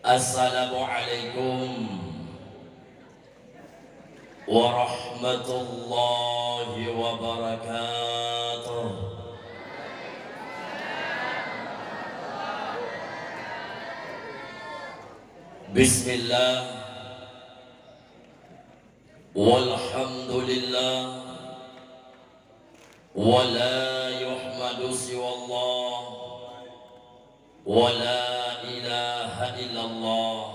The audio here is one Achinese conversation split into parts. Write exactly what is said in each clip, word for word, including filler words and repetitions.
Assalamualaikum warahmatullahi wabarakatuh. Bismillah. Walhamdulillah. Wa la yuhmadu siwallah. Wa la ilaha illallah.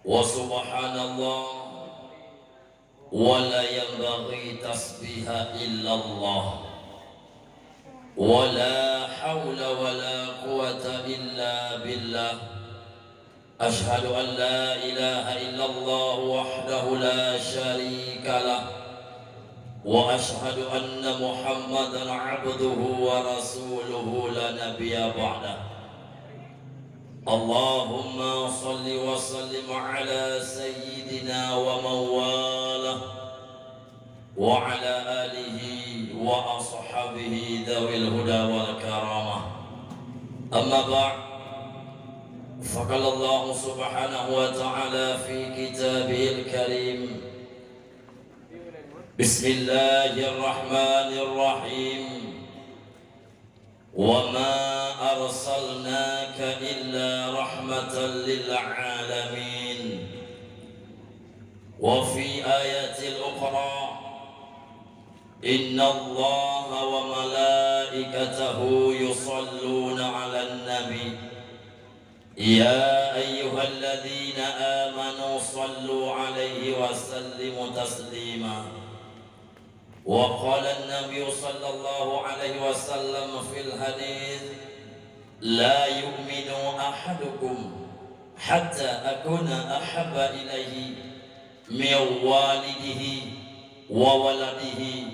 Wa subhanallah. Wa la yanbaghi tasbiha illallah. Wa la haula wa la quwwata illa billah. Asyhadu an la ilaha illallah wahdahu la syarika lah. Wa asyhadu anna Muhammadan abduhu wa rasuluhu la nabiyya ba'dah. Allahumma shalli wa sallim ala sayyidina wa mauwalah, wa ala alihi wa ashabihi dzawil huda wal karamah. Amma ba'd, faqala Allahu subhanahu wa ta'ala fi kitabihil karim, Bismillahirrahmanirrahim. Wa ma arsalnaka illa rahmatan lil alamin. Wa fi ayatil ukhra, innallaha wa malaikatahu yusalluna 'alan nabi. Ya ayyuhalladzina amanu sallu 'alaihi wa sallimu taslima. Wa qala an-nabiyyu sallallahu alaihi wasallam fil hadits, "La yu'minu ahadukum hatta akuna ahabba ilaihi min walidihi wa waladihi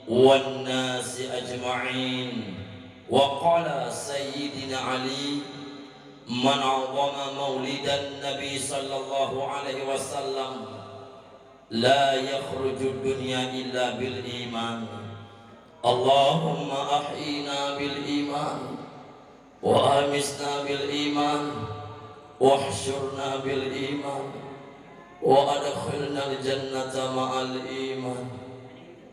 wan nasi ajma'in." Wa qala Sayyidina Ali, "Man 'azama maulidan Nabi sallallahu alaihi wasallam, la yakhrujud dunya illa bil iman." Allahumma ahyina bil iman, wa amitna bil iman, wahsyurna bil iman, wa adkhilnal jannata ma'al iman.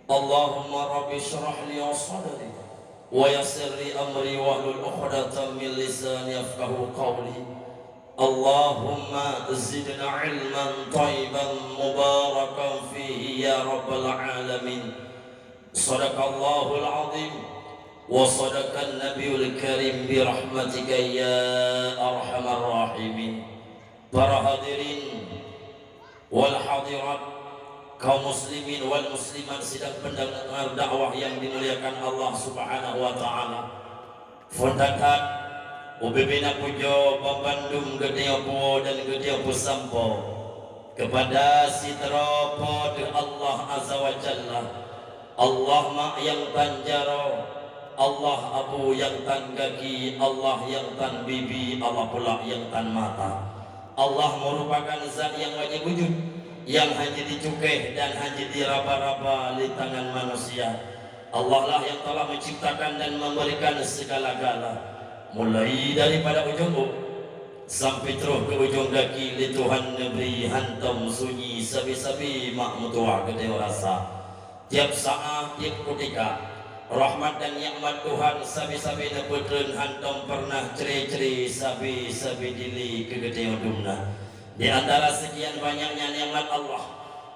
Allahumma rabbi shrah li sadri, wa yassir li amri, wahlul 'uqdatam min lisani yafqahu qawli. Allahumma zidna ilman thayyiban mubarakan fihi ya rabbal alamin. Sadaqallahul azim wa sadaqan nabiyul karim bi rahmatika ya arhamar rahimin. Para hadirin wal hadirat, kaum muslimin wal muslimat sidang pendengar dakwah yang dimuliakan Allah Subhanahu wa taala. Phon that-that, ubé-bé na pujoe banmandum geutanyoe puwoe dan geutanyoe peusampoe keupada sidroe Po teu Allah Azza wa Jalla, Allah mak nyang tan jaroe, Allah abu nyang tan gaki, Allah nyang tan bibi, Allah pula nyang tan mata. Allah meurupakan zat nyang wajéb wujud, nyang hana jicukéh dan hana jiraba-raba lé tangan manusia. Allah lah nyang telah menciptakan dan memberikan segala-gala, mulai daripada ujong ôk sampai troh keu ujong gaki lé Tuhan neubri hantom sunyi sabe-sabe mak meutuwah geutanyoe rasa. Tiep saát, tiep kutika, rahmat dan nikmat Tuhan sabe-sabe neupeutreun hantom peureunah cre-cre sabe-sabe dilé keu geutanyoe dumna. Di antara sekian banyaknya nikmat Allah,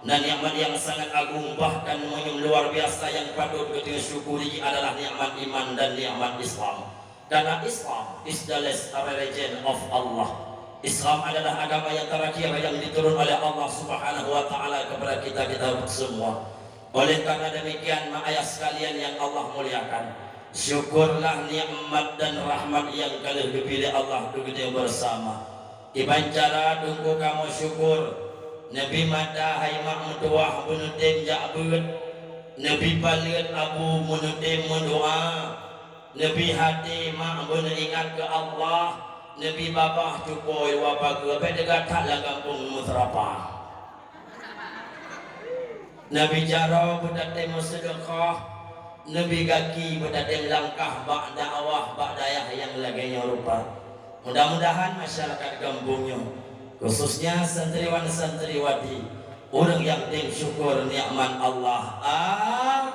na nikmat nyang sangat agung bahkan meunyoe luar biasa nyang patôt geutanyoe syukuri adalah nikmat iman dan nikmat Islam. Karena Islam is the last religion of Allah. Islam adalah agama yang terakhir yang diturun oleh Allah Subhanahu wa taala kepada kita-kita semua. Oleh karena demikian, mak ayah sekalian yang Allah muliakan, syukurlah nikmat dan rahmat nyang ka lheueh geubri lé Allah keu geutanyoe bersama. Kiban cara teungku kamoe syukur, neubri mata hai mak meutuwah beuneutem jak beuet, neubri paleuet abu beuneutem meudoa, neubri até mak beuneuingat keu Allah, neubri babah cupo i luwa pageue, bèk teuga that lam gampông Meuseurapa. Neubri jaroe beutatem meuseudeukah, neubri gaki beutatem langkah bak dakwah bak dayah nyang lagèe nyoe rupa. Mudah-mudahan masyarakat gampông nyoe, khususnya santriwan santriwati, ureuëng nyang tem syukur nikmat Allah, amin.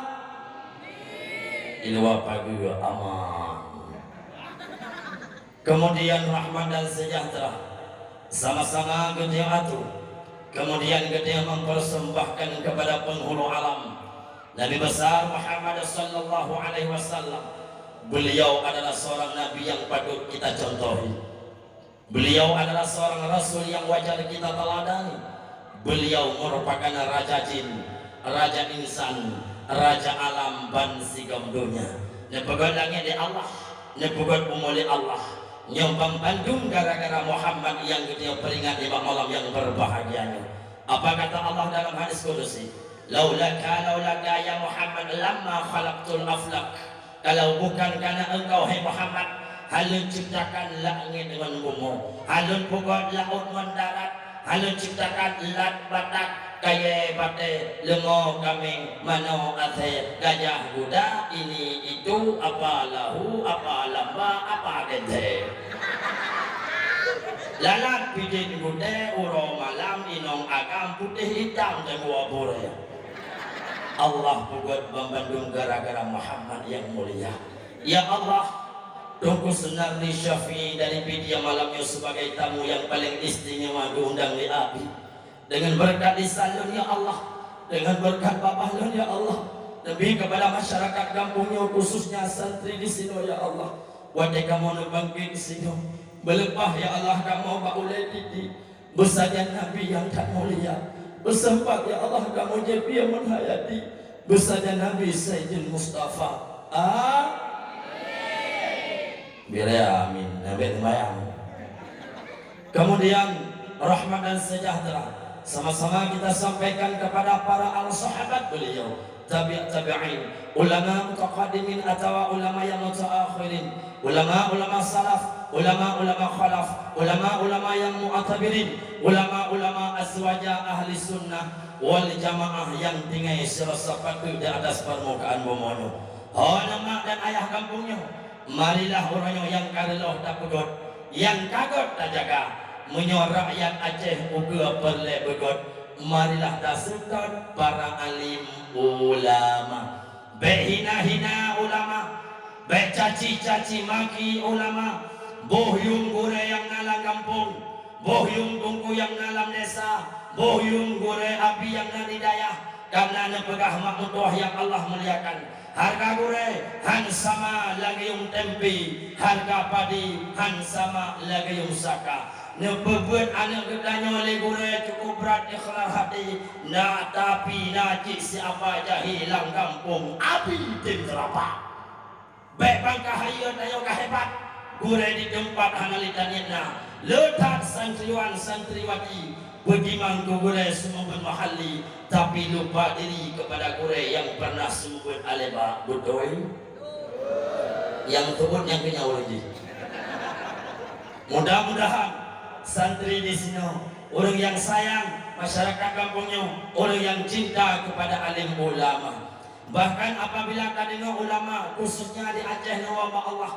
Di luwa pageue aman. Kemudian rahmat dan sejahtera sama-sama geutanyoe atoe. Kemudian geutanyoe mempersembahkan kepada penghulu alam, Nabi besar Muhammad sallallahu alaihi wasallam. Beliau adalah seorang nabi yang patut kita contohi. Beliau adalah seorang rasul yang wajar kita teladani. Beliau merupakan raja jin, raja insan, raja alam ban sigom donya. Neupeugét langét lé Allah, neupeugét bumoe lé Allah. Nyoe ban bandum gara-gara Muhammad nyang geutanyoe peuringat nibak malam nyang berbahagia nyoe. Apa kata Allah dalam hadis kudusi? "Laulaka, laulaka ya Muhammad lamma khalaqtul aflak." Kalau bukan karena engkau, hai Muhammad, hana lôn ciptakan langét ngon bumoe, hana lôn peugét laôt ngon darat, hana lôn ciptakan lat batak, kayée batée, leumô kaméng, manoe asée, gajah guda, ini itu, apa lahu, apa lamba, apa genteng. Lalat pidin gutée, uroe malam inong agam, putéh itam teungoh burée. Allah peugét ban bandum gara-gara Muhammad nyang mulia. Ya Allah, Teungku Sunardi Syafi'i dari Pidie malam nyoe sebagai tamu yang paling istimewa diundang lé Abi. Dengan berkat lisan lôn, ya Allah, dengan berkat babah lôn, ya Allah, lebih kepada masyarakat gampông nyoe, khususnya santri di sinoe, ya Allah. Watée kamoe neubangkét sinoe, meuleupah, ya Allah, kamoe bak ulée titik, beusajan Nabi nyang that mulia, beuseumpat, ya Allah, kamoe jeuet piôh meuhayati, beusajan Nabi Saidil Mustafa. Amin. Bilée amin. Nabi sembahyang. Kemudian, rahmat dan sejahtera sama-sama kita sampaikan kepada para al sahabat beliau, tabi' tabi'in, ulama mutaqaddimin atawa ulama yang mutaakhirin, ulama-ulama salaf, ulama-ulama khalaf, ulama-ulama yang mu'tabirin, ulama-ulama azwaja ahli sunnah wal jamaah yang tinggai sirasa patut di atas permukaan bumoe nyoe. Ho neumak dan ayah gampông nyoe, marilah uroe nyoe nyang ka reuloh tapeugét, nyang ka gét tajaga. Meunyoe rakyat Aceh ukeue peureulée beugét, marilah taseutôt para alim ulama. Bék hina-hina ulama, bék caci-caci maki ulama. Boh yuem gurée nyang na lam gampông, boh yuem teungku nyang na lam desa, boh yuem gurée abi nyang na di dayah, ka na neupeugah mak meutuwah nyang Allah muliakan. Hareuga gurée han sama lagée yuem tempe, hareuga padi han sama lagée yuem saka. Neupeubeuet aneuëk geutanyoe lé gurée cukup brat ikhlaih hati, na, tapi na cit siapa jahé lam gampông, abi tem teurapa. Bék bangka hayeu tanyoe ka hebat, gurée di teumpat hana lé taniet na. Le that santriwan santriwati, beutimang keu gurée seumeubeuet mahalli, tapi lupa diri kepada gurée nyang pernah seumeubeuet aleba. Beutôi? Nyang teubeuet nyang keunyawa jih. Mudah-mudahan santri di sinoe, ureuëng nyang sayang masyarakat gampông nyoe, ureuëng nyang cinta kepada alim ulama. Bahkan apabila tadeungoe ulama, khususnya di Aceh, neuwoe bak Allah,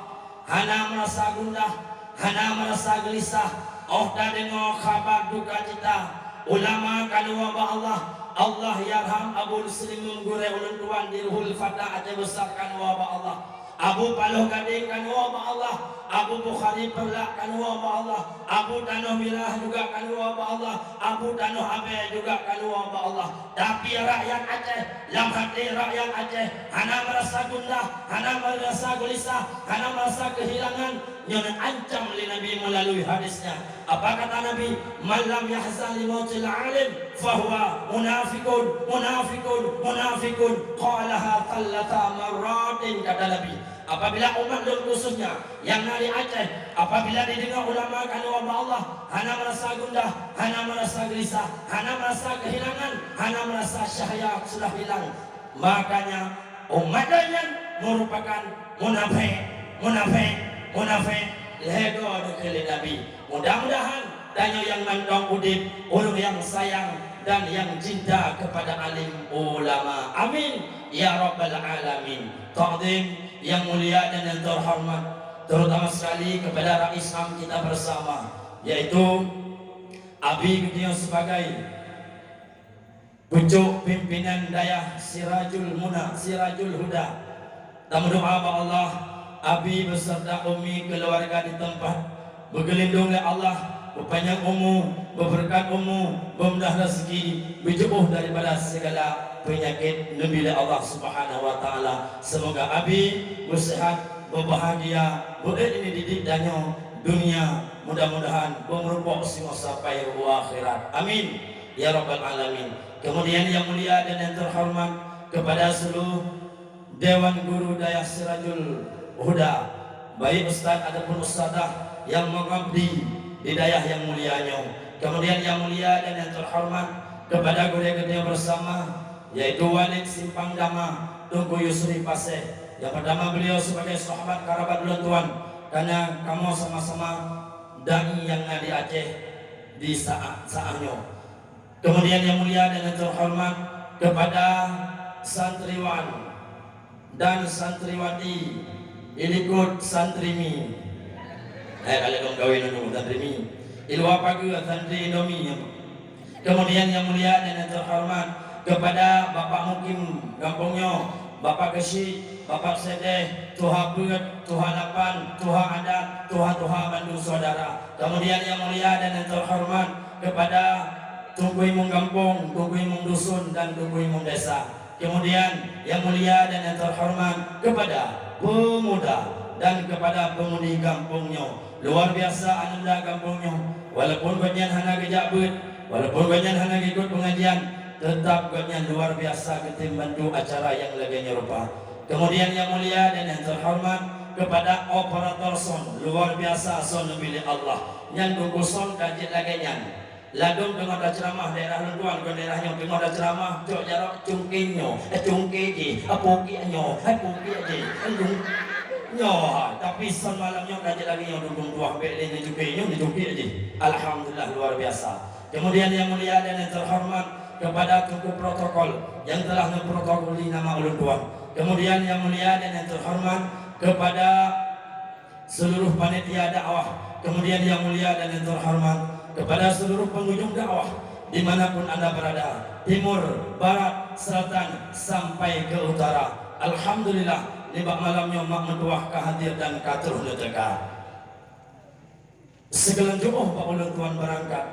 hana meurasa gundah, hana meurasa geulisah, óh tadeungoe khaba duka cita. Ulama ka neuwoe bak Allah, Allah yarham Abu Muslim gurée ulôn tuan di Ruhul Fata Aceh Besar ka neuwoe bak Allah. Abu Paloh Gadeng ka neuwoe bak Allah, Abu Bukhari Peureulak ka neuwoe bak Allah, Abu Tanoh Mirah juga ka neuwoe bak Allah, Abu Tanoh Abée juga ka neuwoe bak Allah. Tapi rakyat Aceh, lam até rakyat Aceh hana meurasa gundah, hana meurasa geulisah, hana meurasa keuhilangan, nyoe neuancam lé Nabi meulalui hadisnya. Apa kata Nabi? "Man lam yahzan li mautil alim, fahuwa munafikun, munafikun, munafikun." Qalaha thalatha marratin, kata Nabi. Apabila umat lôn khususnya nyang na di Aceh, apabila dideungoe ulama ka neuwoe bak Allah, hana meurasa gundah, hana meurasa geulisah, hana meurasa keuhilangan, hana meurasa cahya sudah hilang, makanya umat lôn nyan meurupakan munafék, munafék, munafék. Lhée goe neukheun lé Nabi. Mudah-mudahan tanyoe nyang mantong udeb, ureuëng nyang sayang dan nyang cinta kepada alim ulama. Amin ya rabbal alamin. Takdim yang mulia dan yang terhormat, terutama sekali kepada Rais Am kita bersama, yaitu Abi geutanyoe sebagai pucuk pimpinan dayah Sirajul Muna, Sirajul Huda. Tameudoa bak Allah, Abi beserta Umi keluarga di tempat beugeulindong lé Allah, beupanyang umu, beubeureukat umu, beumudah rezeki, beujiôh daripada segala penyakit neubi lé Allah Subhanahu wa Taala. Semoga Abi beusehat, beubahagia, beuék ini didik tanyoe dunia, mudah-mudahan beumeurumpok singoh sampai ruboh akhirat. Amin ya rabbal alamin. Kemudian yang mulia dan yang terhormat kepada seluruh Dewan Guru Dayah Sirajul Huda, baik ustaz ataupun ustazah yang mengabdi di dayah yang mulia nyoe. Kemudian yang mulia dan yang terhormat kepada gurée geutanyoe bersama, yaitu Walid Simpang Dama, Teungku Yusri Paseh. Yang pertama, beliau sebagai sahabat kerabat ulôn tuan, karena kamoe sama-sama dai nyang na di Aceh di saat, saat nyoe. Kemudian yang mulia dan yang terhormat kepada santriwan dan santriwati, ilikot santrimi. Eh, kalau dong kawin dulu, santrimi. Di luar pagar, santri Indomie. Kemudian yang mulia dan yang terhormat kepada Bapak Mukim gampông nyoe, Bapak Geuchik, Bapak Sedeh, Tuha Peuet, Tuha Lapan, Tuha Adat, Tuha-tuha bandum saudara. Kemudian yang mulia dan yang terhormat kepada Teungku Imum gampông, Teungku Imum dusun, dan Teungku Imum desa. Kemudian yang mulia dan yang terhormat kepada pemuda dan kepada pemudi gampông nyoe. Luar biasa aneuk muda gampông nyoe. Walaupun gobnyan hana geujak beuet, walaupun gobnyan hana geukot pengajian, tetap gobnyan luar biasa geutem bantu acara nyang lagée nyoe rupa. Kemudian yang mulia dan yang terhormat kepada operator sound, luar biasa sound neubi lé Allah. Nyan Teungku sound ka jeuet lagée nyan. Ladom teungoh taceramah daerah lôn tuan, kon daerah nyoe, teungoh taceramah, cok jaroe cungkeng nyoe, eh, cungkeng jih, eh, pukik nyoe, eh, pukik jih, eh, lung-, nyoe. Tapi son malam nyoe ka jeuet lagée nyoe, dudong tuah bek lé neucungkeng nyoe, neucungkeng jih. Alhamdulillah, luar biasa. Kemudian yang mulia dan yang terhormat kepada Teungku protokol yang telah memprotokoli nama ulôn tuan. Kemudian yang mulia dan yang terhormat kepada seluruh panitia dakwah, kemudian yang mulia dan yang terhormat kepada seluruh pengunjung dakwah dimanapun anda berada, timur, barat, selatan, sampai ke utara. Alhamdulillah, nibak malam nyoe mak meutuah ka hadir dan ka troh neuteuka. Sigohlom jiôh bak ulôn tuan beurangkat,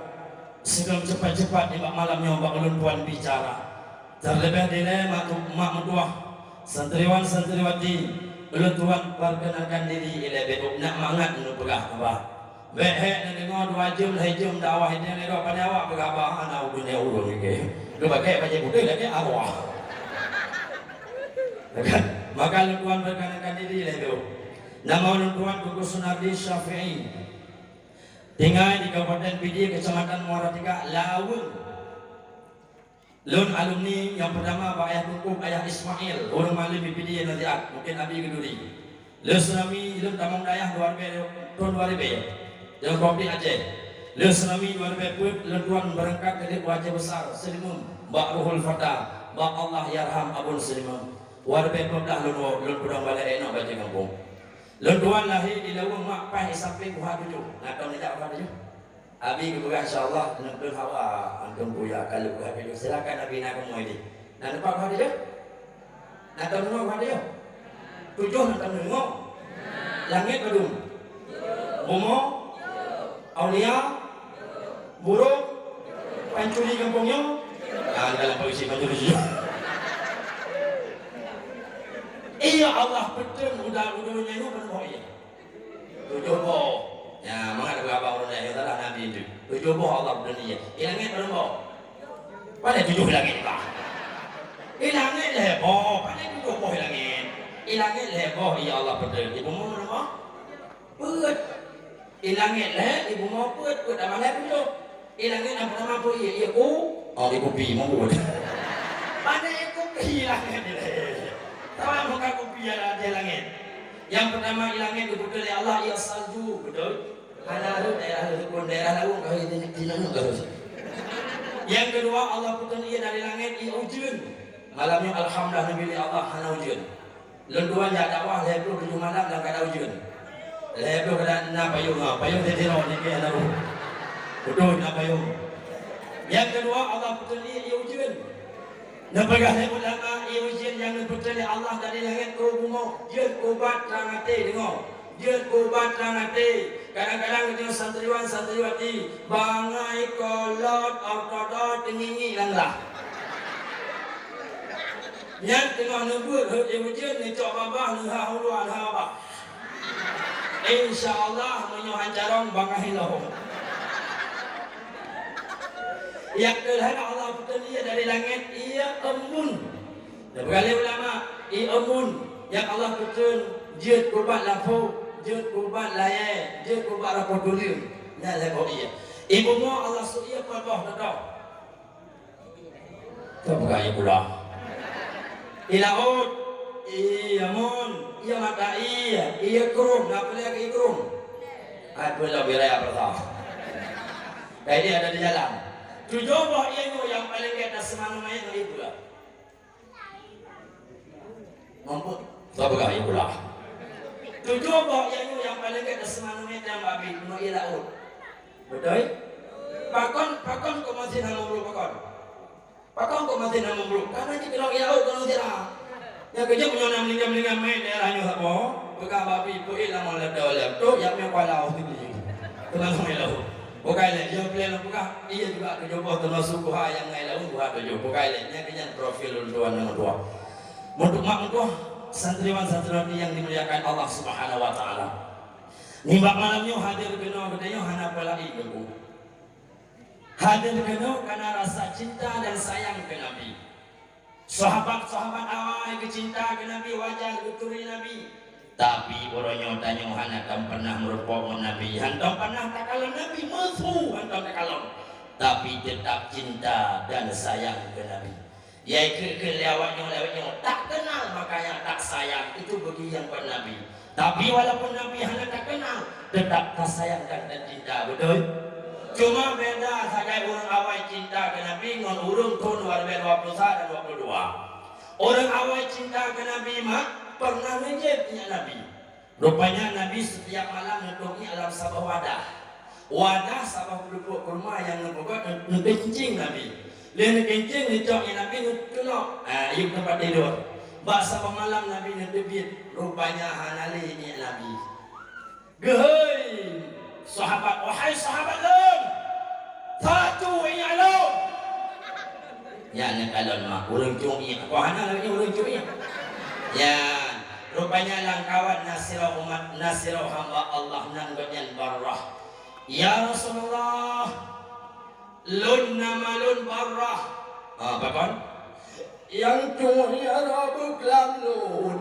sigohlom cepat-cepat nibak malam nyoe bak ulôn tuan bicara. Terlebih dilée mak, mak meutuah, santriwan santriwati, ulôn tuan perkenalkan diri ilée beuh, nak mangat neupeugah haba. Bék hék neudeungoe dua jeuem lhée jeuem dakwah, ideh lé droe, pane awak peugah haba hana u dunia ureuëng lagée. Geupakée bajée putih lagée arwah. Maka ulôn tuan perkenalkan diri ilée beuh. Nama ulôn tuan Teungku Sunardi Syafi'i. Tinggai di Kabupaten Pidie, Kecamatan Muara Tiga, Laweueng. Lôn alumni nyang peutama bak Ayah Teungku, Ayah Ismail, ureuëng malem di Pidie Naziat, mungken Abi geuduri. Lheueh tsunami, lôn tamong dayah dua ribée, thon dua ribée, di Konflik Aceh. Lheueh tsunami dua ribée peuet, lôn tuan beurangkat keudeh u Aceh Besar, Seulimeum, bak Ruhul Fata, bak Allahyarham Abon Seulimeum. Dua ribée peuet blah lôn woe, lôn peudong balée inong bak gampông. Lôn tuan lahé di Laweueng, mak paih di sampéng u H tujoh. Na tom neujak u H tujoh? Abi geupeugah, "Insya Allah, neutron hawa antom buya ka lheueh u H tujoh." Silakan Abi na kamoe di. Na teumpat u H tujoh? Na tom deungoe u H tujoh? Tujoh na tom deungoe? Langét padum? Bumoe? Aulia? Burông? Pancuri gampông nyoe? Ah, dalam polisi pancuri. Iya Allah, beutôi udah, udah nyanyi pun boh iya. Tujoh boh. Ya, mangat geuba ureuëng laén, salah Nabi tu. Tujoh boh Allah beutôi iya. Di langét padum boh? Pane tujoh langét bah. Di langét lhée boh, pane tujoh boh di langét. Di langét lhée boh, ya Allah beutôi. Di bumoe padum boh? Peuet. Di langét lhée, di bumoe peuet, peuet tambah lhée tujoh. Di langét nyang peutama peue ié? Ié ku-, oh, ié kupi, meubuet. Pane ié kupi langét ilée? Sama bukan kupi nyang ada di langét. Nyang peutama di langét geubeutôi lé Allah, ié salju, beutôi? Hana rhot daerah lôn, daerah Laweueng ka rhot, di, di Laweueng ka rhot. Nyang keudua, Allah beutôi ié dari langét, ié ujeuen. Malam nyoe alhamdulillah neubi lé Allah hana ujeuen. Lôn tuan jak dakwah lhée ploh tujoh malam lam keuadaan ujeuen. Lhèe ploh keunan na payong, ha, payong teutirok nyan keu na roh. Beutôi na payong. Nyang keudua, Allah peuteuli ié ujeuen. Neupeugah lé ulama, ié ujeuen nyang neupeuteuli Allah dari langét keu bumoe, jeuet ubat trang até deungoe. Jeuet ubat trang até. Kadang-kadang geutanyoe santriwan, santriwati, bangai kolot ortodot teungingi lam glah. Nyan teungoh neubeuet rhot ié ujeuen, neucok babah, neuha u luwa, neuha babah. Insya Allah, meunyoe han carông, bangai lom. Nyang keulhèe Allah peuteuli ié dari langét, ié embun. Neupeugah lé ulama, ié embun nyang Allah peuteun jeuet ubat lampôh, jeuet ubat layèe, jeuet ubat rapot tuleueng. Nyan lhèe boh ié. Ié bumoe Allah sôk ié pat boh teutoh. Teupeugah ié pula. Ié laôt, ié amôn, ié mata ié, ié krueng, na peue lé ié krueng? Hai peue lom ié raya peurasa. Kai dia ada di jalan. Tujoh boh ié nyoe nyang paleng gèt na seumanö manyèt ngon ié peue? Mampu. Teupeugah ié pula. Tujoh boh ié nyoe nyang paleng gèt na seumanö manyèt nyang babi, ngon ié laôt. Beutôi? Pakon, pakon kok masih hana meubruek pakon? Pakon kok masih hana meubruek? Karena jih keudroe ié laôt keuneuk sira. Nyang keujeuet meunyoe na meuninggai-meuninggai manyèt daerah nyoe saboh, peugah babi, peuék lam ladôm lom, trok jak miyueb kuala, oh, tinggi. Teuma ngon ié laôt. Bukai lé, nyang plan lôn peugah, ié juga tujoh boh, termasuk buha nyang ngai laôt, buha tujoh. Bukai lé, nyan keuh nyan profil ulôn tuan nyang meutuah. Meutuah mak meutuah, santriwan santriwati nyang dimuliakan Allah Subhanahu wa Taala. Nibak malam nyoe hadir keunoe geutanyoe hana peue laén, Teungku. Hadir keunoe karena rasa cinta dan sayang keu Nabi. Sahabat-sahabat awai geucinta keu Nabi, wajar geuturi Nabi. Tapi uroe nyoe tanyoe hana tom pernah meurumpok ngon Nabi, hantom pernah takalon Nabi, meusu hantom takalon. Tapi teutap cinta dan sayang keu Nabi. Yai keu-keu lé awak nyoe, lé awak nyoe, tak kenal makanya tak sayang, itu bagi nyang kon Nabi. Tapi walaupun Nabi hana takeunal, teutap tasayang dan tacinta, beutôi? Cuma beda sagai ureuëng awai cinta keu Nabi ngon ureuëng thon dua ribèe dua puluh sa dan dua puluh dua. Ureuëng awai cinta keu Nabi mak pernah neujieb ié Nabi. Rupanya Nabi setiap malam neutueng ié lam saboh wadah. Wadah saboh peuleupok kurma nyang neupeugöt, neukencing Nabi. Lheueh neukencing, neucok ié Nabi, neuteulok, ah, yub teumpat tidor. Bak saboh malam Nabi neuteubiet, rupanya hana lé ié Nabi. Geuhôi sahabat, "Wahai sahabat lôn, satu ié lôn." Nyan neukalon mak, ureuëng cungiek. Kok hana lagèe nyan ureuëng cungiek? Nyan, rupanya lam kawat na sidroe umat, na sidroe hamba Allah nan gobnyan Barrah. "Ya Rasulullah, lôn nama lôn Barrah." Ha, pakon? Nyang cungiek droe beuklam lôn.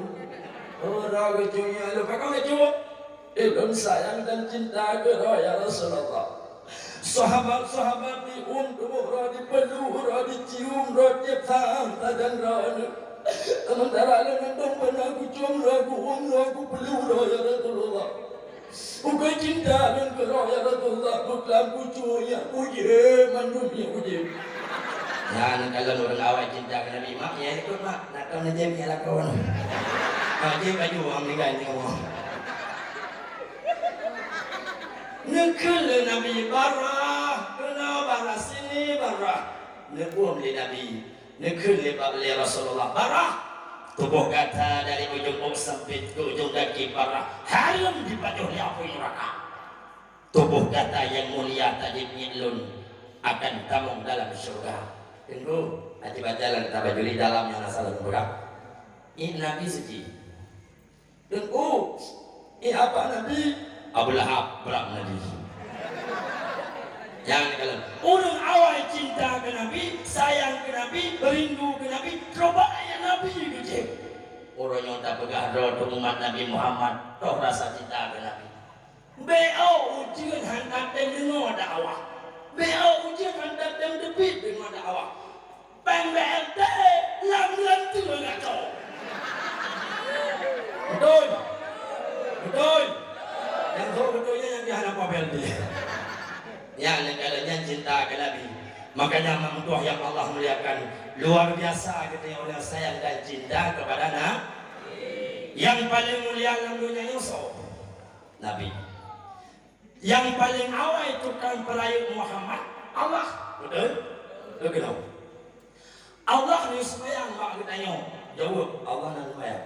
Oh, droe geucungiek lôn. Pakon geucungiek? Ulôn sayang dan cinta keu droe, ya Rasulullah. Sahabat-sahabat di-uem tuboh droe, dipeuluk droe, dicium droe tiep saát sajan droe. Seumeuntara lôn hantom pernah kucium droe, ku-uem droe, kupeuluk droe, ya Rasulullah. Bukan cinta lôn keu droe, ya Rasulullah, beuklam kucungiek, kujieb mandum nyang kujieb. Nyan kalon ureuëng awai cinta keu Nabi, mak, ya ikut, mak. Nakon neujieb nyang lakoe. Mak, jieb laju, ureuëng meuninggai nyoe. Neukheun lé Nabi, "Barrah, keunoe Barrah, sini Barrah." Neuuem lé Nabi, neukheun lé ba-, lé Rasulullah, "Barrah, tuboh gata dari ujong ôk sempit keu ujong gaki Barrah hareuem jipajoh lé apui neuraka. Tuboh gata nyang mulia tajieb ié lôn akan tamong dalam syeuruga." Teungku, aci baca lam kitab Bajuri dalam nyang asai lôn peugah. Ié Nabi suci. Teungku, ié apa Nabi? Abu Lahab, brat Nabi. Nyan kalon. Ureuëng awai cinta keu Nabi, sayang keu Nabi, rindu keu Nabi, coba ayat Nabi geujieb. Uroe nyoe tapeugah droe umat Nabi Muhammad, toh rasa cinta keu Nabi. Bèk ôk ujeuen han tatem deungoe dakwah. Bèk ôk ujeuen han tatem teubiet deungoe dakwah. Péng B L T lam leuntue gata. Beutôi? Beutôi? Nyang sôk beutôi nyan nyang jih hana P B L T. Nyan, nyang kalon nyan cinta keu Nabi. Makanya mak meutuah nyang Allah muliakan, luar biasa geutanyoe ureuëng sayang dan cinta kepada Nabi. Nyang paleng mulia lam donya nyoe soe? Nabi. Nyang paleng awai tukang peurayeuk Muhammad, Allah. Beutôi? Beutôi keunoe. Allah neuseumayang bak geutanyoe. Jaweueb, Allah na neuseumayang.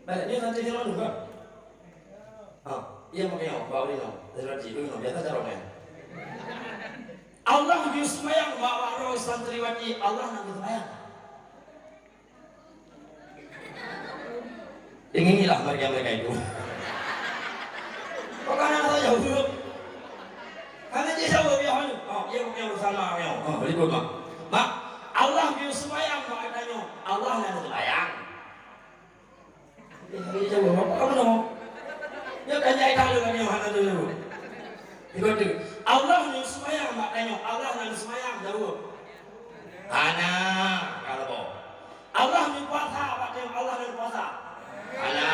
Baik, nyoe nanti jalan dulu, kan? Ha, iya makanya, bak uroe nyoe, santriwati, uroe nyoe, biasa carông, ya. Allah geuseumayang bak, bak droe santriwati, Allah na geuseumayang. Inginlah mereka-mereka itu. Kok kana saya jaweueb? Kana jih jaweueb, ya, hana. Oh, iya, iya, sama, ya. Oh, berikut, Mak. Mak, Allah geuseumayang bak geutanyoe. Allah na geuseumayang. Iya, iya, jaweueb. Apa kamu nyoe? Ya, kan jai tahu kan, ya, hana dulu. Ikut tu. Allah neuseumayang bak tanyoe. Allah na geuseumayang, jaweueb. Hana, kalabok. Allah neupuasa bak tanyoe, Allah na neupuasa. Hana.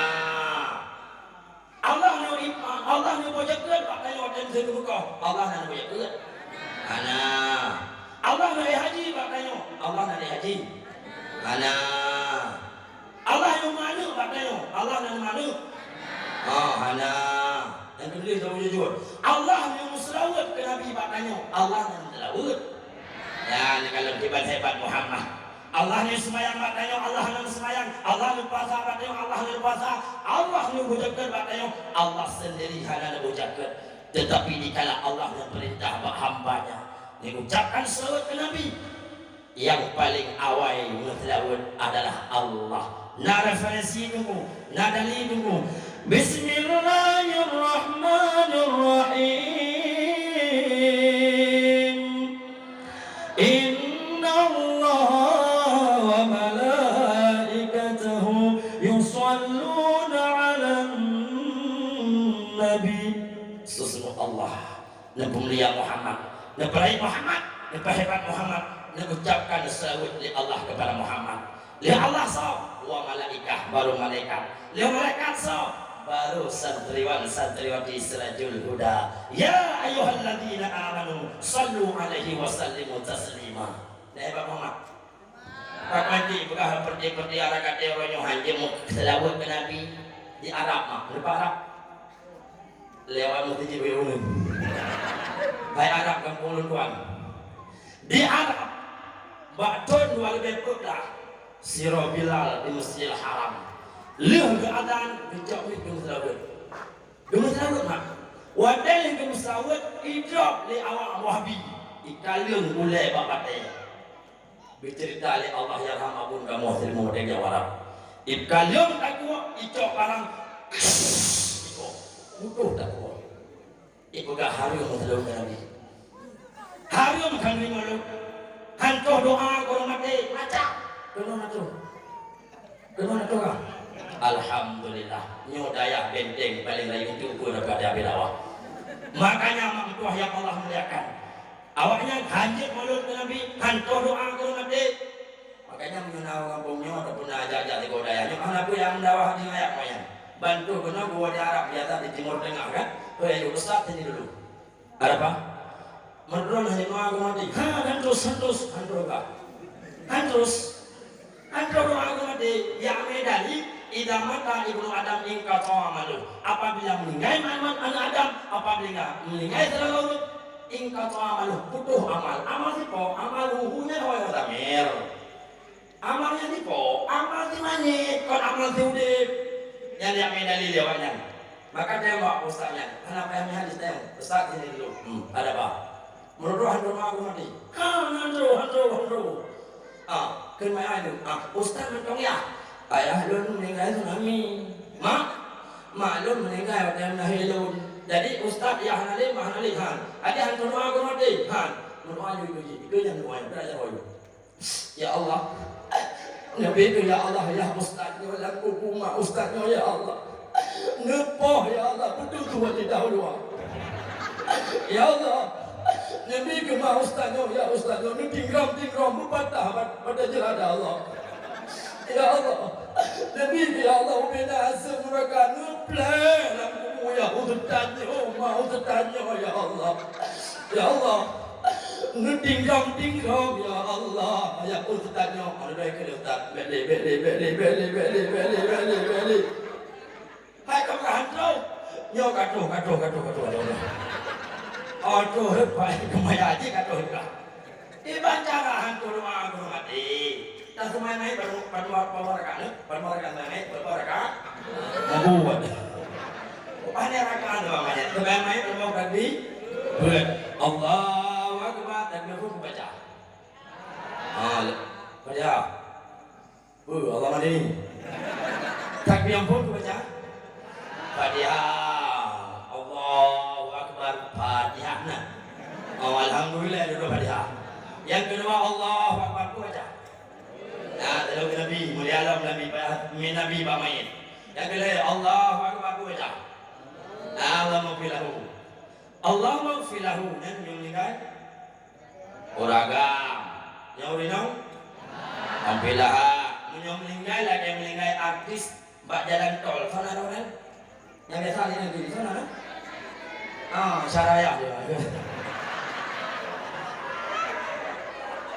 Allah neu-, Allah neubeujeuet bak tanyoe watèe miseue keu beukoh, Allah na neubeujeuet. Hana. Allah neuék haji bak tanyoe, Allah na neuék haji. Hana. Allah neumeuaneuk bak tanyoe, Allah na neumeuaneuk. Oh, hana. Nyang keudua, jaweueb jujur. Allah neumeuseulaweuet keu Nabi bak tanyoe, Allah na neuseulaweuet. Nyan, nyan kalon kiban hebat Muhammad. Allah neuseumayang bak tanyoe, Allah na neuseumayang. Allah neupuasa bak tanyoe, Allah na neupuasa. Allah neubeujeuet bak tanyoe, Allah seundiri hana neubeujeuet. Tetapi dikala Allah neupeurintah bak hamba-Nya, neuucapkan seulaweuet keu Nabi, nyang paleng awai meuseulaweuet adalah Allah. Na referensi teungku, na dalil teungku. Bismillahirrahmanirrahim. Innallaha wa malaikatahu yusalluna 'alan nabi. Sesungguh Allah neupeumulia Muhammad, neupeurayeuk Muhammad, neupeuhebat Muhammad, neuucapkan seulaweuet lé Allah keupada Muhammad. Lé Allah soe? Wa malaikah, barô malaikat. Lé malaikat soe? Barô santriwan santriwati Sirajul Huda. Ya ayyuhalladzina amanu sallu alaihi wa sallimu taslima. Nah, hebat Muhammad. Pak Panji peugah peuti-peuti arak até uroe nyoe han jeuet meuseulaweuet keu Nabi di Arab mah. Leupah Arab. Lewat meuseujid beu ureueng. Hai Arab gampông lôn tuan. Di Arab, bak thôn dua ribèe peuet blah, sidroe Bilal di Masjidil Haram. Lheueh geuazan, geucok miet geumeuseulaweuet. Geumeuseulaweuet mak. Watèe lheueh geumeuseulaweuet, idrop lé awak Wahabi, ikaleueng ulèe bak batèe. Geuceurita lé Allahyarham abon kamoe Sri Muhyiddin Jawa Barat. Ikaleueng takue, icok parang, iko, putôh takue. Ipeugah hareuem meuseulaweuet keu Nabi. Hareuem khanduri maulud. Hantoh doa keu ureueng maté, macam. Keunoe na troh. Keunoe na troh kah? Alhamdulillah. Nyoe dayah Benteng paleng rayeuk teupeue daripada Abdallah. Makanya mak meutuah nyang Allah muliakan. Awaknyan han jeuet maulud keu Nabi, hantoh doa keu ureueng maté. Makanya meunyoe na ureueng gampông nyoe ataupun na jak-jak sigoe dayah nyoe, hana peue nyang meudawa di ayat moe nyan. Bantu keunoe geuwoe di Arab, biasa di Timur Tengah kan. Peue nyang ustaz sini dulu. Ada apa? Meudroe lheueh nyoe ureueng maté. Ha, hantos, hantos, hantos ka. Hantos. Hantos doa ureueng maté, ya amé dali, idza mata ibnu Adam inqata amaluh. Apabila meninggai ma-, ma-, aneuk Adam, apabila meninggai saudara ureueng, inqata amaluh, putôh amal. Amal sipo? Amal ruhu nyan awai muzamir. Amal nyan sipo? Amal si manyét, kon amal si udép. Nyan ya amé dali lé awaknyan. Maka tanyong bak ustaz nyan, hana payah meuhadis tanyong. Ustaz sini dulu. Hmm, ada apa? Meudroe hantom aku mati. Ha, hantom, hantom, hantom. Ah, kheun mak ayah lôn, ah, ustaz mantong yah. Ayah lôn meuninggai tsunami. Mak, mak lôn meuninggai watèe lahé lôn. Jadi ustaz yah hana lé, mak hana lé, han. Adak hantom aku mati, han. Meudoa lé, lé, lé. Ikeu nyan doa, beudak jaroe. Ya Allah, neubi keu ya Allah, ya ustaz nyoe lam kubu ma ustaz nyoe, ya Allah. Neupoh, ya Allah, beutôi tuha di dahulu. Ya Allah, neubi keu ma ustaz nyoe, ya ustaz nyoe, neutinggram-tinggram, beupatah bak, bak jeulada, ya Allah. Ya Allah, neubi keu ya Allah, ubena aseuem nuraka, neupleh lam kubu, ya ustaz nyoe, ma ustaz nyoe, ya Allah. Ya Allah, Neutinggong-tinggong, ya Allah, ya Ustaz nyoe. Aduh, dah kena Ustaz. Bek lé, bek lé, bek lé. Hai, kau peugah hantu. Nyoe ka troh, ka troh, ka troh, ka troh, ka troh. Oh, troh, hebat. Kemaya aja ka troh juga. Iban cara hantu doa gureueng maté. Dah seumai-mai baru, baru, baru rakaat, eh? Baru rakaat seumai-mai, baru rakaat. Mabu ada. Bukan rakaat doang banyak. Seumai-mai baru rakaat di. Buat. Allahu Akbar, takbir pun baca. Ah, le-, Fatihah. Oh, Allah mandi. Takbir pun baca. Fatihah. Allahu Akbar. Fatihah. Nah. Oh, alhamdulillah, duduk Fatihah. Yang kedua, Allahu Akbar, baca. Nah, lalu ke Nabi, mulia alam Nabi, Nabi, Nabi ba mayit. Yang kedua, Allahu Akbar, baca. Allahumma ghfir lahu. Allahumma ghfir lahu. Nyan nyang meninggal. Ureueng agam. Nyang ureueng inong? Ampilaha. Meunyoe meuninggai lagèe meuninggai artis bak jalan tol. Sana ada orang? Nyang biasa ni nanti di sana, kan? Ah, syarayah dia.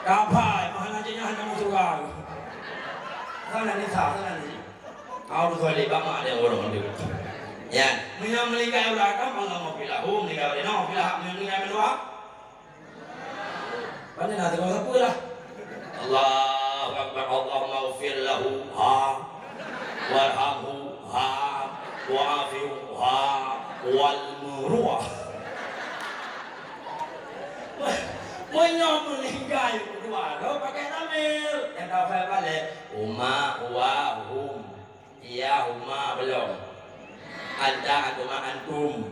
Kapai, mahal aja nyan hana masuk surga. Sana ni sah, sana ni. Au tu balik bak mak dia orang tu. Ya, meunyoe meuninggai ureueng agam, Allahumma ghfir lahu, meuninggai ureueng inong, ghfir lahu, meuninggai meuluwa. Mana nak tengok siapa lah? Allahu Akbar, Allahumma ghfir lahu, ha. Warhamhu, ha. Wa'afihu, ha. Wal murwah. Meunyoe meuninggai dua, lo pakai dhamir. Nyang ka fai balik, huma, huwa, hum. Iya, huma, belum. Anta, antuma, antum.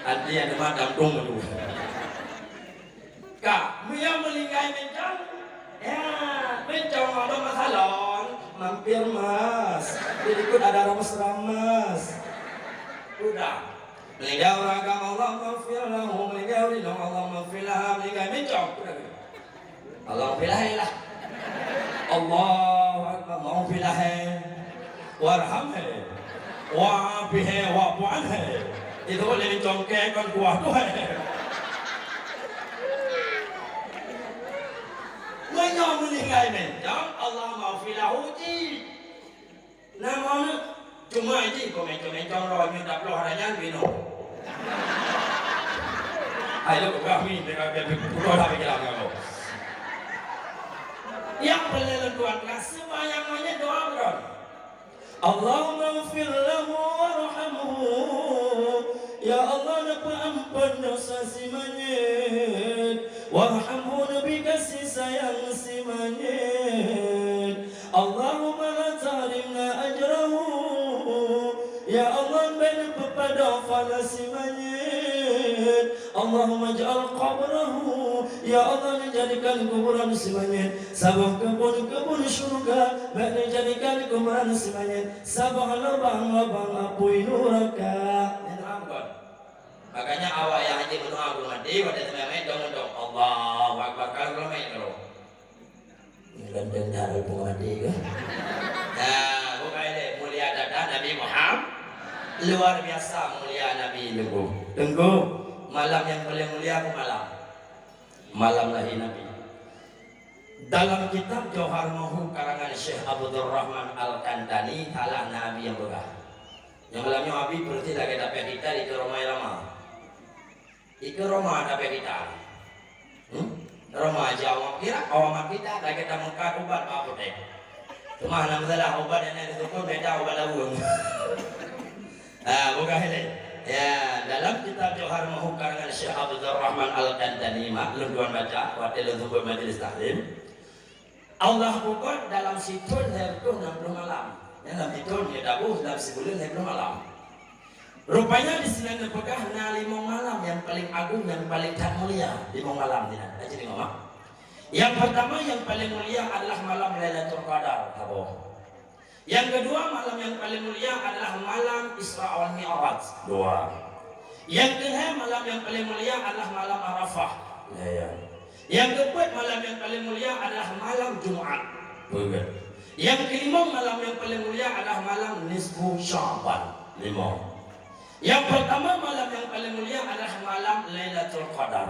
Anti, antuma, tamtum, aduh. Ka, meunyoe meuninggai meuncong, ya, meuncong ada masalah, mampir mas. Jadi ikut ada ramas-ramas. Udah. Meuninggai ureueng agam, Allahumma ghfir lahu, meuninggai ureueng inong, Allahumma ghfir laha, meuninggai meuncong. Udah. Allahumma ghfir laha lah. Allahu Akbar, Allahumma ghfir laha. Warhamha. Wa'afiha, wa'fu anha. Itu boleh dicongkek kon kuah tu, hai. Meunyoe meuninggai meuncong, Allahumma ghfir lahu ji. Nama ni? Cuma ji, kok meuncong-meuncong roh nyoe taploh hana nyan, binoe. Hai, lo, kami, mereka, mereka, mereka, mereka, mereka, Yang perlu tuan rasa bayang banyak doa, bro. Allahumma ghfir lahu warhamhu. Ya Allah, neupeuamphon dosa si manyét. Warhamhu, neubri kasih sayang si manyét. Allahumma la tahrimna ajrahu. Ya Allah, bèk neupeupadong pahala si manyét. Allahumma ij'al qabrahu. Ya Allah, neujadikan kuburan si manyét saboh keubon-keubon syurga, bèk neujadikan kuburan si manyét saboh lubang-lubang apui nuraka. Nyan doa bukan? Makanya awak nyang hana meudoa geuh maté, watèe teumanyét dong-dong, Allahu Akbar, kalau belum mayét kalau. Ganteng that walaupun maté ke? Nah, bukan lé, mulia that Nabi Muhammad. Luar biasa mulia Nabi Teungku. Teungku, malam nyang paling mulia apa malam? Malam lahir Nabi. Dalam kitab Johar Mahur karangan Syekh Abdurrahman Al-Kantani, salah Nabi nyang peugah. Nyang malam nyoe Abi berarti lagèe tapéh kita di keuromai lama. Ikeue Roma tapi kita. Hmm? Roma aja awam kira, awam kita lagi tamuka ubat apa deh. Cuma nama salah ubat yang ada tu pun beda ubat laun. Ah, bukan ini. Ya, dalam kitab Johar Mahur karangan Syekh Abdul Rahman Al-Kantani, mak, lun tuan baca, waktu lun sebut majlis taklim. Allah bukon dalam sithon lhèe reutôh nam ploh malam. Nyan lam sithon, ya, tabu, dalam sibuleuen lhèe ploh malam. Rupanya di sinan neupeugah na limong malam nyang paleng agong, nyang paleng that mulia. Limong malam sinan. Aja tengok, mak. Yang pertama yang paling mulia adalah malam Lailatul Qadar. Saboh. Yang kedua, malam yang paling mulia adalah malam Isra wal Mi'raj. Dua. Yang keuhai, malam yang paling mulia adalah malam Arafah. Ya, ya. Yang keempat, malam yang paling mulia adalah malam Jumat. Betul. Yang kelima, malam yang paling mulia adalah malam nisfu Sya'ban. Lima. Yang pertama, malam yang paling mulia adalah malam Lailatul Qadar.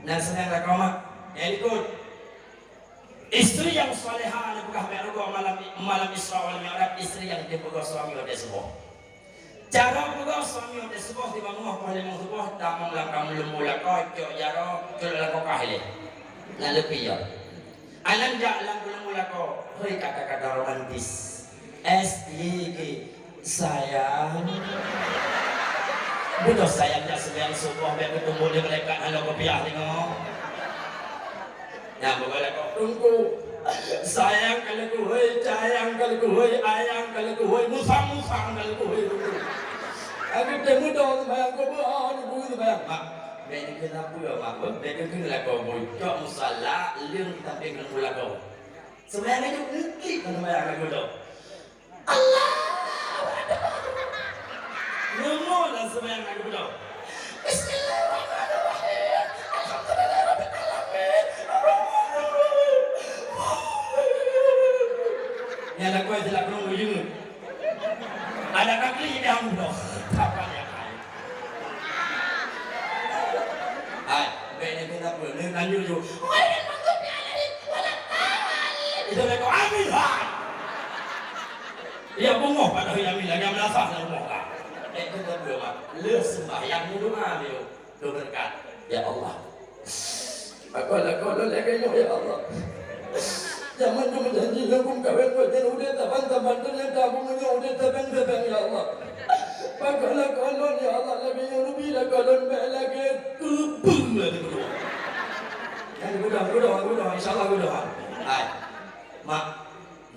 Nyan seunang lakoe mak. Nyang likot. Istri nyang salehah neupeugah bak rugoe malam, malam Isra wal Mi'raj, istri nyang jeuet peugah suami watèe suboh. Cara peugah suami watèe suboh, tiba meungoh poh limong suboh, tamong lam kameung leumbô lakoe, cok jaroe, cok lakoe kah ilèe. Nyan leupie ya. Aneuk jak lam keuleumbu lakoe, hôi kata-kata romantis. S Y G, sayang. Beudôh sayang jak seumayang suboh bèk keuteumèe lé malaikat hana kupiah deungoe. Nyan beugala kok Teungku. Sayang ka lagèe hôi, cayang ka lagèe hôi, ayang ka lagèe hôi, musang-musang ka lagèe hôi Teungku. Aku teu mudo seumayang keubeue, oh, nunggu seumayang. Mak, bèk dikeue sapeue, Mak, bèk dikeue lakoe bui. Cok musala, leueng sampéng keuleumbu lakoe. Seumayang laju, eungkit seumayang laju tu. Allahu Akbar. Nyoe lah seumayang laju tu. Bismillahirrahmanirrahim. Alhamdulillahirabbil alamin. Arrahmanirrahim. Nyang lakoe silap nunggu jeuet. Ada kaki dah mudah. Apa dia? Hai, bèk ni kenapa? Ni lanjut tu. Wahai maksudnya lagi. Wala tawali. Itu lakoe. Amin. Ya beungoh padahai Yamin lagèe meulasah lam rumoh ka. Eh, keu geupeue, Mak? Lheueh seumbahyang meudoa lé, keu beureukat. Ya Allah. Pakon lakoe lôn lagèe nyoe, ya Allah. Jameun nyoe meujanji lôn kawén ngon jeuet udép saban-saban, teunyata bunoe nyoe udép sabeng-sabeng, ya Allah. Pakon lakoe lôn, ya Allah, lagèe nyoe, neubi lakoe lôn bèk lagèe keubeueng lagèe nyoe. Kan geudoh, geudoh, geudoh, insya Allah geudoh. Hai. Mak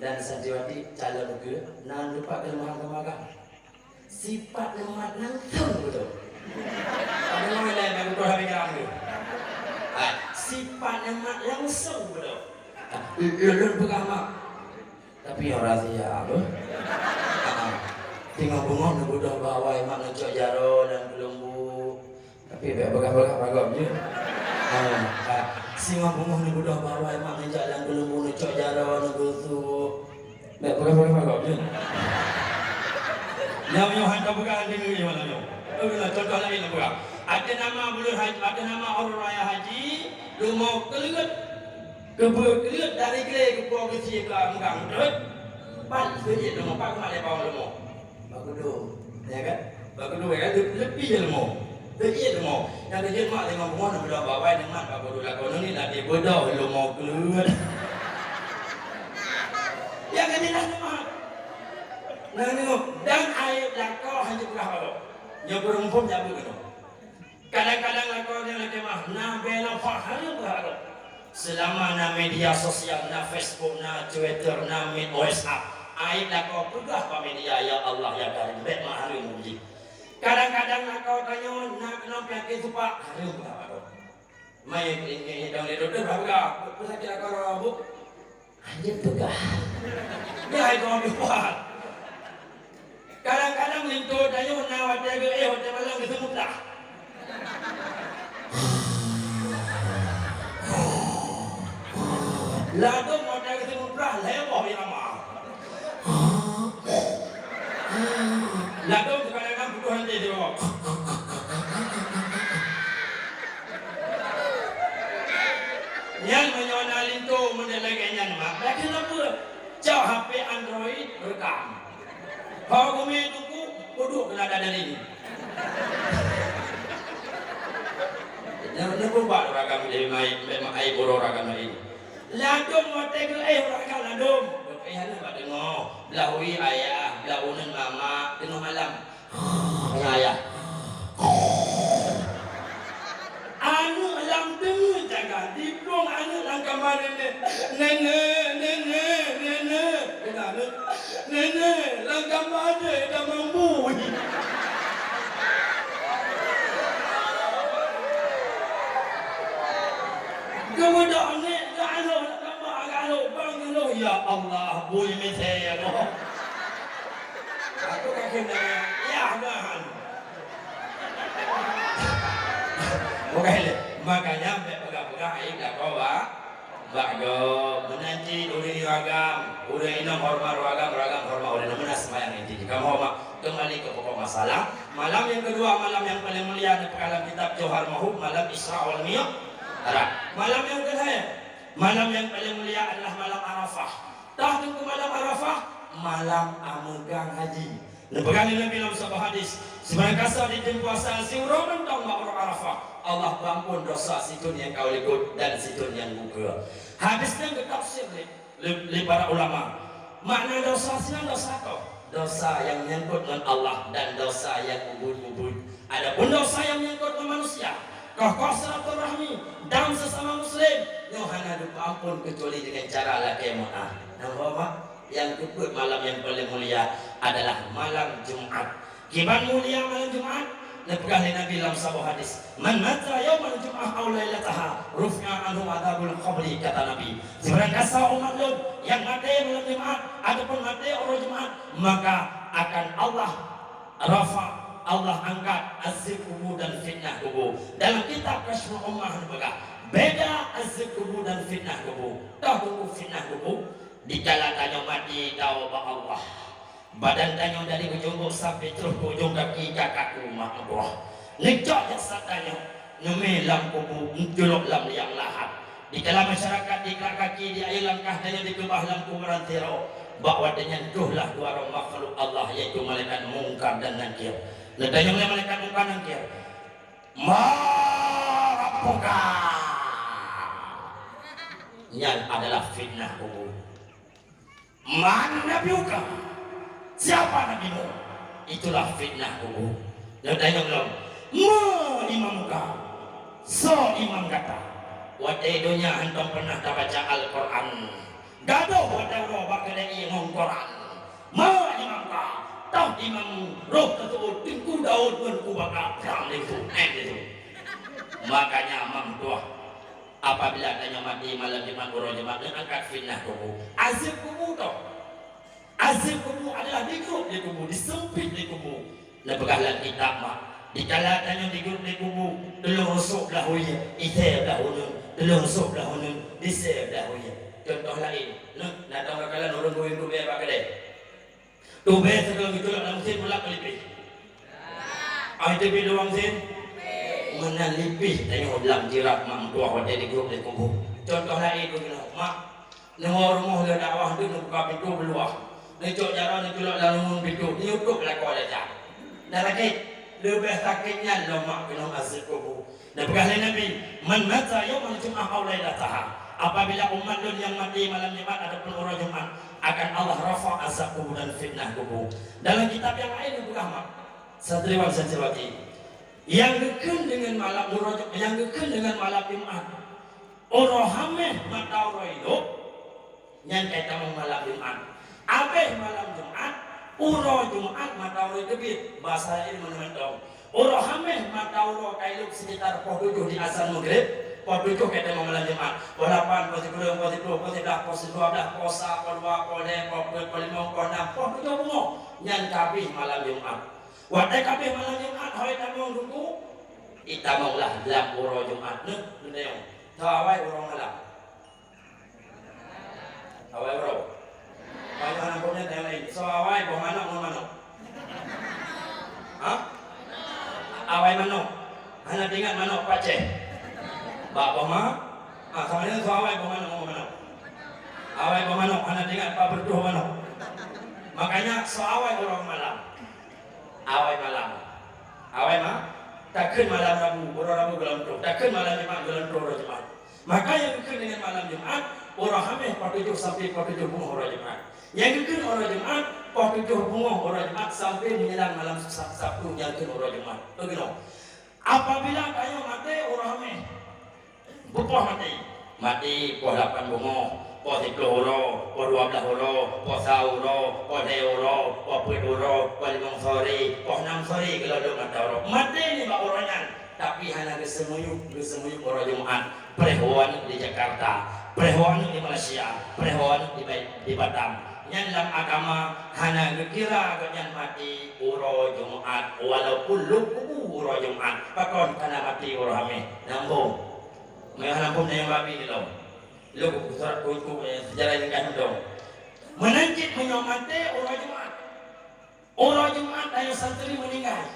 dan santriwati calon keu na lupa keuleumahan keu mak. Sipat neumat langsong beutôi. Ada orang lain yang betul habis jalan tu. Ah, sipat neumat langsong beutôi. Ah, ulôn peugah mak. Tapi orang sia apa? Ah, teungoh beungoh neubeudôh bak awai mak neucok jaroe dan keulumbu. Tapi bèk peugah-peugah bak gob jeuet. Ha, ha. Singoh beungoh neubeudôh bak awai mak neujak lam keulumbu neucok jaroe neugeusu. Bèk peugah-peugah bak gob jeuet. Nyoe, nyoe han tapeugah deungoe malam nyoe. Peugah contoh laén tapeugah. Ateueh nama buleuen haji, ateueh nama uroe raya haji, leumo kleuet. Keubeue kleuet dari glé geupo geusie keu meugang deuet. Ban seujid leumo, pat keumat lé bawang leumo. Bak kudong, ya kan? Bak kudong, ya kan? Leupie leumo. Leupie leumo. Nyang keujeuet mak teungoh beungoh neubeudôh bak awai neumat bak kudong lakoe nyoe ni lagèe beudôh leumo kleuet. Ya kan, ni lah neumat. Nah, nyoe. Dan aéb lakoe hana peugah bak lôn. Nyoe peurumpok nyabu keunoe. Kadang-kadang lakoe nyang lakèe meu'ah na bèe nafah hareuem beuhareuem. Seulama na media sosial, na Facebook, na Twitter, na mit WhatsApp, aéb lakoe peugah bak media, "Ya Allah, ya Karim, bèk meu'ah hareuem muji." Kadang-kadang lakoe tanyoe na keunoe peunyakét supak, hareuem beuhareuem. Maya keulinggih hidang di dokto, bah peugah, "Peue sakét lakoe droe, Bu?" Anjeut peugah. Nyan hai keuh buet. Kadang-kadang linto tanyoe na watèe geuéh, watèe malam geuseumeuplah. Ladôm watèe geuseumeuplah, lhèe boh irama. Ladôm kadang-kadang putôh ranté sidroe. Nyan meunyoe na linto model lagèe nyan, mak, bèk keuneuk peue. Cok H P Android, rekam. Ho geumè teungku, peuduek keu nada dari. Nyan, nyan peubuet ureueng agam lé mai, bèk mak ai uroe ureueng agam laén. Ladôm watèe geuéh ureueng agam ladôm. Geuéh hana bak teungoh. Blah wie ayah, blah uneun mama, teungoh malam. Ayah. Aneuk lam teungeut jaga, diplueng aneuk lam kama nenek. Nenek, nenek, nenek. Kheun aneuk, "Nenek, lam kama adek ka mambu." Geubeudôh nèk geualoh lam kama, geualoh bang geualoh, ya Allah, bui misèe nyoe. Aku ka kheun, ya, kan. Bukan lé. Makanya, bèk peugah-peugah aib lakoe bak, bak gob. Meunan cit ureueng inong agam, ureueng inong horeumat ureueng agam, ureueng agam horeumat ureueng inong. Meunan seumayang inti jih. Kamoe horeumat. Kembali ke pokok masalah. Malam yang kedua, malam yang paling mulia, dipeugah lam kitab Johar Mahub, malam Isra wal Mi'raj. Malam yang kelhèe, malam yang paling mulia adalah malam Arafah. Toh teungku malam Arafah, malam ameugang haji. Neupeugah lé Nabi lam saboh hadis, "Sibarang kasa jitem puasa siuroe mantong bak uroe Arafah, Allah peuamphon dosa sithôn nyang ka likot dan sithôn nyang bukon." Hadis nyan geutafsir lé, lé, lé para ulama. Makna dosa sinan dosa toh, dosa nyang nyangkot ngon Allah dan dosa nyang ubit-ubit. Adapun dosa nyang nyangkot ngon manusia, koh-koh silaturahmi dan sesama muslim, nyoe hana geupeuamphon keucuali deungon cara lakèe meu'ah. Nanggroe, Mak? Nyang keupeuet malam nyang paleng mulia adalah malam Jumat. Kiban mulia malam Jumat, neupeugah lé Nabi lam saboh hadis, "Man mata yaumal jum'ah aw lailataha, rufi'a anhu adzabul qabri," kata Nabi. Sibarang kasa umat lôn nyang maté malam Jumat ataupun maté uroe Jumat, maka akan Allah rafa, Allah angkat azab kubur dan fitnah kubur. Dalam kitab Kasyful Ummah neupeugah, beda azab kubur dan fitnah kubur. Toh teungku fitnah kubur? Dikala tanyoe maté tao bak Allah, badan tanyoe dari ujong bok sampai troh keu ujong gaki ka kaku mak meutuah. Neucok jasad tanyoe, neumè lam kubu, neuculok lam liang lahat. Dikala masyarakat dikrak kaki, diayue langkah tanyoe dikeubah lam kuburan sidroe, bak watée nyan trohlah dua droe makhluk Allah, yaitu malaikat Mungkar dan Nakir. Neutanyong lé malaikat Mungkar Nakir, "Ma rabbuka?" Nyan adalah fitnah kubu. "Man nabiyuka?" Siapa nabimu? Itulah fitnah kubu. Neutanyong lom, "Ma imamuka?" Soe imam gata? Watée donya hántom peunah tabaca Al-Quran, gadôh watée uroe bak keuneuk ié ngon Quran. "Ma imamuka?" Toh imam roh teuseuôt Teungku Daud ngon Abu Bakar, prang lé su, ék lé su. Makanya mam tuah Apabila tanyoe maté malam Jumat, uroe Jumat, neuangkat fitnah kubu. Azeub kubu toh. Azeub kubu adalah digrôp di kubu, diseumpit di kubu. Neupeugah lam kitab mak, dikala tanyoe digrôp di kubu, tuleueng rusok blah wie, isée blah uneuen, tuleueng rusok blah uneuen, disée blah wie. Contoh laén, neuh, na dong kakalon ureuëng geuwien tubée bak keudée. Tubée sigoe geuculok lam usin, mulak keu lipih. Ai teubiet luwang usin. Meunan lipih tanyoe lam jirat mak meutuah watée digrôp lé kubu. Contoh laén keu jinoe, mak, neuwoe rumoh lé dakwah deuek neubuka pintoe beuluwah. Neucok jaroe neuculok lam lumbông pintoe, neutôp lakoe lé that. Na sakét, leubeh sakét nyan lom mak keunong azeub kubu. Neupeugah lé Nabi, "Man mata yaumal jum'ah aw lailataha." Apabila umat lôn nyang maté malam Jumat ataupun uroe Jumat, akan Allah rafa' azab kubur dan fitnah kubur. Dalam kitab nyang laén neupeugah mak, santriwan santriwati, nyang geukheun deungon malam uroe Ju-, nyang geukheun deungon malam Jumat, uroe Hameh mata uroe ilop, nyan ka itamong malam Jumat. Abéh malam Jumat, uroe Jumat mata uroe teubiet, basa laén meunan mantong. Uroe Hameh mata uroe ka ilop sekitar poh tujoh di azan Maghrib, poh tujoh ka itamong malam Jumat. Poh lapan, poh sikureueng, poh siplôh, poh siblaih, poh dua blaih, poh sa, poh dua, poh lhée, poh peuet, poh limong, poh nam, poh tujoh beungoh, nyan ka abéh malam Jumat. Watée ka abéh malam Jumat, hôi tamong Teungku, itamonglah lam uroe Jumat. Neuh, neutanyong, soe awai uroe malam? Awai uroe. Awai manok, boh nyan tanyong laén. Soe awai boh manok ngon manok? Hah? Awai manok. Hana teuingat manok pacéh. Bak boh ma-, ah, sama dengan soe awai boh manok ngon manok. Awai boh manok, hana teuingat pat beureutoh manok. Makanya soe awai uroe malam. Awai malam. Awai ma-, takheun malam Rabu, uroe Rabu gohlom troh. Takheun malam Jumat, gohlom troh uroe Jumat. Maka nyang geukheun deungon malam Jumat, uroe Hameh poh tujoh sampai poh tujoh beungoh uroe Jumat. Nyang geukheun uroe Jumat, poh tujoh beungoh uroe Jumat sampai meunyelang malam Sab-, Sabtu nyang kheun uroe Jumat. Beugeunoe. Apabila tanyoe maté uroe Hameh, beupoh maté. Maté poh lapan beungoh, poh siplôh uroe, poh dua blaih uroe, poh sa uroe, poh lhée uroe, poh peuet uroe, poh limong sore, poh nam sore, geulop-lop mata uroe. Maté nibak uroe nyan. Tapi hana geuseumiyueb, geuseumiyueb uroe Jumat. Preh woe aneuk di Jakarta, preh woe aneuk di Malaysia, preh woe aneuk di Bai-, di Batam. Nyan lam agama hana geukira gobnyan maté uroe Jumat, walaupun lôn kubu uroe Jumat. Pakon kana maté uroe Hameh? Nambông. Meuhana pun nyang babi di lom. Lôn kubu surat kuku, eh, sejarah nyang ka hindong. Meunan cit meunyoe maté uroe Jumat. Uroe Jumat tanyoe santri meuninggai,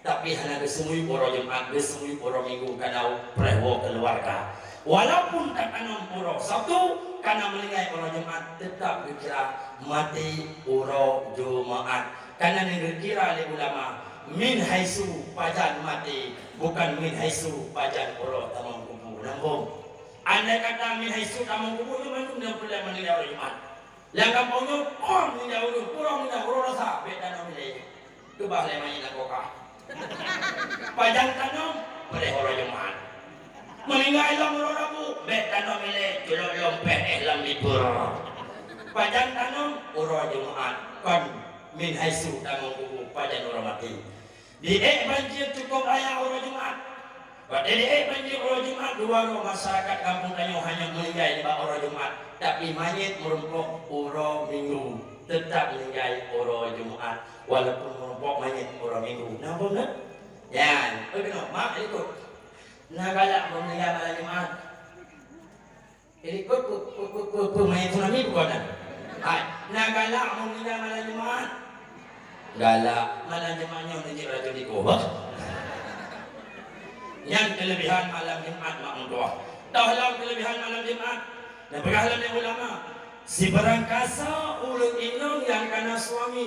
tapi hana geuseumiyueb uroe Jumat, geuseumiyueb uroe Minggu kana preh woe keuluwarga. Walaupun tatanom uroe Sabtu kana meuninggai uroe Jumat, teutap geukira maté uroe Jumat. Kana nyang geukira lé ulama min haitsu pajan maté, bukan min haitsu pajan uroe tamong kubu. Nambông. Andai kata min haitsu tamong kubu, nyoe mandum nyang peureulée meuninggai uroe Jumat. Lam gampông nyoe, kon meuninggai ureuëng, uroe meuninggai, uroe Selasa, bék tanom ilée. Keubah lé manyét lam kulkas. Pajan tanom, preh uroe Jumat. Meuninggai lom uroe Rabu, bék tanom ilée, culok lom péh éh lam dipeu. Pajan tanom, uroe Jumat, kon min haitsu tamong kubu, pajan uroe maté. Di ék banjir cukôp raya uroe Jumat. Watée di ék banjir uroe Jumat, dua droe masyarakat gampông tanyoe hana meuninggai nibak uroe Jumat, tapi manyét meurumpok uroe Minggu, teutap meuninggai uroe Jumat, walaupun meurumpok manyét uroe Minggu. Na peue? Nyan, peue keunoe, mak ikot. Na galak meuninggai malam Jumat. Jadi, peue, peue, peue manyét tsunami peue keunan? Hai, na galak meuninggai malam Jumat? Galak, malam Jumat nyoe neujeuet racun tikus, bah. Nyan keuleubehan malam Jumat mak meutuah. Toh lom keulebihan malam Jumat, neupeugah lé ulama, sibarang kasa ureuëng inong nyang kana suami,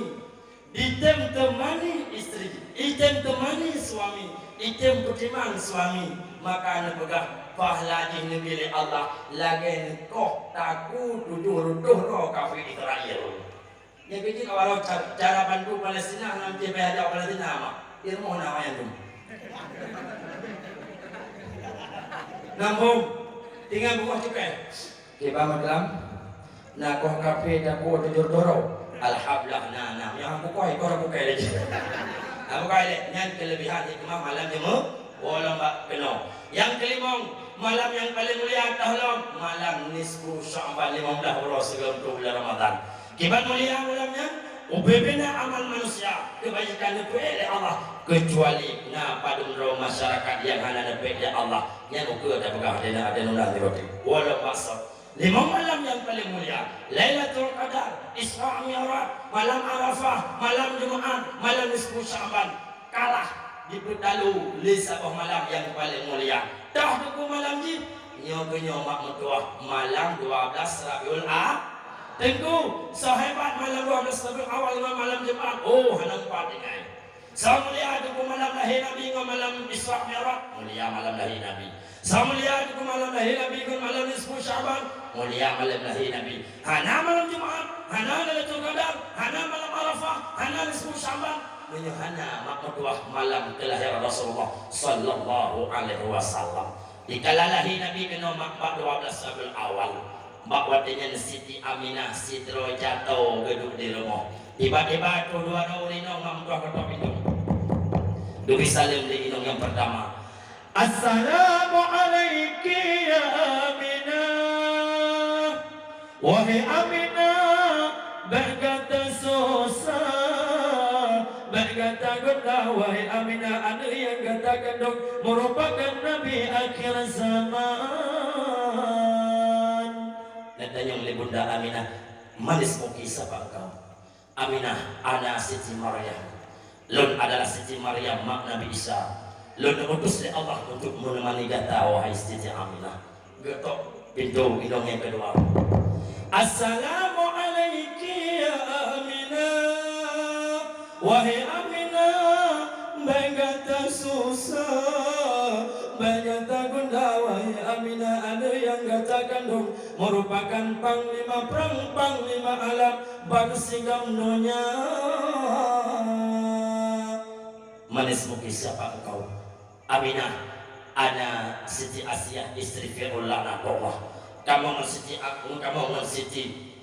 jitem teumani istri, jitem teumani suami, jitem peutimang suami, maka neupeugah pahala jih neubi lé Allah lagée neukoh takue tujoh reutôh droe kafé Israel. Nyang keujiek awak cara, cara bantu Palestina, hana meusti payah jak Palestina, mak. Di rumoh na awak nyan tu. Nambông, tinggai beungoh cukai. Kiban meukelam, na koh kafé takue tujoh reutôh droe. Alhamdulillah, na, na. Nyang bukai, kora bukai lé. Na bukai lé. Nyan keulebihan hikmah malam Jumaat. Woe lom bak keunoe. Nyang keulimong, malam nyang paleng mulia toh lom, malam nisfu Sya'ban, limong blaih uroe sigoe reutôh bulan Ramadhan. Kiban mulia malam nyan, ubé-ubé na amal manusia, keubaikan neupeuék lé Allah, keucuali na padum droe masyarakat nyang hana neupeuék lé Allah, nyan ukeue tapeugah lé na até nurah di roti. Woe lom bak sot. Limong malam nyang paleng mulia, Lailatul Qadar, Isra Mi'raj, malam Arafah, malam Jumaat, malam nisfu Sya'ban. Kalah jipeutalu lé saboh malam nyang paleng mulia. Toh teungku malam jih? Nyoe keuh nyoe mak meutuah malam dua belas Rabiul A-, teungku, soe hebat malam dua belas Rabiul Awal ngon malam Jumaat? Oh, hana meupat tinggai. Soe mulia teungku malam lahé Nabi ngon malam Isra Mi'raj? Mulia malam lahé Nabi. Soe mulia teungku malam lahé Nabi ngon malam nisfu Sya'ban? Mulia malam lahé Nabi. Hana malam Jumaat, hana Lailatul Qadar, hana malam Arafah, hana nisfu Sya'ban, meunyoe hana mak meutuah malam keulahiran Rasulullah sallallahu alaihi wasallam. Dikala lahé Nabi keunoe mak bak dua belas Rabiul Awal. Bak watée nyan Siti Aminah sidroe jato geuduek di rumoh. Tiba-tiba troh dua droe ureuëng inong mak meutuah ketok pintô. Geubri saleuem lé inong nyang peurtama. "Assalamu'alaiki ya Aminah. Wahai Aminah, bék gata susah, bék gata gundah, wahai Aminah, aneuëk nyang gata kandong meurupakan Nabi akhir zaman." Neutanyong lé Bunda Aminah, "Manis muki sapa engkau?" "Aminah, ana Siti Maryam. Lôn adalah Siti Maryam, mak Nabi Isa. Lôn neuutus lé Allah untuk meuneumani gata, wahai Siti Aminah." Geutok pintô inong nyang keudua. "Assalamu'alaiki ya Aminah. Wahai Aminah, bék gata susah, bék gata gundah, wahai Aminah, aneuëk nyang gata kandong meurupakan panglima prang, panglima alam." Ban sigom donya. Manis muki sapa engkau? Aminah, ana Siti Asiah, istri Fir'aun laknatullah. Kamoe ngon Siti, kamoe ngon Siti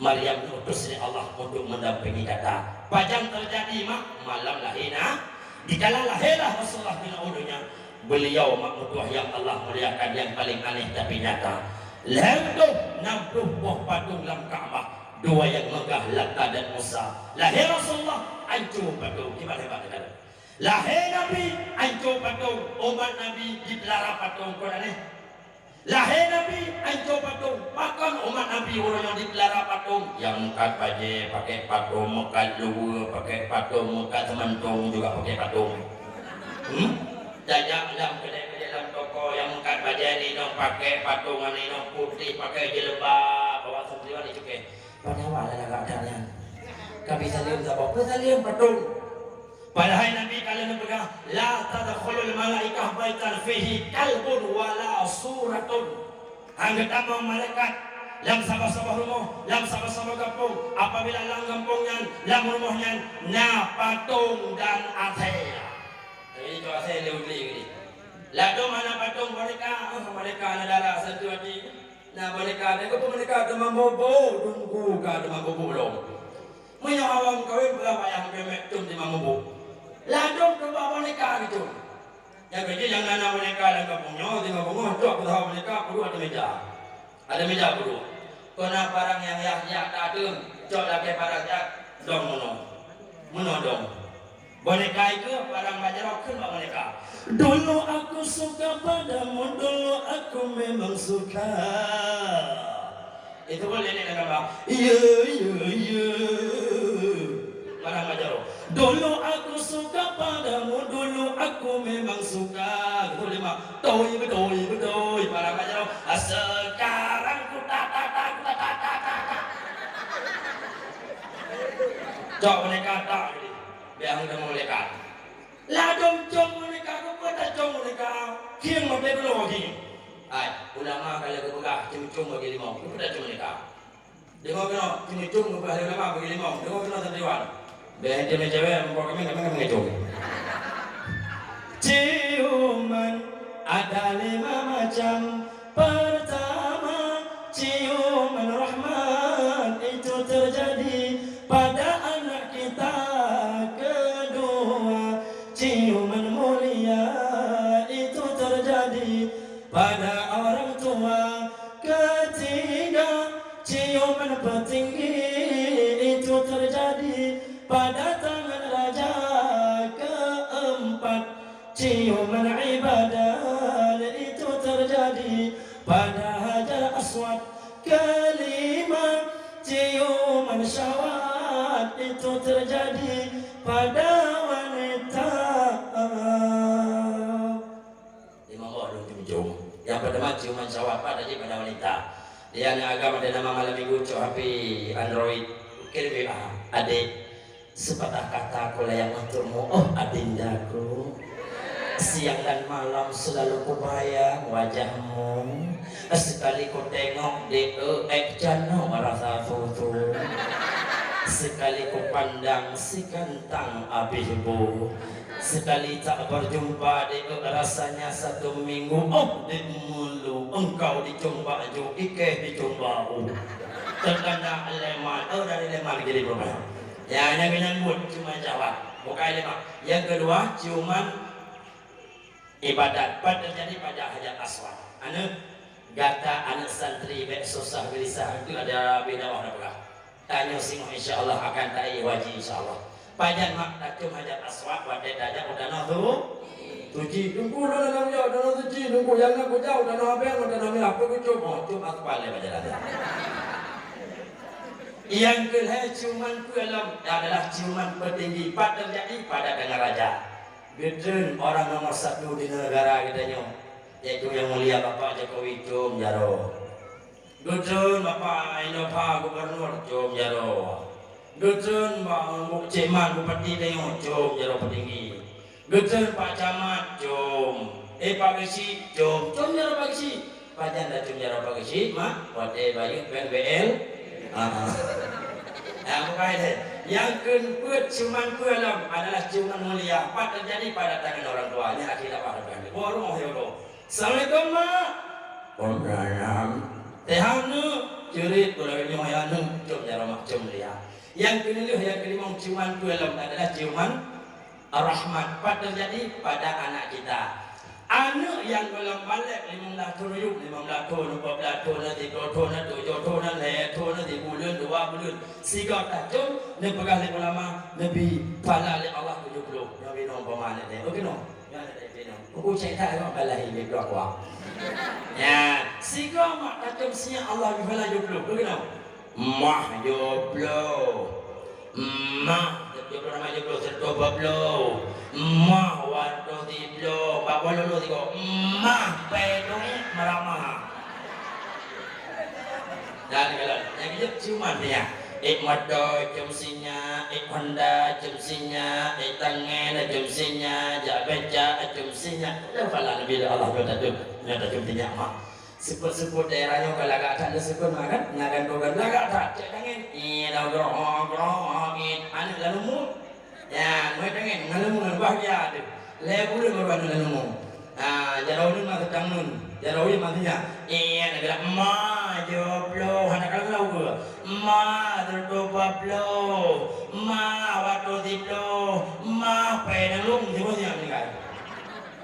Maryam diutus lé Allah untuk mendampingi gata. Pajan teujadi, mak? Malam lahé na. Dikala lahé lah Rasulullah keunoe u donya, beliau mak meutuah nyang Allah muliakan nyang paleng aneh tapi nyata. Lhèe reutôh nam ploh boh patong lam Ka'bah, dua nyang meugah Lata dan Uzza. Lahé Rasulullah, anco patong. Kiban hebat teuka. Lahé Nabi, anco patong. Umat Nabi jipeulara patong, kon aneh. Lahé Nabi, anco patong. Pakon umat Nabi uroe nyoe jipeulara patong? Nyang meukat bajèe pakèk patong, meukat luweue pakèk patong, meukat seumantong juga pakèk patong. Hmm? Tajak lam keudè-keudè lam toko nyang meukat bajèe, nyoe pakèk patong, nyoe putéh pakèk jilbab, awak santriwan jicukèe. Padahai awak lagak that nyan. Ka peusaleuem saboh, peusaleuem patong. Padahai Nabi ka lheueh neupeugah, "La tadkhulul malaikah baitan fihi kalbun wala suratun." Han geutamong malaikat lam saboh-saboh rumoh, lam saboh-saboh gampông, apabila lam gampông nyan, lam rumoh nyan, na patong dan asèe. Jadi, tu asèe lé uli gini. Ladôm hana patong boneka, oh, boneka na dara satu hati. Na boneka, na keupeue boneka teuma bobo, dungku ka teuma bobo lom. Meunyoe awak meukawen, beulah payah meukeumèe tom teuma bobo. Ladôm keuba boneka gitu. Nyang keujeuet nyang na boneka lam gampông nyoe, teuma beungoh trok peusaho boneka, peuduek ateueh meuja. Ateueh meuja peuduek. Kon na parang nyang yah-yah tateum, cok lakèe parang jak, dong meunoe. Meunoe dong. Boneka itu parang bak jaroe kheun bak boneka. Dulu aku suka padamu, dulu aku memang suka. Itu pun nenek dah gambar. Iya, iya, iya. Parang bak jaroe. Dulu aku suka padamu, dulu aku memang suka. Itu lima. Toi, beutôi, beutôi. Parang bak Cok boneka tak jadi. Biar hana teumeung boneka. Ladom com boneka, keupeue tacom boneka? Khieng meuteuk ulo khieng. Hai, ulama ka lheueh geupeugah, ceumeucom bagi limong. Keupeue tacom boneka? Deungoe keunoe, ceumeucom geupeugah lé ulama bagi limong. Deungoe keunoe santriwan. Bèk ente meucewek, muka kami, kami, kami ngecom. Ciuman ada lima macam. Pertama, ciuman rahmat itu terjadi pada anak kita. Kedua, ciuman mulia itu terjadi pada orang tua. Ketiga, ciuman petinggi itu terjadi pada tangan raja. Keempat, ciuman ibadah itu terjadi pada Hajar Aswad. Kelima, ciuman syahwat itu terjadi pada wanita. Limong boh lôn cium-cium. Nyang pertama ciuman syahwat, pat jadi pada wanita. Di aneuk agam ada nama malam minggu cok H P Android, kirim W A, "Adek, sepatah kata ku layak untukmu, oh adindaku. Siang dan malam selalu kubayang wajahmu. Sekali ku tengok dek, eh, eh, canok rasa susu. Sekali ku pandang si kantang abih bu." Sekali tak berjumpa dek, rasanya satu minggu, oh dek mulu, engkau dicumpa ju, ikeh dicumpa u. Terkena leman, oh dari leman jadi berubah. Ya, nyang keunyang buet ciuman syahwat. Bukai leman. Yang kedua, ciuman ibadat. Pat terjadi pada Hajar Aswad. Aneuk gata, aneuk santri, bèk susah geulisah. Itu ada beda wah peugah. Tanyoe singoh insya Allah akan taék haji insya Allah. Pajan mak tacom Hajar Aswad watèe tajak u Tanoh Su-, Suci. Teungku lôn hana kujak u Tanoh Suci, Teungku nyang na kujak u Tanoh Abang, u Tanoh Mirah, peue kucom, oh, com aspal lé pajan ada. Nyang keulhèe ciuman peue lom adalah ciuman petinggi, pat teujadi pada tangan raja. Geutreun orang nomor satu di negara geutanyoe, yaitu Yang Mulia Bapak Jokowi, com jaroe. Geutreun Bapak Indopha Gubernur, com jaroe. Geutreun Pak Cekman Bupati tanyoe, com jaroe peutinggi. Geutreun Pak Camat, com. Eh, Pak Geuchik, com. Com jaroe Pak Geuchik. Pajan tacom jaroe Pak Geuchik, mak? Watèe bayeue pèng B L. Ah. Nah, bukai deh. Nyang keupeuet ciuman peue lom adalah ciuman mulia. Pat teujadi pada tangan orang tua. Nyan akhé dakwah Tuhan. Boh rumoh ya Allah. Assalamualaikum, Mak. Waalaikumsalam. Sehat, Neuk? Ceurit, ku lagèe nyoe, ya, Neuk. Com jaroe mak, com dia. Nyang keulhèe, nyang keulimong ciuman peue lom adalah ciuman rahmat. Pat teujadi pada anak kita. Aneuk nyang goh lom balek limong blah thôn yub, limong blah thôn, dua blah thôn, siplôh thôn, tujoh thôn, lhèe thôn, sibuleuen, dua buleuen. Sigoe tacom, neupeugah lé ulama, neubi phala lé Allah tujoh plôh. Nyoe binoe umpama aneuk teuh. Oke, noh. Buku cek that tengok balah ini dua kuah. Ya, sigoe mak tacom sinyak Allah bifala joplo. Begitu. Mah joplo. Mah joplo nama joplo serto bablo. Mah wato siblo. Bak bolo lo sigoe. Mah pedong meramah. Dan kalau nyang kejut ciuman dia. Ék moto cium sinyak, ék Honda cium sinyak, ék tangen cium sinyak, jak beca cium sinyak. Dah pala Nabi Allah nyoe tacom, nyoe tacom sinyak mak. Seupôt-seupôt daerah nyoe ka lagak that lé seupôt mak kan? Nyan kan bukan lagak that, cek tangen. Iya dah geroh geroh angin. Aneuk lalu mu. Nyan, muet tangen, ngon leumo, ngon bahgia teuh. Lhèe buleuen baru aneuk leumo. Ha, jaroe ulôn ma seutang lôn. Jaroe ulôn ma sinyak. Iya, na geura ma joplo, hana kalon lawa. Ma sireutoh bablo. Ma wato siblo. Ma pèe nang lôn, siboh sinyak meuninggai.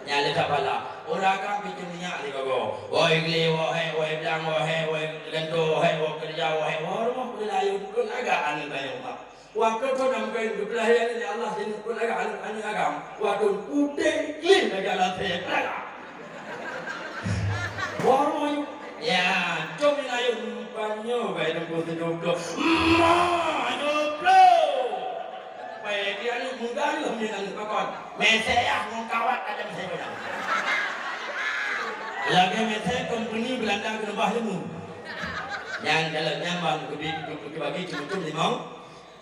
Nyan lé that pala. Ureueng agam pih cium sinyak sigoe-goe. Woe gli, woe hék, woe blang, woe hék, woe gantoe, woe hék, woe keureuja, woe hék, woe rumoh, woe layu, keu lagak aneuk tanyoe, mak. Waktu tu nam kain geupeulayani lé Allah sineuk peulaga aneuk-aneuk agam. Waktu putéh klim lagèe lasé peulaga. Wah, rumoh nyoe. Ya, com layeuen panyo bai teungku sidroe. Ma, joplo. Pai dia ni muda ni min aneuk pakon. Mesé yah ngon kawat aja mesé muda. Lagèe mesé kompeni Belanda keuneubah ilmu. Nyang jalan nyaman keubi keu bagi cum-cum limong.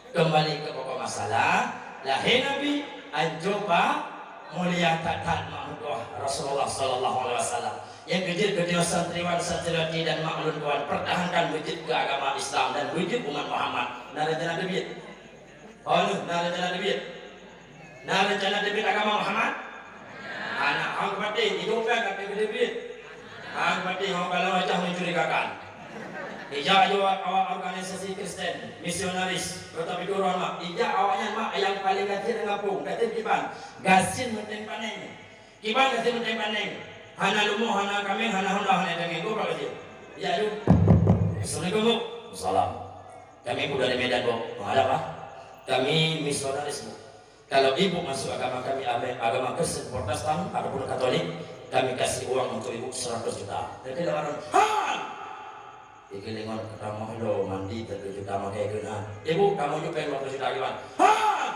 Keumbali keu pokok masalah, lahé Nabi, ancoe pa mulia that-that mak meutuah Rasulullah sallallahu alaihi wasallam. Nyang keujeuet keu santriwan-santriwati dan mak ulôn tuan, pertahankan beujeuet keu agama Islam dan beujeuet umat Muhammad. Na rencana teubiet? Oh, na rencana teubiet? Na rencana teubiet agama Muhammad? Hana, hang pati, idup kan tapi teubiet. Hang pati, hang kalau wajah mencurigakan. Ija awak, awak organisasi Kristen, misionaris, kota Bidoro mak. Ija awaknyan mak yang paling gasien lam gampông, gasien kiban, gasien meunteng paneng. Kiban gasien meunteng paneng. Hana leumo, hana kaméng, hana honda, hana daging. Go bak gasien. Ya, yuk. Assalamualaikum, Bu. Salam. Kami Bu dari Medan, Bu. Ada apa? Kami misionaris, Bu. Kalau ibu masuk agama kami, ame-, agama Kristen, Protestan, ataupun Katolik, kami kasih uang untuk ibu seratus juta. Jadi, orang, "Han!" Ibu, kamoe lom mandi seratus juta makai keunan. Ibu, kamoe jok péng lima puluh juta iban. "Han!"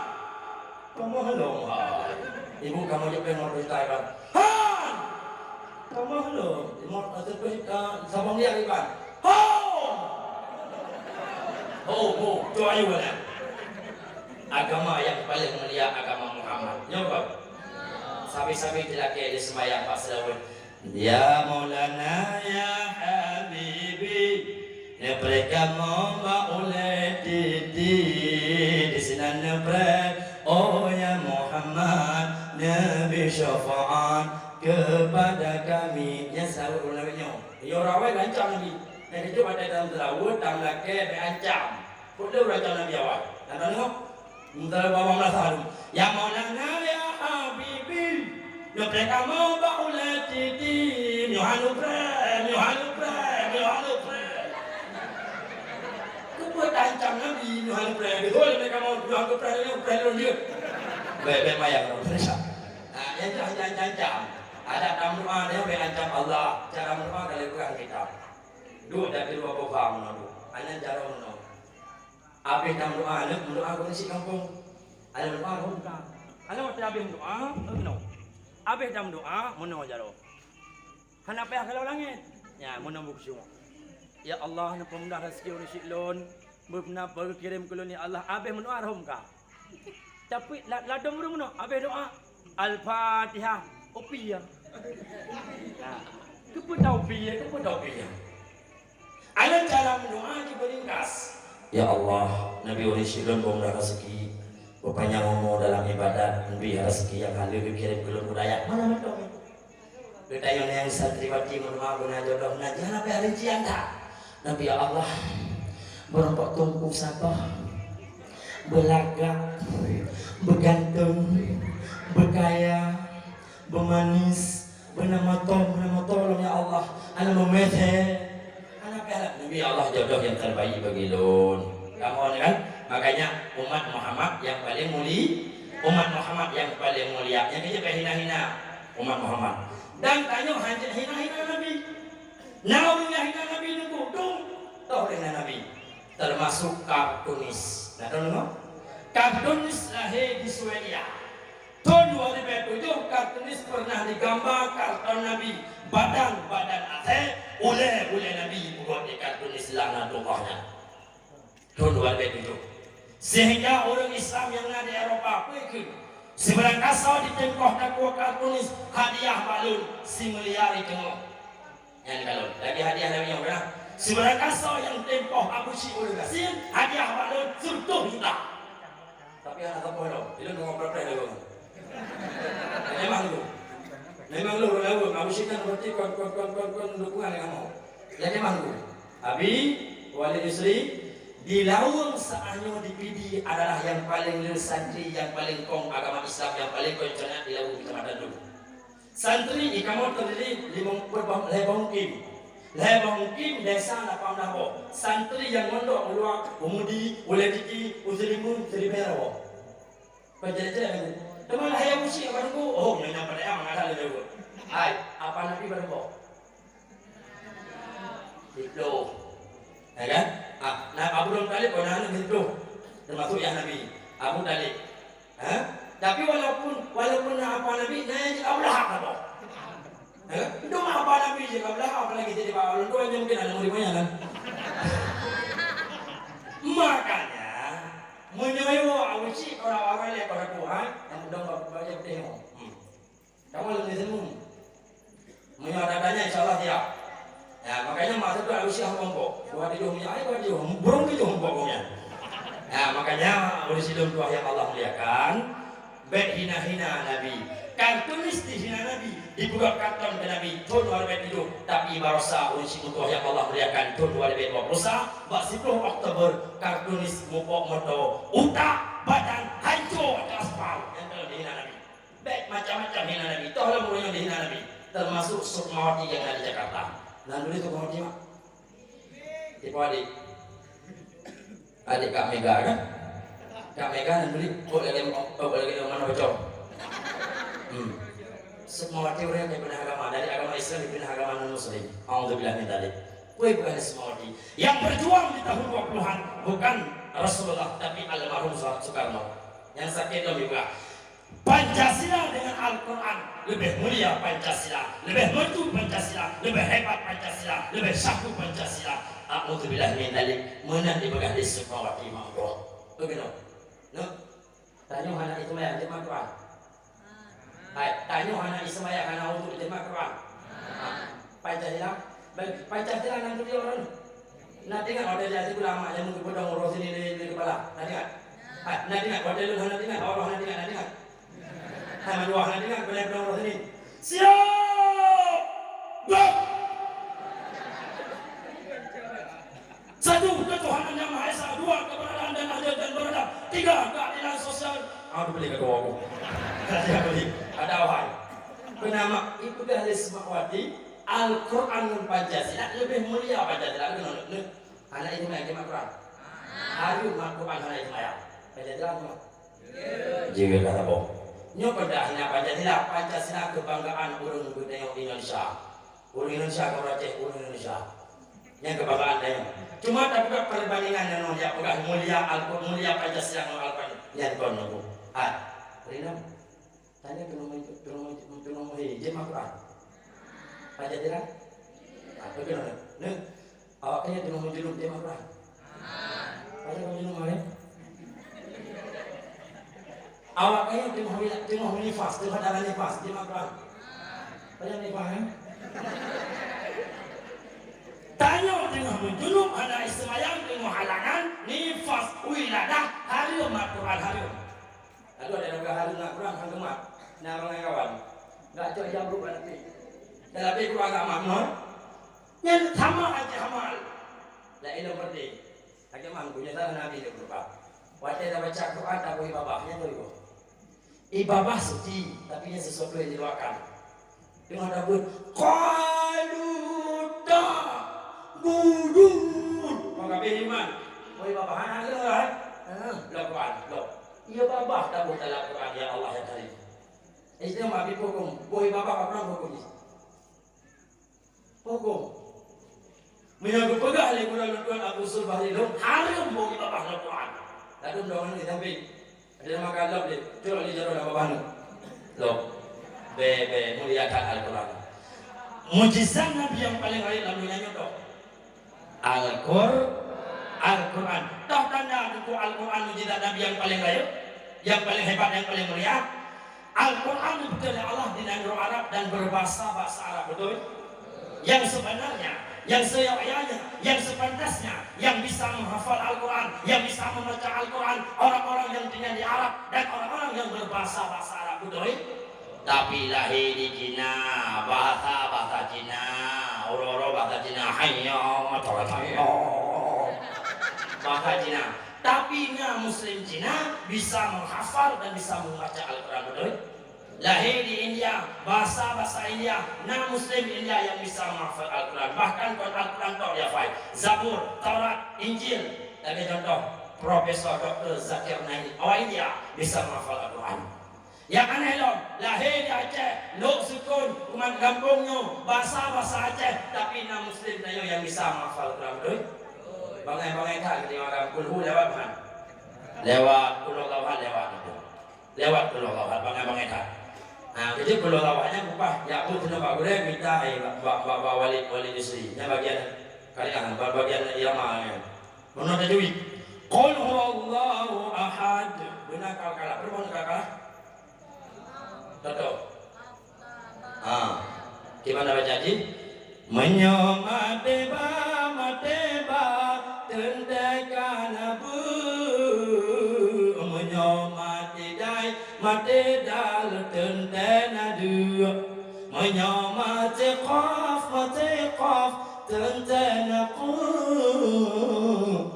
Kamoe lom, hai. Ibu, kamoe jok péng lima puluh juta iban. "Han!" Kamoe lom. Lima ratus, eh, sabong dia iban. Ho! Ho, ho, tu ayu lah. Agama yang paling mulia agama Muhammad. Nyoe, Pak. Sabe-sabe jilakée lé seumayang bak seulaweuet. Ya Maulana, ya Habibi, neupreh kamoe bak ulée titi. Di sinan neupreh, oh ya Muhammad, neubri syafaat kepada kami. Nyan seulaweuet ulôn lawét nyoe. Nyoe rawai rancang Nabi. Nyang keujeuet watée tam seulaweuet, tam lakée, bèk ancam. Peue lé rancang Nabi awai. Nyang tadeungoe? Meunteureu bawang rasa tu. Ya Maulana, ya Habibi. Neupreh kamoe bak ulée titi. Nyoe hana preh, nyoe hana preh, nyoe hana preh. Keupeue tancam Nabi, nyoe hana preh. Beutôi lé kamoe, nyoe hana preh, nyoe preh lôn jeuet. Bèk, bèk maya kamoe. Nah, nyang tu hana ancam-ancam. Adak tameudoa, nyoe bèk ancam Allah. Cara meudoa ka lheueh peugah kitab. Duek dan keudua boh bang meunoe. Hana jaroe meunoe. Abéh tameudoa, aneuk meudoa keu ureueng syiek gampông. Aneuk meudoa keu buka. Aneuk watèe abéh meudoa, eh, keunoe. Abéh tameudoa, meunoe jaroe. Hana payah kalon langèt. Nyan, meunoe bukeusiuek. Ya Allah, neupeumudah raseuki ureueng syiek lôn. Beuna peukirém keu lôn, ya Allah. Abéh meudoa, roh muka. Tapi la-, ladôm ureueng meunoe, abéh doa, Al-Fatihah, upi ya. Nah, keupeue taupi ya, keupeue taupi ya. Aneuk cara meudoa jih beuringkas. Ya Allah, neubri ureueng syiek lôn beumeurah raseuki, beupanyang umu dalam ibadat, neubri raseuki nyang haleue geukirém keu lôn budaya. Mana mantong? Geutanyoe nyang santriwati meudoa beuna jodoh na jih hana payah rincian that. Tapi ya Allah, meurumpok teungku saboh, beulagak, beuganteng, beukaya, beumanis, beuna moto, beuna moto lom ya Allah, hana meumeusé. Hana payah neubri ya Allah jodoh nyang terbaik bagi lôn. Kamoe kan? Makanya umat Muhammad nyang paleng muli-, umat Muhammad nyang paleng mulia. Nyang keuh hina-hina umat Muhammad. Dan tanyoe hanjeuet hina-hina Nabi. Na ureueng nyang hina Nabi nunggu dong, toh hina Nabi. Termasuk kartunis. Na tahu nyoe? Kartunis lahé di Swedia. Thon dua ribèe tujoh, kartunis pernah digamba karton Nabi, badan-badan asèe, ulèe-ulèe Nabi peugot di kartunis laknatullah nyan. Thon dua ribèe tujoh. Sehingga ureueng Islam nyang na di Eropa peue kheun, sibarang kasoe jitem poh takue kartunis hadiah bak lôn similiar iteungoh. Nyan kalon, lagèe hadiah lagèe nyoe, nah. Sibarang kasoe nyang tem poh Abu Syik Ulèe Gasien, hadiah bak lôn seratus juta. Tapi hana sapeue lom, ilôn deungoe preh-preh lagèe nyoe. Memang tu. Memang lôn lagèe Abu Syik kan berarti kon, kon, kon, kon, kon dukungan dengan mau. Ya memang tu. Abi, Walid Yusri, di Laweueng saat nyoe di Pidie adalah nyang paleng le santri, nyang paleng kong agama Islam, nyang paleng kong syariat di Laweueng Kecamatan Dum. Santri di kamoe teurdiri limong ploh boh, lhèe boh mukim. Lhèe boh mukim, desa lapan blah boh. Santri nyang mondok u luwa, u Mudi, u Lhèe Tiki, u Seulimeue, siribèe boh. Kon jeuet-jeuet lagu. Teuma lhèe musyik baru, oh, nyoe nyang padahai mangat lé jaweueb. Hai, apa Nabi baru boh? Siploh. Ya kan? Ah, nah, Abu Thalib pernah aneuk siploh. Termasuk yah Nabi. Abu Thalib. Ha? Tapi walaupun, walaupun na apa Nabi, na nyang cit Abu Lahab apa? Ha? Itu mah apa Nabi cit Abu Lahab, apalagi jadi bak ulôn tuan, mungkin ada murid banyak kan? Makanya, Nyoe Abu Syik orang-orang lé pada Tuhan yang udah baca beuteh nyoe. Hmm. Kamu lebih senang. Meunyoe ada tanya, insya Allah siap. Ya, makanya maksud tu Abu Syik hamba. Dua tujuh minyak, ayo dua tujuh. Burung tujuh hamba punya. Ya, makanya oleh sidang tuah yang Allah muliakan, bèk hina-hina Nabi. Kartunis dihina Nabi, dipeugah karton keu Nabi, thôn dua ribu tujuh. Tapi barosa oleh sidang tuah yang Allah muliakan, thôn dua ribu dua puluh satu, bak sepuluh Oktober, kartunis mupok moto, utak, badan, hancô atau aspal. Nyang keuneuk dihina Nabi. Bèk macam-macam hina Nabi. Toh lom ureueng nyang dihina Nabi. Termasuk Sukmawati nyang na di Jakarta. Na turi Sukmawati, mak? Tipu adik. Adik Kak Mega kan? Kak Mega na turi. Kok lagi, kok lagi mana bocor? Hmm. Sukmawati ureueng nyang pinah agama. Dari agama Islam pinah agama non-Muslim. Alhamdulillah min dzalik. Kue bukan Sukmawati. Yang berjuang di tahun dua puluhan bukan Rasulullah, tapi almarhum Soekarno. Yang sakit lom juga. Pancasila dengan Al-Quran, lebih mulia Pancasila, lebih merdu Pancasila, lebih hebat Pancasila, lebih syaku Pancasila. A'udzubillah min dzalik. Meunan dipeugah di Sukmawati Mangkok. Begitu. No? Tanyoe hana Ismail, jeuet mat Quran. Hai, tanyoe hana Ismail, hana udhu, jeuet mat Quran. Pancasila, bagi Pancasila nan tuju orang. Na teuingat watèe di até ulama nyang meupeudong uroe sini di, di kepala? Na teuingat? Ha, na teuingat? Watèe lôn hana teuingat, Allah na teuingat, na teuingat? Hai, mandua hana teuingat, peudong uroe sini. Siap! Bak! Satu, ketuhanan yang Maha Esa. Dua, keberadaan dan adil dan beradab. Tiga, keadilan sosial. Aduh, beli kedua aku. Ada wahai. Penama ibu dah Sukmawati. Al-Quran ngon Pancasila lebih mulia Pancasila. Betul tak? Anak itu main game Al-Quran. Harus Al-Quran anak itu main. Pancasila apa? Jika kata boh. Nyoe pada hina Pancasila. Pancasila kebanggaan ureueng geutanyoe Indonesia. Ureueng Indonesia, ureueng Aceh, ureueng Indonesia. Nyan kebanggaan tanyoe. Cuma tapeugah perbandingan nyoe, jak peugah mulia Al-Quran, mulia Pancasila ngon Al-Quran. Nyan kon nyoe. Hai. Rina. Tanya teunoh, teunoh, teunoh, hei, jeuet mat Quran? Pancasila? Ah, betul, nah. Nah, awak kaya teunoh meujunub jeuet mat Quran? Pancasila meujunub, mana? Awak kaya teunoh, teunoh nifas, teunoh darah nifas, jeuet mat Quran? Pancasila nifas, eh? Tanyoe teunoh meujunub, hana iseumayang, teunoh halangan, nifas, wiladah, hareuem mat Quran, hareuem. Lalu ada dua hari nak Quran hang geumah. Nah, bangai kawan. Enggak cok jam buka nanti. Dalam Quran agak mamon. Nyan sama aja amal. Lain yang penting. Agak mampu nyata Nabi dia berupa. Waktu dah baca Quran tak boleh babah. Nyan tu ibu. Ibadah suci, tapi nyan sesuatu yang diluarkan. Teungoh tabuet, "Qalu ta'budun." Orang kafir iman. Oi, babah, hana leuh, eh? Heh, lom Quran, lom. Iya babah tabuet dalam Quran, ya Allah, ya Karim. Istimewa bagi hukum. Boh babah, apa hukum ni? Hukum. Meunyoe geupeugah lé gurèe lôn tuan Abu Yusuf Bahri lôn, hareuem boh babah lom Quran. Lalu mendorong ni sampai Ada nama kalab dia, cok lé jaroe lam babah nyoe. Loh. Be, be, mulia that Al-Quran. Mujizat Nabi nyang paleng rayeuk lam donya nyoe toh. Al-Qur-, Al-Quran. Toh tanda teungku Al-Quran mujizat Nabi nyang paleng rayeuk, nyang paleng hebat, nyang paleng mulia. Al-Quran dipeugah lé Allah di nanggroe Arab dan berbahasa bahasa Arab, betul? Yang sebenarnya, yang seyogyanya, yang sepantasnya, yang bisa menghafal Al-Quran, yang bisa membaca Al-Quran, orang-orang yang tinggal di Arab dan orang-orang yang berbahasa bahasa Arab, betul? Tapi lahé di Cina, bahasa bahasa Cina, uroe-uroe bahasa Cina, hayya, hayya, bahasa Cina. Tapi na Muslim Cina bisa menghafal dan bisa membaca Al-Quran, betul? Lahé di India, bahasa-bahasa India, na Muslim India nyang bisa menghafal Al-Quran. Bahkan kon Al-Quran tok dihafal. Zabur, Taurat, Injil. Lagèe contoh, Profesor Doktor Zakir Naik, awak India, bisa menghafal Al-Quran. Nyang aneh lom, lahé di Aceh, lhok seukon, kuman gampông nyoe, bahasa-bahasa Aceh, tapi na Muslim tanyoe nyang bisa menghafal Al-Quran, betul? Bangai-bangai that, keudéh malam, kulhu lewat mana? Lewat, kulhu lewat, lewat. Lewat Pulo Lahat, bangai-bangai that. Nah, keujeuet Pulo Lahat nyan kupah, jak buet keunoe bak gurèe mita, eh, bak, bak, bak, bak Walid, Walid Yusri. Nyan bagian Kalian, bak bagian Yama nyan. Meunoe tajwid. Qul huwallahu ahad. Beuna kalkala. Beuna kalkala? Toto. Ha. Gimana baca jih? Meunyoe maté ba, maté ba, teuntée ka na beuet. Meunyoe maté dai, maté dal, teuntée na deuek. Meunyoe maté qaf, maté qaf, teuntée na qeuet.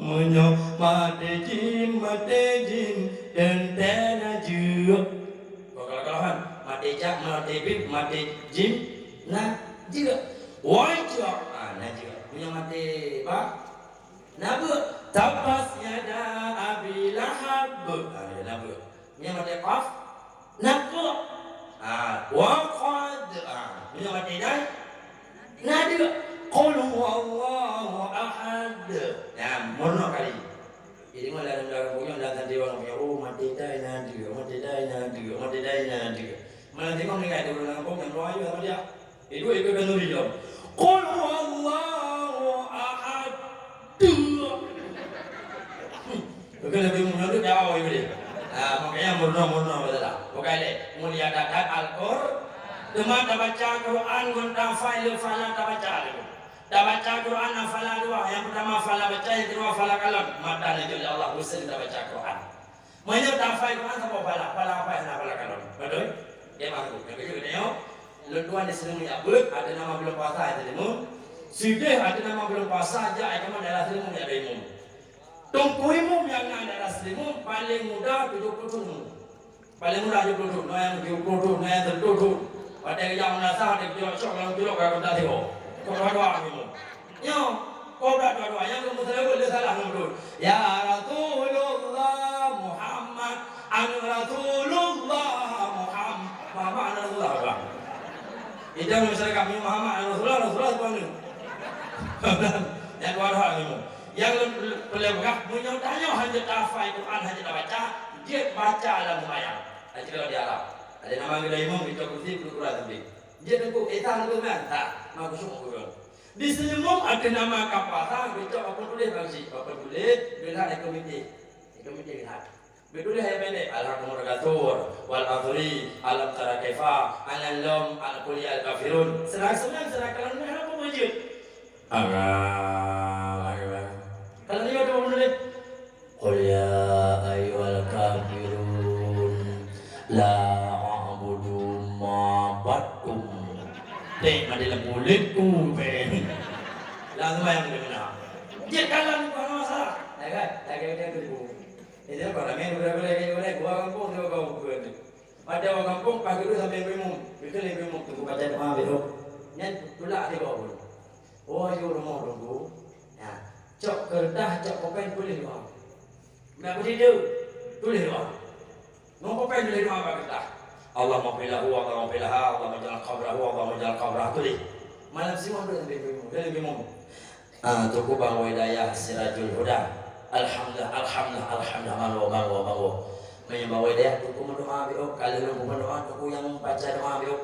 Meunyoe maté jim, maté jim, teuntée na jeuek. Kon kalon-kalon, maté ja, maté bib, maté jim, na jeuek. Wai jeuek, ah, na jeuek. Meunyoe maté ba, na beuet. Tabbat yada Abi Lahab. Ah, na beuet. Meunyoe maté qaf, na qeuet. Ah, wa qad. Ah, meunyoe maté dai, na deuek. Qul huwallahu ahad. Nah, meurunoe kali. Jadi, malah dalam, dalam punya, dalam santriwan punya, oh, maté dai na deuek, maté dai na deuek, maté dai na deuek. Malah tengok ni, ada orang kampung yang doa juga sama dia. Itu, itu kan nuri dia. Qul huwallahu ahad. Deuek. Hmm. Bukan lebih mudah tu jauh itu dia. Ah, makanya murno-murno betul lah. Bukan leh. Mulia dadat Al-Qur. Teuma tabaca Quran ngon tahafai le fala tabaca lé. Tabaca Quran na fala dua. Yang pertama fala baca, yang kedua fala kalon. Mata laju oleh Allah, usaha tabaca Quran. Meunyoe tahafai Quran saboh pala, pala hafai hana pala kalon. Beutôi? Dia mampu. Nyang keujeuet geutanyoe, lôn tuan di Seuleumeueng jak beuet, ateueh nama buleuen puasa nyang Seuleumeueng. Sideh ateueh nama buleuen puasa jak ai kamoe daerah Seuleumeueng jak beu imum. Teungku imum nyang na daerah Seuleumeueng paleng muda tujoh ploh thon. Paleng muda tujoh ploh thon, na nyang tujoh ploh thon, na nyang teulah ploh thon. Watèe geujak meunasah, watèe geujak cok lam culok ka kontak tiboh. Kok dua-dua imum. Nyoe, kobra dua-dua, nyang geumeuseulaweuet le salah ngon beutôi. Ya Rasulullah Muhammad, anu Rasulullah Muhammad, Muhammad anu Rasulullah, Rasulullah. Idang masyarakat punya Muhammad anu Rasulullah, Rasulullah tu anu. Nyang dua-dua ni. Nyang le-, le-, peureulèe peugah, meunyoe tanyoe hana tahafai Quran, hana tabaca, jeuet baca lam seumayang. Aja kalau di Arab. Ada nama kita imum, kita kursi, perlu Quran sampai. Jeuet teungku, eh, tang tu kan? Tak, mau kusuk aku. Di Seuleumeueng ateueh nama ka puasa, geucok papan tuléh bak cit, papan tuléh, geulat di komite. Di komite geulat. Geutuléh ayat pendek, Alhaakumut Takatsur, wal 'asri, alam tara kaifa, anan lom, al qul ya al kafirun. Seurang seunang, seurang kalon, hana peue jeuet. Allahu Akbar. Kalau dia tu papan tuléh, Qul ya ayyuhal kafirun, la a'budu ma ta'budun. Ték, mati lampu lé ku, ték. Langsung bayang dia kena. Jeuet kalon, bukan masalah. Ya kan? Lagi dia tu. Jadi, apa namanya? Udah, udah, udah, udah. Gua kampung, gua kampung. Pada orang kampung, pagi tu sampai bimum. Betul bimum. Tunggu baca doa, besok. Nyan, tulak dia bawa pun. Oh, ayo rumah tunggu. Ya. Cok kertas, cok pulpen, tulis doa. Nak begitu, tulis doa. Ngon pulpen tulis doa bak kertas. Allahumma ighfir lahu, Allahumma ighfir laha, Allahumma ij'al qabrahu, Allahumma ij'al qabraha, tulis. Malam Jumat tu sampai bingung, dia lebih bingung. Ah, Teungku Bang Hidayah Sirajul Huda. Alhamdulillah, alhamdulillah, alhamdulillah, mangga, mangga, mangga. Meunyoe Bang Hidayah, Teungku meudoa, biôh. Kalau lôn meudoa, Teungku nyang baca doa, biôh.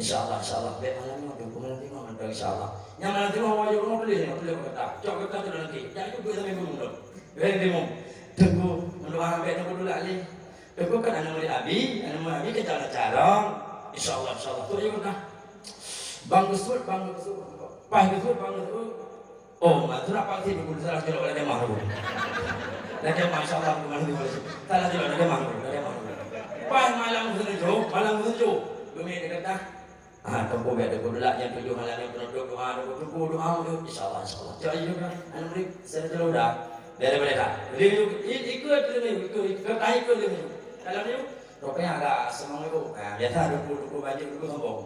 Insya Allah, insya Allah. Bèk malam nyoe, Teungku malam nyoe, mantong insya Allah. Nyang malam nyoe, wajib rumah tulis, tulis bak kertas. Cok kertas tu dalam ké. Jangan ikut duit sampai gunung tu. Bèk bingung. Teungku, meudoa bèk Teungku tulak lé. Teungku kan aneuk murit Abi, aneuk murit Abi kan jalan carong. Insya Allah, insya Allah. Tu aja dah. Bang Gesut, Bang Gesut. Pas Gesut, Bang Gesut. Oh, ma, tu nak vaksin Teungku, salah jalan lagèe mah Teungku. Lagèe mah, insya Allah, Teungku, malam Teungku. Salah jalan lagèe mah Teungku, lagèe mah Teungku. Pas malam ketujuh, malam ketujuh. Bumi dekat dah. Ah, Teungku bèk Teungku tulak nyang tujoh malam nyang penutup doa Teungku, Teungku doa Teungku. Insya Allah, insya Allah. Cok aja kan. Aneuk murit, saya tu dah. Bèk, bèk, bèk. Jadi, ikut, ikut, ikut, ikut, ikut, ikut, ikut. Kalau ni, rupanya ada semangat tu. Ah, biasa Teungku, Teungku baju Teungku sombong.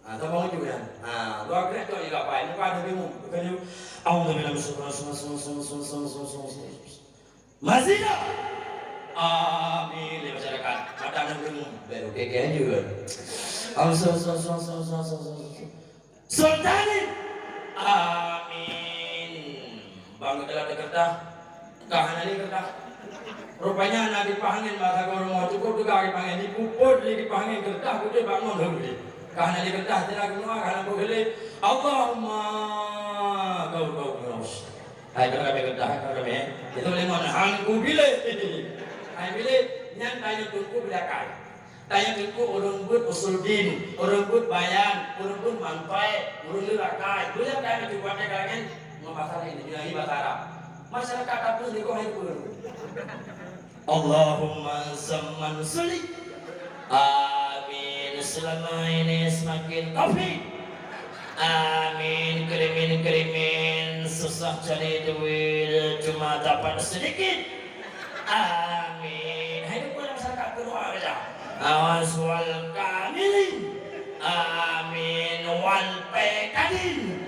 Ah, sombong tu kan. Ah, dua kali tu juga apa? Ini pada bingung. Bukan you. Alhamdulillah. Masih tak? Amin. Di masyarakat. Mata nang bingung. Baru keke aja kan. Alhamdulillah. Sultanin. Amin. Bang, geuteulat di keureudah. Ka hana lé keureudah. Rupanya na kipaih angén bak sagoe rumoh, cukup teuga kipaih angén, jipupot lé kipaih angén keureudah, keudeh bak ngon lheueh lé. Ka hana lé keureudah, sira geunoe ka hana beuh lé. Allahumma gaur gaur gaur. Hai, keunoe kami geudah, hai, keunoe kami. Itu lima hang ku pilih. Hai, pilih. Nyan tanyoe teungku beudakai. Tanyoe teungku ureueng beuet usul din, ureueng beuet bayan, ureueng beuet manfaat, ureueng leuh akai. Beudakai meucuba teuka nyan ngon bahasa laén, lagi bahasa Arab. Masyarakat tapi ni kok hai pun. Allahumma samman suli. Amin. Selama ini semakin covid. Amin. Kirimin-kirimin susah cari duit cuma dapat sedikit. Amin. Hai, itu pun masyarakat berdoa saja. Awas wal kamilin. Amin. Wal pekadin.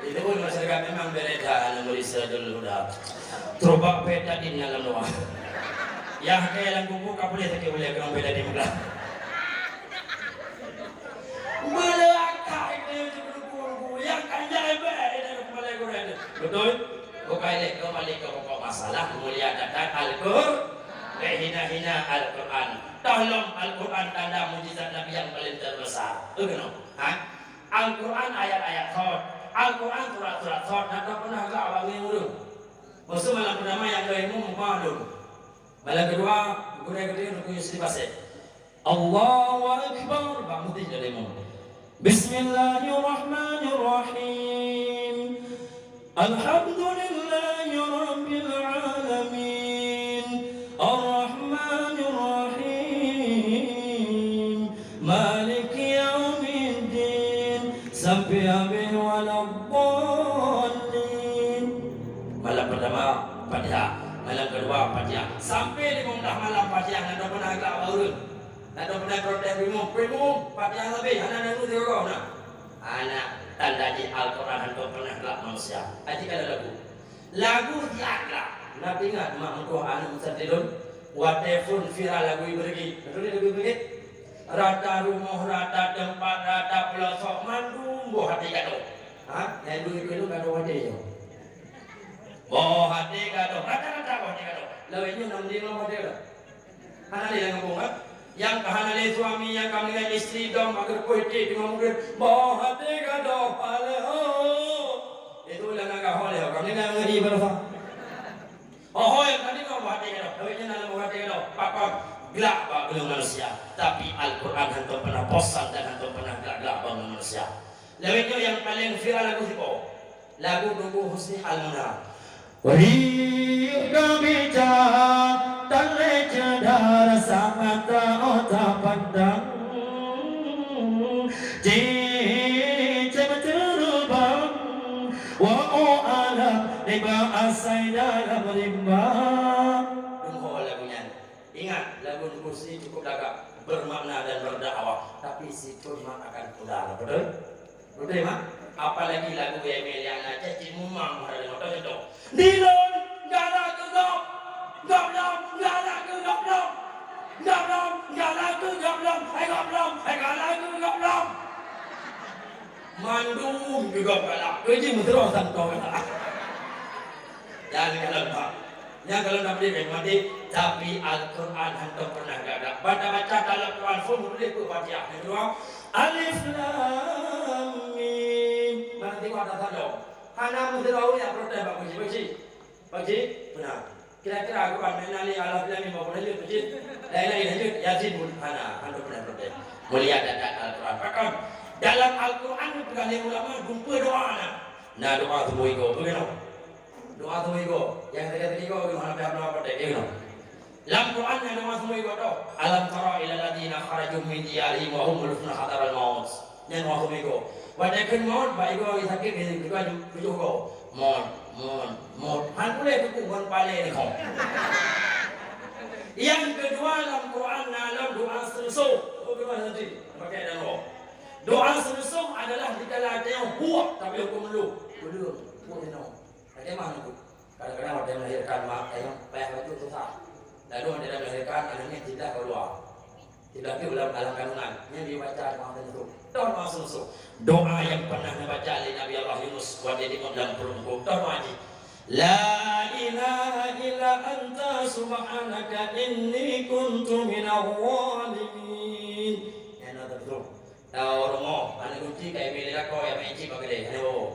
Itu pun masyarakat memang bereda anu murid Siratul Huda. Terubak peta di dalam doa. Ya, kayak dalam kubu, ka boleh sakit boleh kena peta di muka. Melekat itu sebelum kubu, yang kaya baik itu kembali Quran itu. Betul? Bukan lek kembali ke pokok masalah, mulia datang Al-Quran. Hina-hina Al-Quran. Tolong Al-Quran tanda mujizat Nabi yang paling terbesar. Betul? Ha? Al-Quran ayat-ayat thot, Al-Quran surat-surat thot, na ka peunah gak awak ngieng ureueng. Masa malam pertama nyang dua imum muka lom. Malam kedua, gurèe geutanyoe Teungku Yusri Pasé. Allahu Akbar, bak meuti jadi imum. Bismillahirrahmanirrahim. Alhamdulillahirabbil alamin. Arrahmanirrahim. Maliki yaumiddin. Sampai habis waladdallin. Malam pertama Fatihah, malam kedua Fatihah. Sampai lima belas malam Fatihah, na dua pernah agak ureueng. Na dua pernah protes imum, imum, Fatihah habis, hana nanggung di roh na. Anak tanda jih Al-Quran hantom pernah glak manusia. Aji ka lagu. Lagu siat glak. Na teuingat mak meutuah aneuk Ustaz Ridon? Watèe phon viral lagu Ibu Regi. Betul lagu Ibu Regi? Rata rumoh, rata teumpat, rata peulosok, mandum boh até gadôh. Ha? Nyang ibu-ibu gadôh até nyoe. Boh até gadôh, rata-rata boh até gadôh. Lawét nyoe nam ding boh até gadôh. Hana lé lam gampông, kan? Nyang ka hana lé suami, nyang ka meuninggai istri, dong bak geureupoh iték teungoh meugreb, boh até gadôh, aleh, oh. Itu ulah na gaho lé, ka meuninggai ngon ié baroesa. Oh, ho, nyang tadi boh até gadôh, tapi nyan dalam boh até gadôh. Pakon? Glak bak ureueng manusia. Tapi Al-Quran hantom pernah bosan dan hantom pernah glak-glak bak ureueng manusia. Lawét nyoe nyang paleng viral lagu sipo. Lagu Teungku Husni Al-Muna. Riek geumeja, tan lé ceudah rasa mata oh tapandang. Cicém teurubang, woe alam nibak asai dalam rimba. Deungoe lagu nyan. Ingat, lagu Teungku Husni cukup lagak, bermakna dan berdakwah, tapi si Tun Mak akan pudar, betul? Beutôi, Mak? Apalagi lagu Emilia na cacit mumang meuhadang moto contoh. Di lôn galak keu gob, gob lom galak keu gob lom. Gob lom galak keu gob lom, hai gob lom, hai galak keu gob lom. Mandum keu gob galak, keu jih meusidroe santong galak. Dan kalau tak, nyang kalau nak beli memang mati, tapi Al-Quran hantom pernah gagal. Baca-baca dalam Quran pun boleh pun Fatihah. Yang kedua, Alif Lam Mim. Mana tengok ada tanda? Hana mesti tahu ya protes Pak Haji. Pak Haji, Pak Haji, benar. Kira-kira Al-Quran mana ni Alif Lam Mim apa lagi Pak Haji? Lain-lain lagi Yasin pun hana, hantom pernah protes. Mulia dan Al-Quran. Bahkan dalam Al-Quran ni peugah lé ulama jumpa doa na. Na doa tuboh igo, bagaimana? Doa tuboh igo. Yang tiga-tiga igo, gimana? Lam Quran na doa tuboh igo tu. Alam tara ilal ladzina kharaju min diyarihim wa hum ulufun hadaral maut. Nyan doa tuboh igo. Watèe kheun maut, bak igo sakét, igo tujoh igo. Maut, maut, maut. Han kuleh tuku ngon palé ni kong. Yang kedua lam Quran na lam doa seuleusoh. Apa doa nanti? Pakai dan roh. Doa seuleusoh adalah dikala teuh huwak tapi huköm lôn. Ulôn, ulôn inoe. Bagaimana tu? Kadang-kadang watèe melahirkan mak, ayah payah bacut susah. Lalu watèe melahirkan aneuk nyan ciblah keuluwa. Ciblah pih ulam dalam kandungan. Nyan dibaca doa seuleusoh. Doa seuleusoh. Doa nyang pernah dibaca lé Nabi Allah Yunus watèe dimuet lam pruet eungkôt. Doa jih. La ilaha illa anta subhanaka inni kuntu minadh dhalimin. Nyan doa seuleusoh. Tao rumoh, aneuk kunci ka imè lé lakoe, ya main cip bak keudè. Ayo.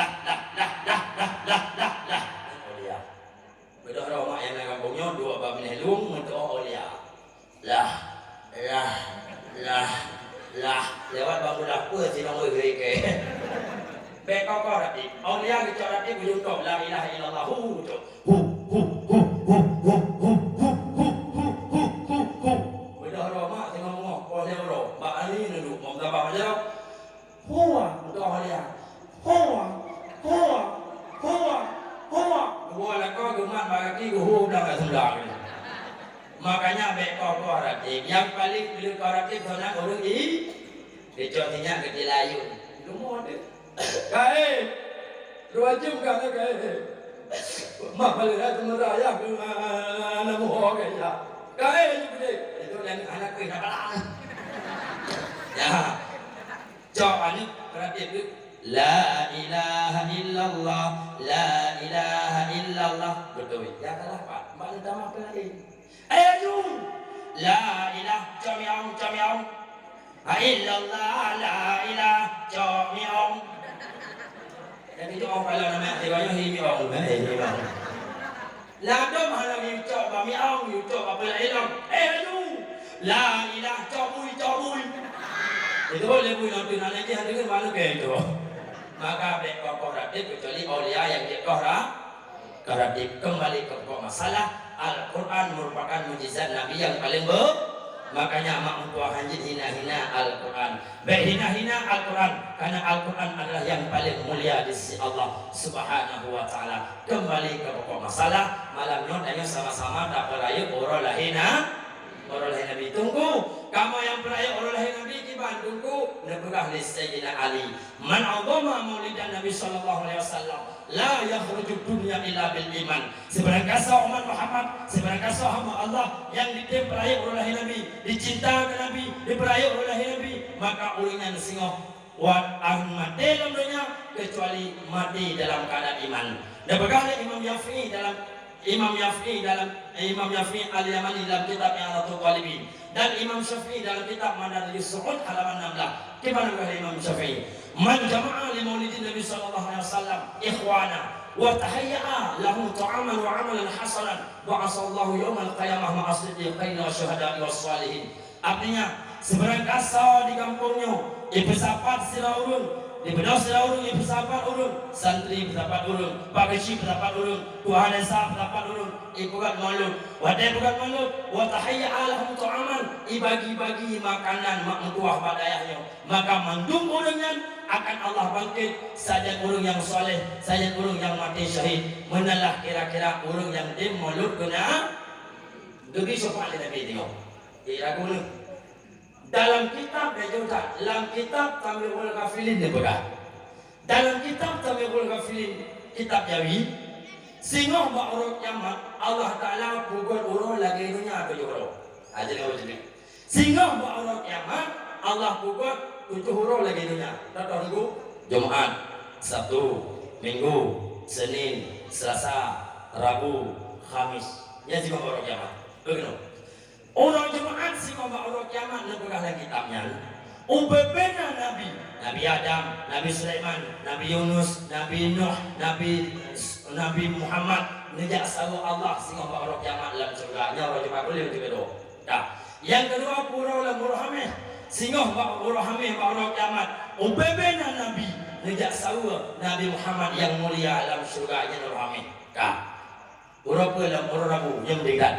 lah, lah, lah, lah, lah, lah, lah, lah. Aulia. Beudôh droe mak nyang na gampông nyoe, duek bak binéh lueng, meutu'oh aulia. Lah, lah, lah, lah. Lewat bangku dapur, sinong ui ui ke. Bèk koko ratéb. Aulia geucok ratéb, ujong top, la ilaha illallah, hu, cok. Hu, hu, hu, hu, hu, hu, hu, hu, hu, hu, hu. Beudôh droe mak teungoh meungoh, poh lhèe uroe. Bak ani neudok, meuntabah majaroh. Hua, beudôh aulia. Hua, hua, hua, hua. Geuwoe lakoe geumat bak gaki geuhu dang lam seublah. Makanya bèk koko ratéb. Nyang paleng peuleuko ratéb soe na ureueng i-, geucok sinyak geuti layun. Leumo deh. Kaé. Dua jeuem ka kaé. Balik dah tu merayah ke mana muha ke ya. Kai juga deh. Itu dan anak ke nak balang. Ya. Cok aneuk perhatian tu. La ilaha illallah, la ilaha illallah. Betul. Ya kalah Pak. Mana tamah apa lagi? Ayo, la ilah, camiong, camiong. Ha, illallah, la ilah, camiong. Jadi tu orang kalau nama dia banyak, hi miong, eh, hi miong. Ladom hana yucok ba miong, yucok ba pula ilong. Eh, ayo, la ilah, cok bui, cok bui. Itu boleh bui nanti, nak lagi hati kan malu ke itu. Maka bek kokoh rakyat kecuali aulia yang dia koh ra-, Keuradib, kembali ke pokok masalah, Al-Quran merupakan mujizat Nabi yang paling be-, makanya mak meutuah hanjeuet hina-hina Al-Quran. Bèk hina-hina Al-Quran, karena Al-Quran adalah yang paling mulia di sisi Allah Subhanahu wa Ta'ala. Kembali ke pokok masalah, malam nyoe tanyoe sama-sama tapeurayeuk uroe lahé Na-, uroe lahé Nabi. Teungku, kamoe nyang peurayeuk uroe lahé Nabi kiban, Teungku? Neupeugah lé Saidina Ali, "Man 'azhama maulidan Nabi sallallahu alaihi wasallam, la yakhrujud dunya illa bil iman." Sibarang gasoe umat Muhammad, sibarang gasoe hamba Allah nyang jitem peurayeuk uroe lahé Nabi, jicinta keu Nabi, jipeurayeuk uroe lahé Nabi, maka ureueng nyan singoh watèe maté lam donya, keucuali maté dalam keuadaan iman. Neupeugah lé Imam Syafi'i dalam Imam Syafi'i dalam, Imam Syafi'i Al-Yamani dalam kitab I'anatul Talibin dan Imam Syafi'i dalam kitab Madarijus Su'ud halaman enam belas. Kiban neupeugah lé Imam Syafi'i, "Man jama'a li maulidin Nabi sallallahu alaihi wasallam ikhwana wa tahayya'a lahu ta'aman wa amalan hasanan, ba'asallahu yaumal qiyamah ma'as siddiqin wa syuhada'i was salihin." Artinya, sibarang gasoe di gampông nyoe, jipeusapat sidroe ureueng, jibeudôh sidroe ureueng, jipeusapat ureueng, santri peusapat ureueng, pak keuchik peusapat ureueng, tuha desa peusapat ureueng, jipeugöt maulud. Watèe peugöt maulud, wa tahayya'a lahum ta'aman, jibagi-bagi makanan mak meutuah bak dayah nyoe. Maka mandum ureueng nyan akan Allah bangkét sajan ureueng nyang saleh, sajan ureueng nyang maté syahid. Meunan lah kira-kira ureueng nyang tem maulud keu Na-, geubri syafaat lé Nabi nyoe. Eh, ragu ni. Dalam kitab, ya, jeuet that. Lam kitab Tanbihul Ghafilin neupeugah. Dalam kitab Tanbihul Ghafilin, kitab Jawi, singoh bak uroe kiamat, Allah Taala peugöt uroe lagèe donya tujoh uroe. Ha, jadi, oh, jadi. Singoh bak uroe kiamat, Allah peugöt tujoh uroe lagèe donya. Contoh, Minggu, Jumat, Sabtu, Minggu, Senin, Selasa, Rabu, Khamis. Nyan singoh bak uroe kiamat. Begitu. Uroe Jumat singoh bak uroe kiamat neupeugah lam kitab nyan, ubé-bé na nabi, Nabi Adam, Nabi Sulaiman, Nabi Yunus, Nabi Nuh, Nabi, Nabi Muhammad neujak saweue Allah singoh bak uroe kiamat lam syeuruga. Nyan uroe Jumat, boleh beutôi keudua. Dah. Nyang keudua, uroe lam uroe Hamèh. Singoh bak uroe Hamèh bak uroe kiamat, ubé-bé na nabi neujak saweue Nabi Muhammad nyang mulia lam syeuruga, nyan uroe Hamèh. Dah. Uroe peue lom? Uroe Rabu, nyoe meudeh that.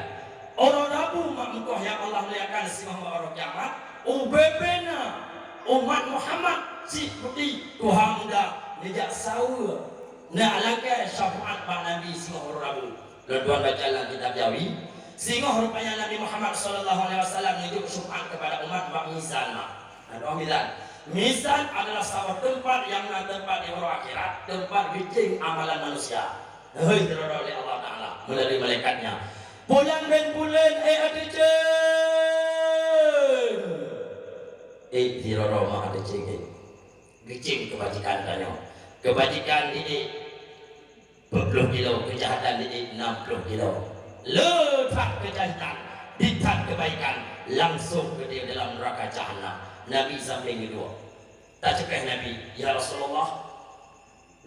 Uroe Rabu mak meutuah nyang Allah muliakan singoh bak uroe kiamat, ubé-bé na umat Muhammad cit putéh tuha muda neujak saweue, neulakèe syafaat bak Nabi singoh uroe Rabu. Lôn tuan baca lam kitab Jawi, singoh rupanya Nabi Muhammad sallallahu alaihi wasallam neujok syafaat kepada umat bak mizan mak. Adoh mizan. Mizan adalah saboh teumpat nyang na teumpat di uroe akhirat, teumpat geucéng amalan manusia. Hei, sidroe-droe lé Allah Taala meulalu malaikat-Nya. Pulang ben pulen, eh, até céng. Eh, sidroe-droe mak até céng, eh. Geucéng keubajikan tanyoe. Keubajikan di, eh, peuet ploh kilo, keujahatan di, eh, nam ploh kilo. Le that keujahatan, di that keubaikan, langsong keudéh dalam neuraka Jahannam. Nabi sampéng keudua. Taceukreh Nabi, "Ya Rasulullah,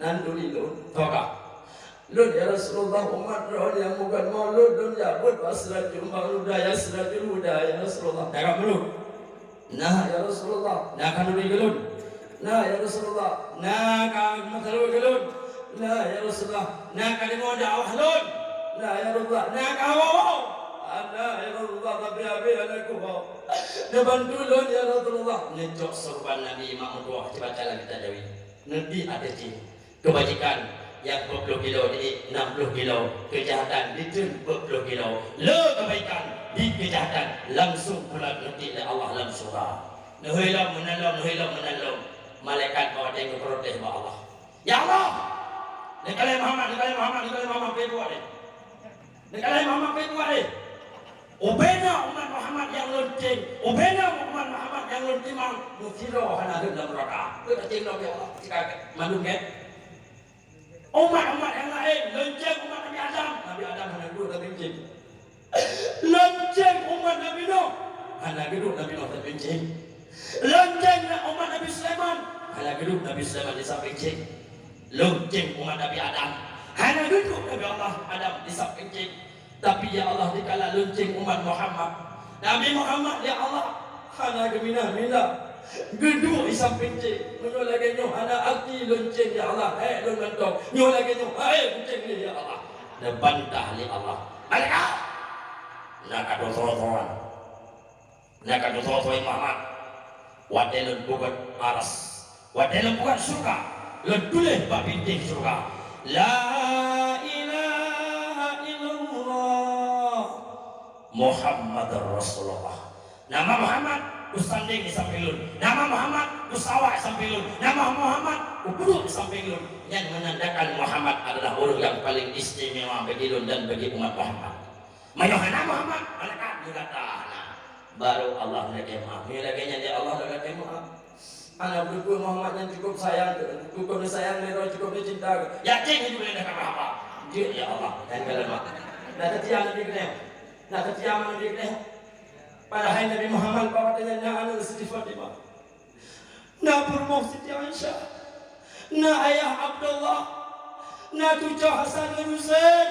nan turi lôn." Toh ka. "Lôn, ya Rasulullah, umat droe nyang mugat maulud, lôn jak beuet bak Sirajul Huda, ya Sirajul Huda, ya Rasulullah." Tagak mulut. "Na, ya Rasulullah." "Na khanuri keu lôn?" "Na, ya Rasulullah." "Na ka meusalu keu lôn?" "Na, ya Rasulullah." "Na ka deungoe dakwah lôn?" "Na, ya Rasulullah." "Na ka ho-ho?" "Na, ya Rasulullah, tapi habéh hana kuho." "Neubantu lôn, ya Rasulullah." Neucok sorban Nabi mak meutuah, cuba baca lam kitab Jawi. Neubi até cit. Keubajikan nyang peuet ploh kilo di, nam ploh kilo, keujahatan diteun peuet ploh kilo. Le keubaikan di keujahatan langsong pulang neuti lé Allah lam syeuruga. Neuhôi lom meunan lom, neuhôi lom meunan lom. Malaikat bak watèe geuprotes bak Allah. Ya Allah! Neukalon Muhammad, neukalon Muhammad, neukalon Muhammad, peubuet deh. Neukalon Muhammad pih kuat deh. Ubena umat Muhammad nyang lonceng, ubena umat Muhammad nyang lon timang, meusidroe hana rhot lam neuraka. Keu taceng lom ya Allah, tika mandum kan? Umat-umat nyang laén, lonceng umat Nabi Adam, Nabi Adam hana geuduek lam lonceng. Lonceng umat Nabi Nuh, hana geuduek Nabi Nuh lam lonceng. Lonceng umat Nabi Sulaiman, hana geuduek Nabi Sulaiman di sampéng céng. Lonceng umat Nabi Adam, hana geuduek Nabi Allah Adam di sampéng céng. Tapi ya Allah, dikala lonceng umat Muhammad, Nabi Muhammad, ya Allah, hana geuminah-minah geuduek di sampéng céng. Meunyoe lagée nyoe hana arti lonceng, ya Allah, hai lôn mantong. Nyoe lagée nyoe, hai kucéng lé, ya Allah. Neubantah lé Allah. Malaikat! Na ka dosa-dosa. Na ka dosa-dosa Muhammad. Watée lôn peugét aras, watée lôn peugét syeuruga, lôn tuléh bak bintéh syeuruga, "La ilaha illallah Muhammadur Rasulullah." Nama Muhammad kusandéng di sampéng lôn, nama Muhammad kusawak di sampéng lôn, nama Muhammad kuduek di sampéng lôn. Nyan menandakan Muhammad adalah ureuëng nyang paléng istimewa bagi lôn dan bagi umat Muhammad. Meunyoe hana Muhammad, malaikat meugata hana. Baru Allah meulakée meu'ah. Meunyoe lagée nyan, ya Allah, meulakée meu'ah. Hana beutôi Muhammad nyan cukup sayang keu, cukup neusayang lé droe, cukup neucinta keu. Yakin itu boleh dah kata apa? Jeuet, ya Allah, dan kalau mak. Nah, setia Nabi kena. Nah, setia Nabi kena. Padahai Nabi Muhammad bak watée nyan na aneuëk Siti Fatimah. Na peurumoh Siti Aisyah, na ayah Abdullah, na cucoe Hasan ngon Husein,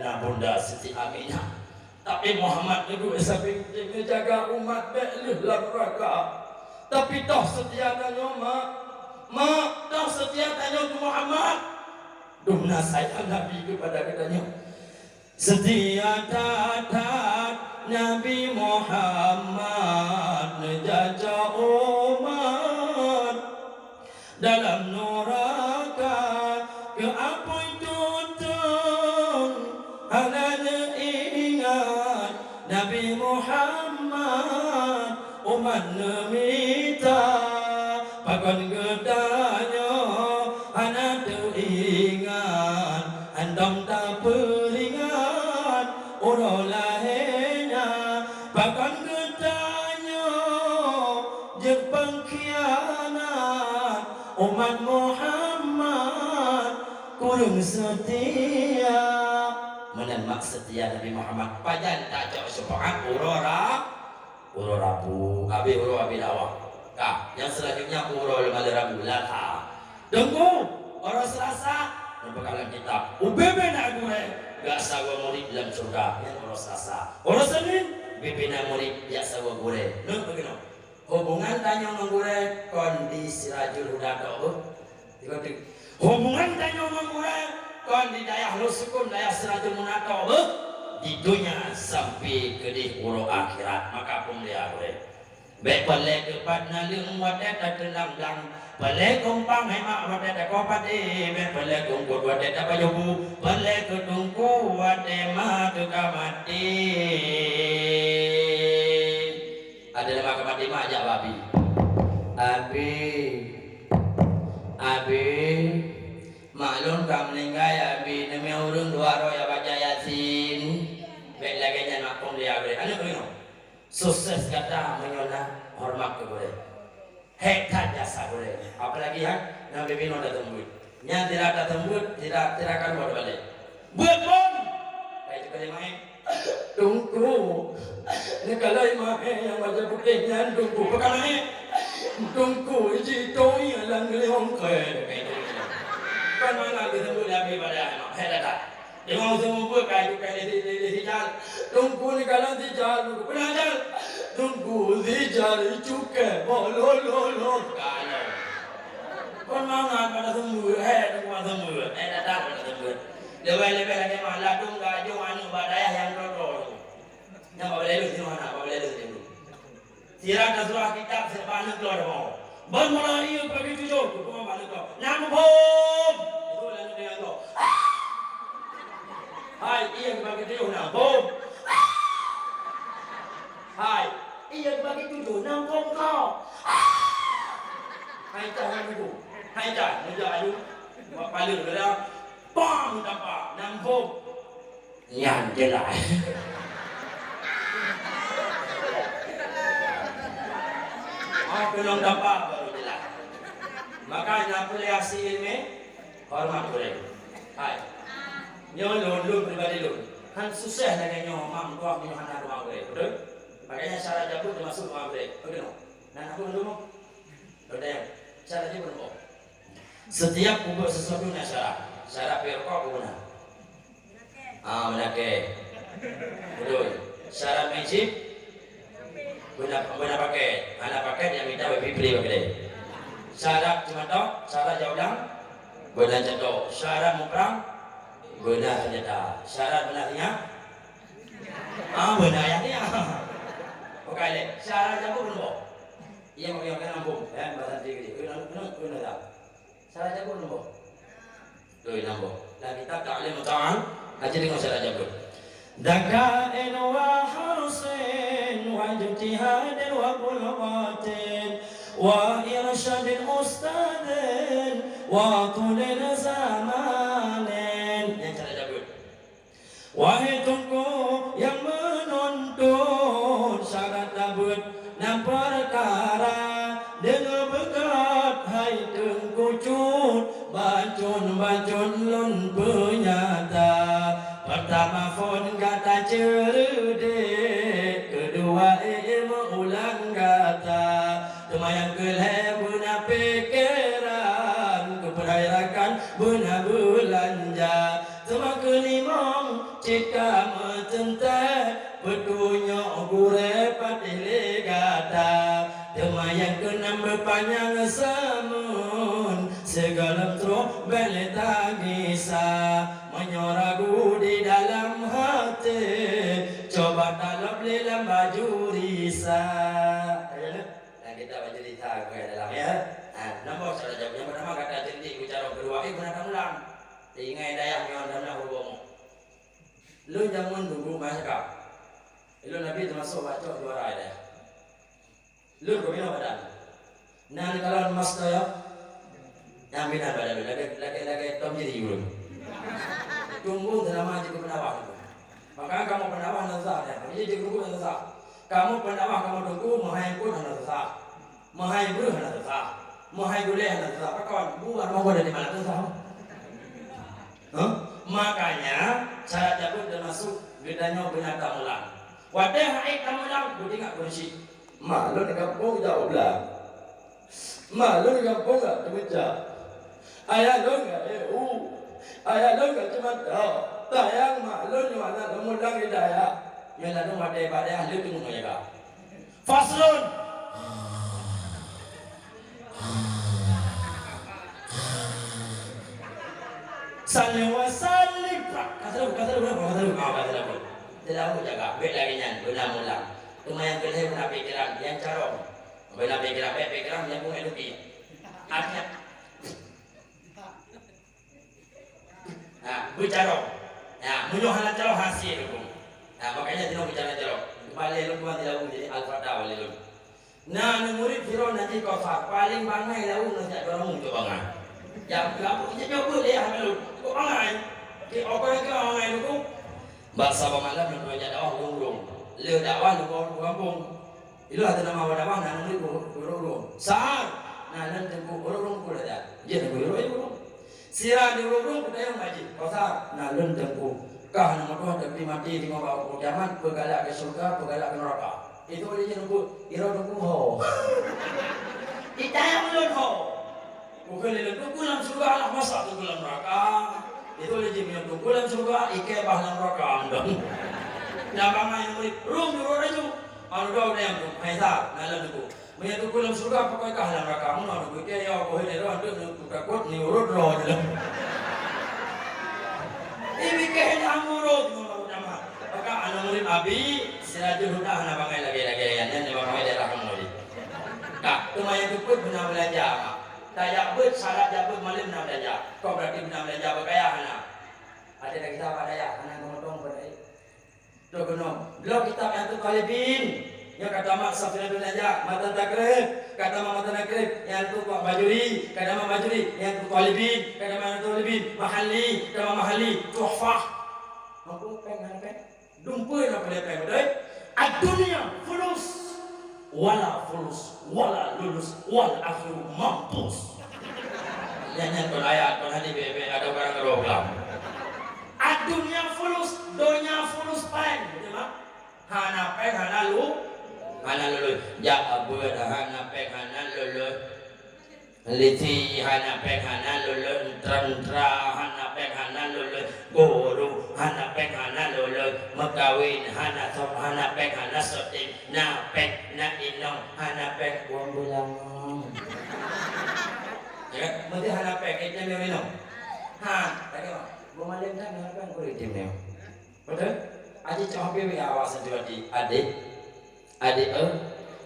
na bunda Siti Aminah. Tapi Muhammad neuduek sampéng céng neujaga umat bék lheueh lam neuraka. Tapi toh seutia tanyoe, mak? Mak, toh seutia tanyoe keu Muhammad? Dum na sayang Nabi keupada geutanyoe. Seutia that-that Nabi Muhammad neujaga umat dalam nuraka keu apui tutong hana neuingat Nabi Muhammad. Umat neumita, pakon geutanyoe hana teuingat, hantom tapeuingat uroe lahé nyan. Pakon geutanyoe jeuet peungkhianat umat Muhammad, kureueng seutia. Meunan mak seutia Nabi Muhammad, pajan tacok syeufaat uroe ra-, Uroe Rabu, habéh uroe habéh dakwah. Ka, nyang selanjutnya uroe malée Rabu, Lasa. Teungku, uroe Selasa, neupeukalon kitab. Ubé-bé na gurée, gak sagoe murit lam syeuruga. Nyan uroe Selasa. Uroe Senin, ubé-bé na murit, jak sagoe gurée. Nyoe bagaimana? Hubungan tanyoe ngon gurée kon di Sirajul Huda tok beuh. Hubungan tanyoe ngon gurée kon di dayah Lhoksukon, dayah Siratul Muntaha beuh, di donya sampai keudeh uroe akhirat. Maka peumulia gurée. Bék peureulée keu pat naleueng watée tateunang blang, peureulée keu umpang hemak watée takoh paté, bék peureulée keu eungkôt watée tapajoh bu, peureulée keu teungku watée ma teuka maté. Ada nama ka maté mak jak bak abi. Abi. Abi. Mak lôn ka meuninggai, abi. Neumé ureuëng dua droe nyang baca Yasin. Bék lagée nyan mak peumulia gurée. Aneuk ureuëng. Sukses gata meunyoe na horeumat keu gurée. Hék that jasa gurée. Apalagi han, nyang bibi nyoe tateumbuet. Nyan tidak tateumbuet, tidak, tidak akan buat balik. Buet lom! Kai teuka lé mahé. Teungku, neukalon mahé nyang bajée putéh nyan, Teungku. Peugah mahé. Teungku, iji toi lam geuleueng keu. Kan mana geuteumbeuet lagi pada aneuk. Hék that. Imam seumeubeuet ka aju ka lé, lé, lé, lé sijal. Teungku neukalon sijal, Teungku peunajal. Teungku sijal cukai boh lo, lo, lo. Kalon. Kon mangat pada seumeubeuet, eh, Teungku pada seumeubeuet. Eh, datang pada seumeubeuet. Leubeh-leubeh lagée mah ladôm gajong aneuk bak dayah nyang droe-droe. Nyang bak balée lôn sinoe hana, bak balée lôn sinoe. Sira tasurah kitab sira bak aneuk droe. Ban mulai pagi tujoh, tu pun bak aneuk droe. Nyang bom! Itu lah aneuk droe. Hai, iya bagi tujoh nyang bom. Hai, iya bagi tujoh nyang bom kau. Hai, cah nyang bom. Hai, cah, meujak aju. Bak pala geura. Pam, tampak. Nyang bom. Nyan jeulaih. Oh, keunong tampak baru jeulaih. Maka na peue lé hase ileumèe, horeumat gurèe. Hai. Nyoe lôn, lôn pribadi lôn. Han susah lagèe nyoe, mak meutuah meunyoe hana horeumat gurèe. Beutôi? Makanya syarat jabeuet teumasuk horeumat gurèe. Beutôi? Nah, aku dulu. Beutôi. Syarat jabeuet apa? Setiap peubuet sesuatu na syarat. Syarat peuet rukok pun na. Ah, meulakèe. Beutôi. Syarat meucit. Beuna, beuna paket. Hana paket nyang mita bak Febri bak keudè. Syarat ceumatok, syarat jak ulang. Beuna ceumatok. Syarat muprang. Beuna seunjata. Syarat beuna sinyak. Ah, beuna ayah dia. Bukan lé. Syarat jak ulang. Iya, mak, iya, kan ampun. Ya, bahasa Febri. Beuna, beuna, beuna dah. Syarat jabeuet lom boh. Doi lom boh. Lam kitab Ta'lim Muta'al, aja deungoe syarat jabeuet. Dzakain wa harsin wa ijtihadin wa bulghatin wa irsyadin ustadzin wa tulil zamanin. Nyan syarat jabeuet. Wahai Teungku nyang meununtut, syarat jabeuet na peukara, deungoe beugöt hai Teungku Cut, bacut-bacut lôn peunyata. Peurtama phon gata ceureudek, keudua ileumu ulang gata. Teuma nyang keulhèe beuna pikeran, keupeurayekan beuna beulanja. Teuma keulimong cit ka meuteuntèe, peutunyok gurèe patéh lé gata. Teuma nyang keunam beupanyang seumeu'en, sigohlom troh bèk lé tagisa. Meunyoe ragu di dalam haté, cuba talop lé lam baju risa. Ka jeuet? Lam kitab baju risa geupeugah dalam, ya. Ha, nyan boh syarat jabeuet. Nyang peurtama gata ceureudek beucarông, keudua, eh, beuna tamulang. Tinggai dayah nyoe dan na hubung. Lôn jameun dulu masa ka. Ilôn Nabi teumasok bak cok juara dayah. Lôn keubilang badan. Nan kalon master ya. Nyang binan badan lôn lagèe, lagèe, lagèe Tom Jerry ulôn. Tumbong seulama jeuet keu peundakwah. Maka kamoe peundakwah hana susah, ya. Tapi jeuet keu guru hana susah. Kamoe peundakwah kamoe teungku meuhai pun hana susah. Meuhai breuh hana susah. Meuhai gulèe hana susah. Pakon, bu armang gulèe di mana susah? Hah? Makanya syarat jabeuet teumasuk geutanyoe beuna tamulang. Watèe hana tamulang, beutinggai kursi. Mak lôn di gampông jak u blang. Mak lôn di gampông jak teumeucak. Ayah lôn jak éh u. Ayah lôn jak ceumatôk. Sayang mak lôn nyoe aneuk lôn mulang di dayah. Nyan ladôm watèe bak dayah lheueh teungoh jaga. Faslun. Salli wa sallim. Ka saleuem, ka saleuem, ka saleuem, ka saleuem. Teulahu jaga, bèk lagèe nyan, beuna mulang. Teuma nyang keulhèe beuna pikeran, nyang carông. Beuna pikeran, bèk pikeran nyang pungai luki. Artinya, ha, beucarông. Ha, meunyoe hana carông, hase huköm. Ha, makanya jinoe beucarông-carông. Balè lôn tuan di laôt jadi Al-Fatah balè lôn. Na aneuk murit sidroe nan jih Kausar, paleng bangai laôt ngon jak droe muncok bangai. Jak, jak, jak, jak, jak, jak, jak, kok bangai? Kok bangai tu? Bak saboh malam lôn jak dakwah ureueng-ureueng. Lheueh dakwah lôn bawa u gampông. Ilôn hana nama dakwah na aneuk murit ureueng-ureueng. Sar, na lôn teungku ureueng-ureueng pula dah. Jeuet na ureueng-ureueng. Sira di ureueng-ureueng kutanyong bak jih, "Kausar, na lôn teungku. Kah na meutuah teupie maté teungoh bak uroe kiamat, peue galak keu syeuruga, peue galak keu neuraka?" Itu lé jih teungku, "Iro teungku ho." Itanyong lôn ho. Kukheun lé lôn, "Teungku lam syeuruga lah, masa teungku lam neuraka?" Itu lé jih, "Meunyoe teungku lam syeuruga, ikèe bah lam neuraka mantong." Nyan bangai murit, "Rum, jurot laju." Anu dua ureueng tu, "Hai Sar, na lôn teungku." Meunyoe teungku lam syeuruga, pakon kah lam neuraka? Meunoe teungku, keu nyoe boh lé droe, anteuk neuk takot, neurot droe jih lom. Ibi keu hana murot ngon baru nama. Maka aneuk murit Abi, Sirajul Huda hana bangai lagèe-lagèe nyan, nyan bangai daerah kamoe jih. Ka, teuma nyang teupeu beuna beulanja, Mak. Tajak beuet, syarat jak beuet malem beuna beulanja. Kon berarti beuna beulanja beukaya hana. Ada dah kita apa daya, hana ngomong-ngomong pada Droe keunoe, bloe kitab Riyadhut Thalibin. Nyoe ka tamat Safinatul Najah, matan Taqrib, ka tamat matan Taqrib, Riyadhut Bajuri, ka tamat Bajuri, Riyadhut Thalibin, ka tamat Riyadhut Thalibin, Mahalli, ka tamat Mahalli, Tuhfah. Ampôn, péng hana péng. Dumpeue na peuleueh péng, beutôi? Ad-dunya fulus, wala fulus, wala lulus, wal akhiru mampus. Nyan, nyan kon ayat, kon hadis, bèk, bèk, ada barang roh lam. Ad-dunya fulus, donya fulus péng, beutôi, Mak? Hana péng, hana lu-, hana lulus. Jak beuet, hana péng, hana lulus. Lisi hana péng, hana lulus. Tentra hana péng, hana lulus. Guru hana péng, hana lulus. Meukawen hana sot, hana péng, hana sotin. Na péng, na inong, hana péng, buang bulangong. Ya kan? Meusti hana péng, eh, item nyoe inong. Ha, tadi mah. Bumalém that hana péng, kulit item nyoe. Beutôi? Aji cok habéh wéh awak santriwati. Adék, adék, eh,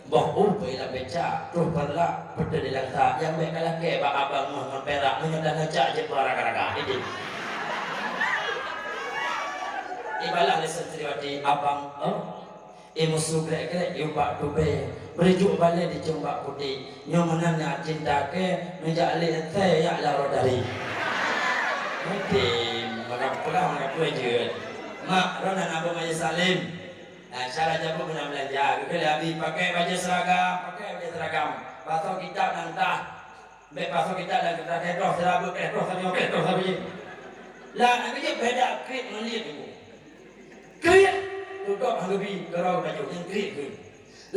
boh u beu lam beca, troh peurlak, beutôi di langsa, nyang bèk kalakèe bak abang meuh ngon pirak, meunyoe taneucak jeuet bak raga-raga. Idéh. Ibalah lé santriwati, abang, eh, imusu grek-grek yub bak tubèe, beurijok balèe di cong bak putéh. Nyoe meunan nyang cinta kèe, neujak lé asèe yak lam roh tari. Mungken, maka peugah, maka peue jeuet. Mak, droeneuh na abang Haji Salim. Nah, cara jameun meunan beulanja. Geukheun lé Abi, pakèk bajèe seragam, pakèk bajèe seragam. Pasoe kitab nyang tah. Bèk pasoe kitab nyang tah, kèe troh sira beuet, kèe troh saboh, kèe troh saboh. Lah, na geujeuet beda kriet ngon liet, Ibu. Kriet, tudok hana geubi, keudroe pajoh, nyan kriet keuh.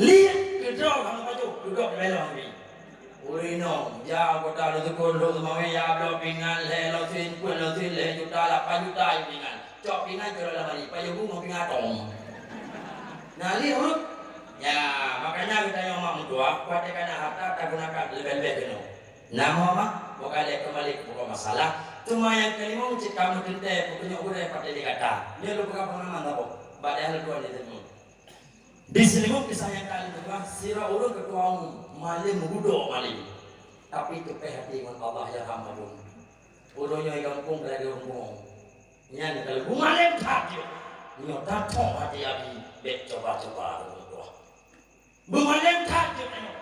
Liet keudroe hana pajoh, keudroe leubeh lom bi. Ureueng inong, jak anggota lôn sukon, lôn seumawé, ya bloe pingan lhèe lôn sien, peuet lôn sien, lhèe juta, lapan juta yub pingan. Cok pingan keudroe lam lamari, pajoh bu ngon pingan atong. Nah, liet huruf. Ya, makanya geutanyoe mak meutuah, watèe ka na harta tagunakan leubeh-leubeh keunoe. Nama mak, boh ka lhèe keumbali keu pokok masalah. Teuma nyang keulimong cit ka meuteuntèe peukeunyoe gurèe patéh di gata. Nyoe lôn peugah peungaman saboh, bak dayah lôn tuan di Seulimong. Di Seulimong kisah nyata lôn peugah, sidroe ureueng keutua umum, malém meugudo malém. Tapi teupèh até ngon Allah, yarham Abon. Ureueng nyoe gampông lagèe gampông. Nyan ka lheueh beumalém that jeuet. Nyoe tathok até Abi, bèk cuba-cuba ureueng tuha. Beumalém that jeuet nyoe.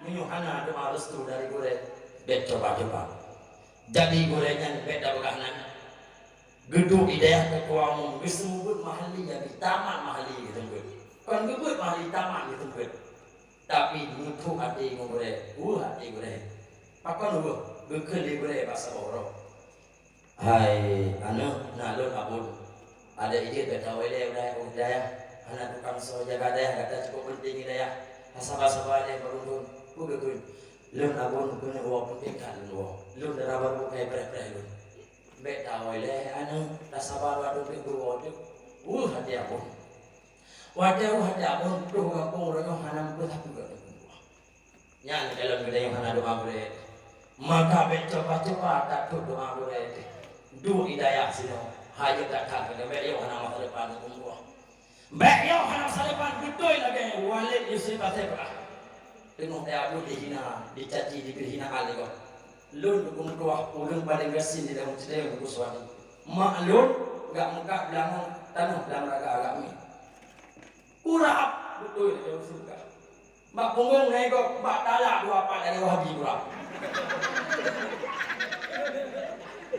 Meunyoe hana doa restu dari gurèe, bèk cuba-cuba. Jadi gurèe nyan bèk tapeugah nan. Geuduek di dayah keutua umum, geuseumeubeuet mahalli, Abi, tamat mahalli geuseumeubeuet. Kon geubeuet mahalli, tamat geuseumeubeuet. Tapi meuthok até ngon gurèe, weueh até gurèe. Pakon weueh? Geukheun lé gurèe bak saboh uroe. Hai aneuk, na lôn Abon. Adak jeuet gata woe lé u dayah, u dayah. Hana tukang soe jaga dayah, gata cukôp peunteng di dayah. Tasaba-saba lé barô lôn. Peue geukheun? Lôn Abon keuneuk woe, peunteng that lôn woe. Lôn dara barô, ka preh-preh lôn. Bèk tawoe lé aneuk, tasaba watèe pih geuwoe teuk. Weueh até Abon. Watèe weueh até Abon, troh gampông uroe nyoe hana meupeue sapeue keu geupeugah. Nyan kalon geutanyoe hana doa gurèe. Maka bèk cuba-cuba tatot doa gurèe teuh. Duek di dayah sinoe, hayeu that-that keu bèk yoh hana masa depan keu geupeugah. Bèk yoh hana masa depan, beutôi lagèe Walid Yusuf Asèe peugah. Teungoh teuh Abon dihina, dicaci, dibri hinaan lé gob. Lôn keupeue meutuah ureueng paleng gasien di lam ceudeueng Teungku Suwandi. Mak lôn gak meukat beulangon tanoh lam raga agam nyoe. Kurab beutôi lagèe ureueng syeuruga. Bak punggong na igob, bak tala dua pat lagèe Wahabi kurab.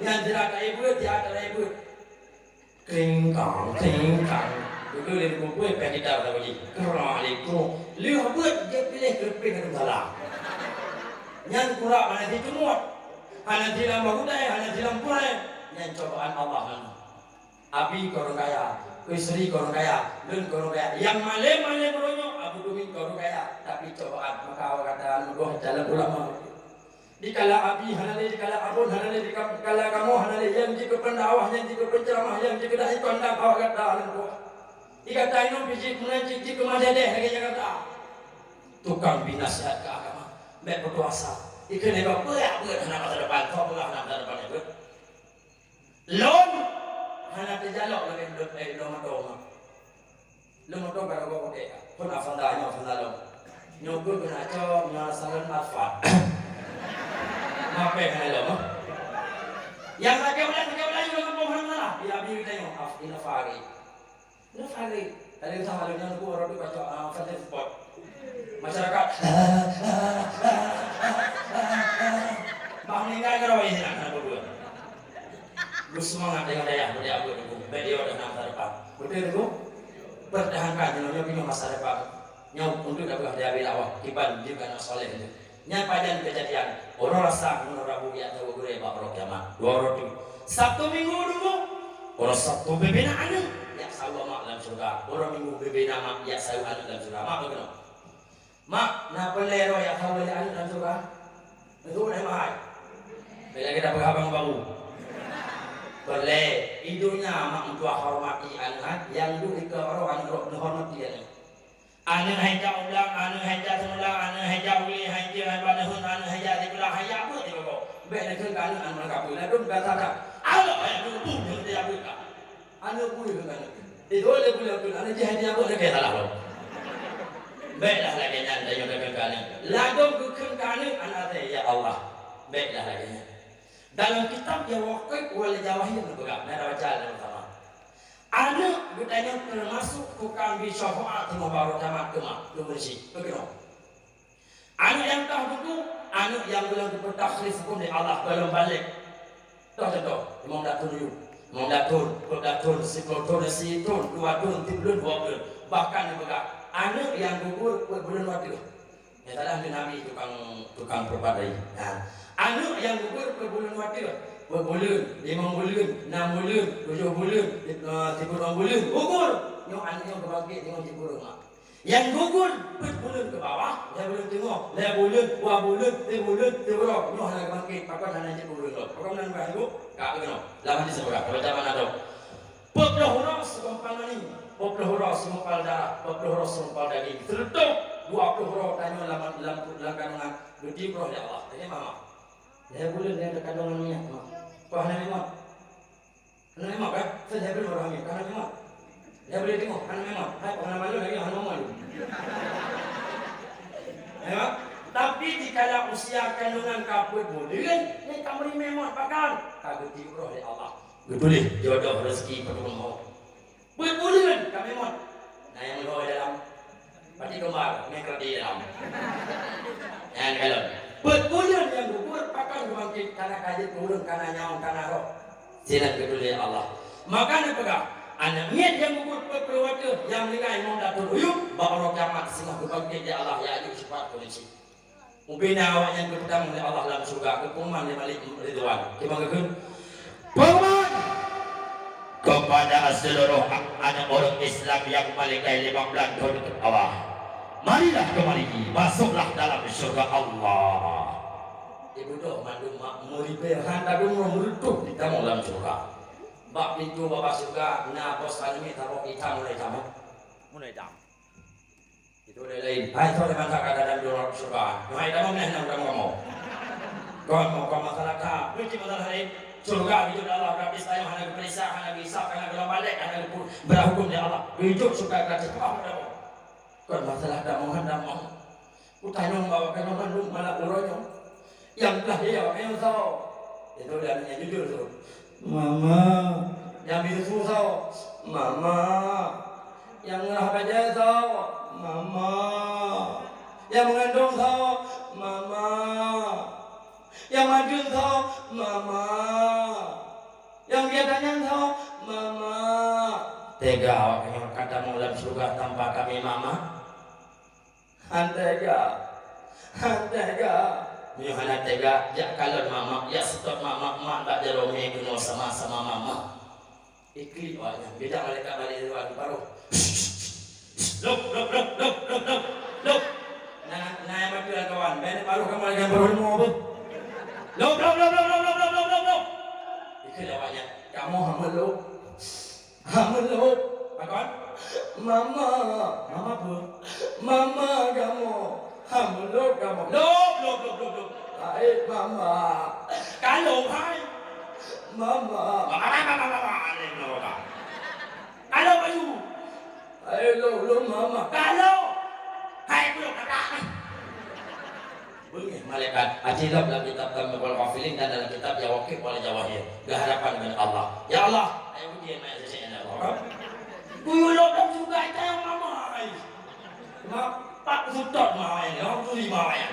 Nyan sira ka ibeuet, sira ka ibeuet. Kring kang, kring kang. Beutôi lé Teungku Pui, pèh gitar saboh jih. Kra lé kro. Lheueh beuet, jeuet piléh keureupeng ateueh tala. Nyan kurab hana jicumôt. Hana jilam bak gudai, hana jilam purée. Nyan cobaan Allah nyan. Abi keu ureueng kaya, istri keu ureueng kaya, lôn keu ureueng kaya. Nyang malém-malém uroe nyoe, Abu Dumin keu ureueng kaya. Tapi cobaan, maka awak gata aneuk buah calon ulama. Dikala Abi hana lé, dikala Abon hana lé, dikala kamoe hana lé, nyang jikeu pendakwah, nyang jikeu penceramah, nyang jikeu dai kondang awak gata aneuk buah. Di gata inong pih jikeu meunan cit, jikeu madedeh lagèe Jakarta. Tukang bri naseuhat keu agama, bèk putus asa. Dikheun lé gob, beuet, beuet hana masa depan, kok peugah hana masa depan, beuet. Lôn hana teujalok lagèe lôn, eh, lôn mantong. Lôn mantong ka lagoe udép. Phôn Avanza nyoe, Avanza lôn. Nyoe keuh keuneuk cok, nyoe salon Alphard. Mape hana lôn, ha? Nyang sakét ulang, sakét ulang, nyang lôn mantong hana masalah. Di Abi geutanyoe, Af-, Innova lagi. Innova lagi. Tadi usah malu, nyoe keuh rot pacok, ah, Avanza Sport. Masyarakat. Bah meninggai ka rawai sinan, hana peue-peue. Beuseumangat deungon dayah, beude abeuet dukung. Bèk yoh dah na masa Teungku, pertahankan nyoe, nyoe masa depan. Nyoe untuk dakwah di Abi Lawah, kiban jeuet aneuk saleh nyoe. Nyan pajan keujadian, uroe Rasa ngon Rabu jak tahu gurée bak uroe kiamat. Dua uroe tu. Sabtu Minggu dulu, uroe Sabtu bubena aneuk, jak saweue mak lam syeuruga. Uroe Minggu bubena mak, jak saweue aneuk lam syeuruga. Mak bagaimana? Mak, na peureulée roh jak saweue lé aneuk lam syeuruga? Beutôi, hai mahai. Bila kita peugah abang baru. Peureulée, i donya mak meutuah hormati aneuk, hai, nyang duek ikeue roh aneuk droe neuhormati aneuk. Aneuk hai jak u blang, aneuk hai jak seumeula, aneuk hai jak u glé, hai jeuet, hai baneuheun, aneuk hai jak sikula, hai jak beuet di gogo. Bék neukheun keu aneuk, aneuk meurangkapeue, ladôm gata that. Alok hai aneuk beuet nyang teujabeut ka. Aneuk bui keu aneuk. Eh, dua lé bui aneuk, aneuk jih hai teujabeut lagée salah lom. Béklah lagée nyan tanyoe takheun keu aneuk. Ladôm geukheun keu aneuk, aneuk até, ya Allah. Béklah lagée nyan. Dalam kitab Jawaqit wal Jawahir neupeugah, na tabaca lam sama. Aneuk geutanyoe teumasuk tukang bri syafaat teungoh barô tamat keu mak, keu meuseujid, keu keunoe. Aneuk nyang tah buku, aneuk nyang gohlom geupeutaklif huköm lé Allah, gohlom balek. Toh contoh, limong blah thon yum, limong blah thon, peuet blah thon, siplôh thon, sithon, dua thon, sibuleuen, dua buleuen. Bahkan neupeugah, aneuk nyang gugur peuet buleuen watée. Nyang salah lé Nabi tukang, tukang peurupat tadi. Nah, aneuk nyang gugur peuet buleuen watée, peuet buleuen, limong buleuen, nam buleuen, tujoh buleuen, eh, siplôh buleuen, gugur. Nyoe aneuk nyoe geubangket deungon cit bureue mak. Nyang gugur peuet buleuen keu bawah, lhée buleuen teungoh, lhée buleuen, dua buleuen, sibuleuen, siuroe, nyoe hana geubangket, pakon hana jeuet keu ureuëng lom. Pakon nan bah ibu? Ka keunoe. Lam hadis sebelah, kalau zaman ada. Peuet ploh uroe sigumpal mani, peuet ploh uroe sigumpal darah, peuet ploh uroe sigumpal daging. Seureutôh dua ploh uroe tanyoe lam, lam, lam kandungan, geutiup roh lé Allah. Tanya mama. Lhée buleuen lhée kandungan minyak, ma. Kok hana memot? Hana memot, kan? Saya beri orang ni, hana memot. Dia boleh tengok, hana memot. Hai, kok hana malu lagi, hana malu. Ya, kan? Tapi dikala usia kandungan ka peuet buleuen, ni ka meuri memot, pakon? Ka geutiup roh lé Allah. Geutuléh jodoh rezeki peuteumé. Peuet buleuen ka memot. Na nyang lhôi dalam. Pati keumbal, meukredi dalam. Nyan kalon. Peuet buleuen nyang gugur, pakon geubangket, kana ka jeuet keu ureuëng, kana nyawöng, kana roh. Sinan geutuléh Allah. Maka neupeugah, aneuk miet nyang gugur peuet ploh watée, nyang meuninggai limong blah thon u yup, bak uroe kiamat singoh geubangket lé Allah, ya ayu sifat kondisi. Ubena awaknyan geupeutamong lé Allah lam syeuruga, geupeuman lé Malik Ridwan. Teuma geukheun, "Peuman kepada seluruh aneuk ureuëng Islam nyang meuninggai limong blah thon keu bawah. Marilah kemari, masuklah dalam syeuruga Allah." Ibu doh mandum mak meuribée han tadong meureutôh jitamong lam syeuruga. Bak pintoe babah syeuruga na bos aneuk miet saboh itam mulai itam. Mulai itam. Itu lain-lain. Hai, soe bansa ka dalam syeuruga. Nyoe hai tamong neh, nang tamong kamoe. Kon, kon masalah ka. Bukan masalah lain. Syeuruga geujok lé Allah, tapi tanyoe hana geupeuriksa, hana geuhisab, hana geulom balek, hana geupeu-, beuhukôm lé Allah. Geujok syeuruga gratis. Apa hana tamong? Kon masalah tamong, hana tamong. Kutanyong bak awak keunoe mandum malam uroe nyoe. Nyang plah dia, nyang soe? Itu dia nyang jujur tu. Mama. Nyang bisu soe? Mama. Nyang ngeurah bajée soe? Mama. Nyang meungandong soe? Mama. Nyang madeueng soe? Mama. Nyang biasa nyan soe? Mama. Tega awak nyoe ka tamong lam syeuruga tanpa kami, Mama? Han tega. Han tega. Meunyoe hana tega, jak kalon mamak, jak seutôt mamak, mak bak jaroe mé keunoe sama-sama mamak. Iklik awaknyan, beda malaikat balik lewat baroh. Lop, lop, lop. Na, na nyang mati lam kawan, bèk neuparoh kamoe lagèe barô leumo beuh. Lop, lop, lop. Ikheun awaknyan, kamoe hana lop. Hana lop. Pakon? Mama. Mama peue? Mama kamoe. Hana lop kamoe. Lop, lop, lop, lop, lop. Hai mama. Ka lop hai. Mama. Mama, mama, mama, mama. Kalau bayu. Hai lom, lom mama. Kalau. Hai belum ada. Beungéh malaikat. Aci lom lam kitab Tanbihul Ghafilin dan dalam kitab Jawaqit wal Jawahir. Geuharapan ngon Allah. Ya Allah, ayo uji aneuk cucu aneuk Allah. Kuyue lom lam syeuruga, tanyong mama ai. Mak, pak seutôt mama ai, lom turi mama ai.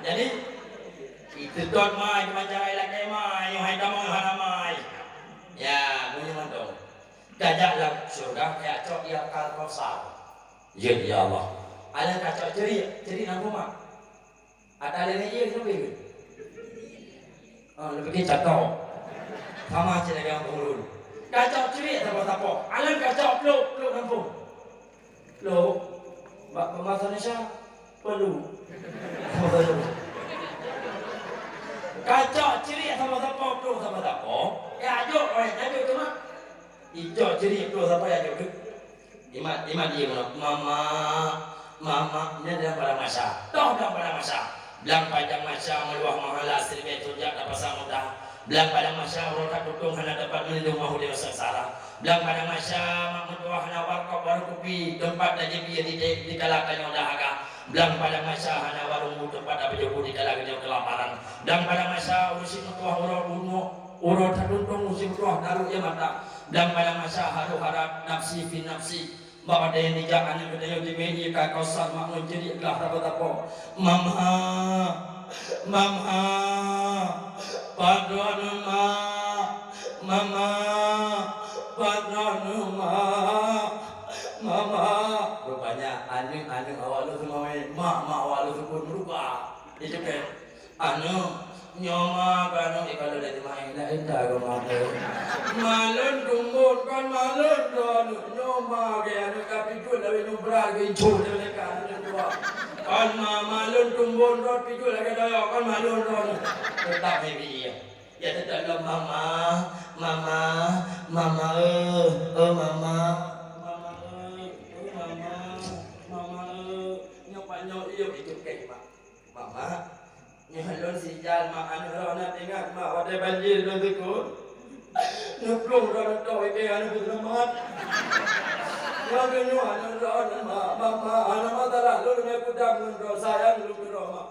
Jadi, seutôt mama ai, macam ai lakèe mama ai, nyoe hai tamong hana mama ai. Ya, meunyoe mantong. Ka jak lam syeuruga, ka cok ie Al-Kausar. Jeuet, ya Allah. Alah ka cok ceurik, ceurik lam rumoh. Ata lé ié keuneuk beuh. Ah, leubeh cit catoe. Sama cit lagèe ureueng ureueng. Ka cok ceurik sapo-sapo. Alah ka cok plôk, plôk gampông. Plôk. Bak bahasa Indonesia, pelu. Ka cok ceurik sapo-sapo, plôk sapo-sapo. Eh, ajok, eh, ajok cuma. Icok ceurik plôk sapo ajok. Imat, imat ie meunoe, "Mama, mama," nyan dalam padang mahsyar. Toh dalam padang mahsyar. Blang padang mahsyar meuluwah meuhala siribèe tujak tapasang muda. Blang padang mahsyar uroe that tutong hana teumpat meulindong mahu di seungsara. Blang padang mahsyar mak meutuwah hana warkop warung kupi teumpat tajép ie di, di, dikala tanyoe dahaga. Blang padang mahsyar hana warung bu teumpat tapajoh bu dikala geutanyoe keulaparan. Blang padang mahsyar ureueng syiek meutuwah uroe bunoe, uroe that tutong ureueng syiek meutuwah taruek ie mata. Blang padang mahsyar harôh harat nafsi fi nafsi. Bak watèe nyan jijak aneuk geutanyoe jimè ie Al-Kausar mak ngon ceurik glah sapo-sapo. "Mama, mama, pat droeneuh mak? Mama, pat droeneuh mak? Mama." Rupanya aneuk-aneuk awak lôn seumawé, mak-mak awak lôn seupôt meuruka. Itu kan. "Aneuk, nyoe ma keuh aneuk, eh, kalau dak jeumaéh, dak enta keu ma keuh. Ma lôn tumbon kon ma lôn droe aneuk, nyoe ma keuh aneuk ka pijuet lawét nyoe brat geuincut lé malaikat aneuk dua. Kon ma, ma lôn tumbon rot pijuet lagèe doyok kon ma lôn droe aneuk." Teutap hai bi ie. Ya teutap lom, "Mama, mama, mama, eh, eh, mama, mama, eh, eh, mama, mama, eh." Nyoe pat nyoe ie itu kèh, Mak. Mama, nyoe lôn sijal mak aneuk droeneuh, ingat mak watèe banjir lôn teukon. Neuplong droeneuh tok, ikèe aneuk peuseulamat. Nyoe keuh nyoe aneuk droeneuh mak, mama, hana masalah lôn leubeh kudam ngon droe, sayang lôn keu droe mak.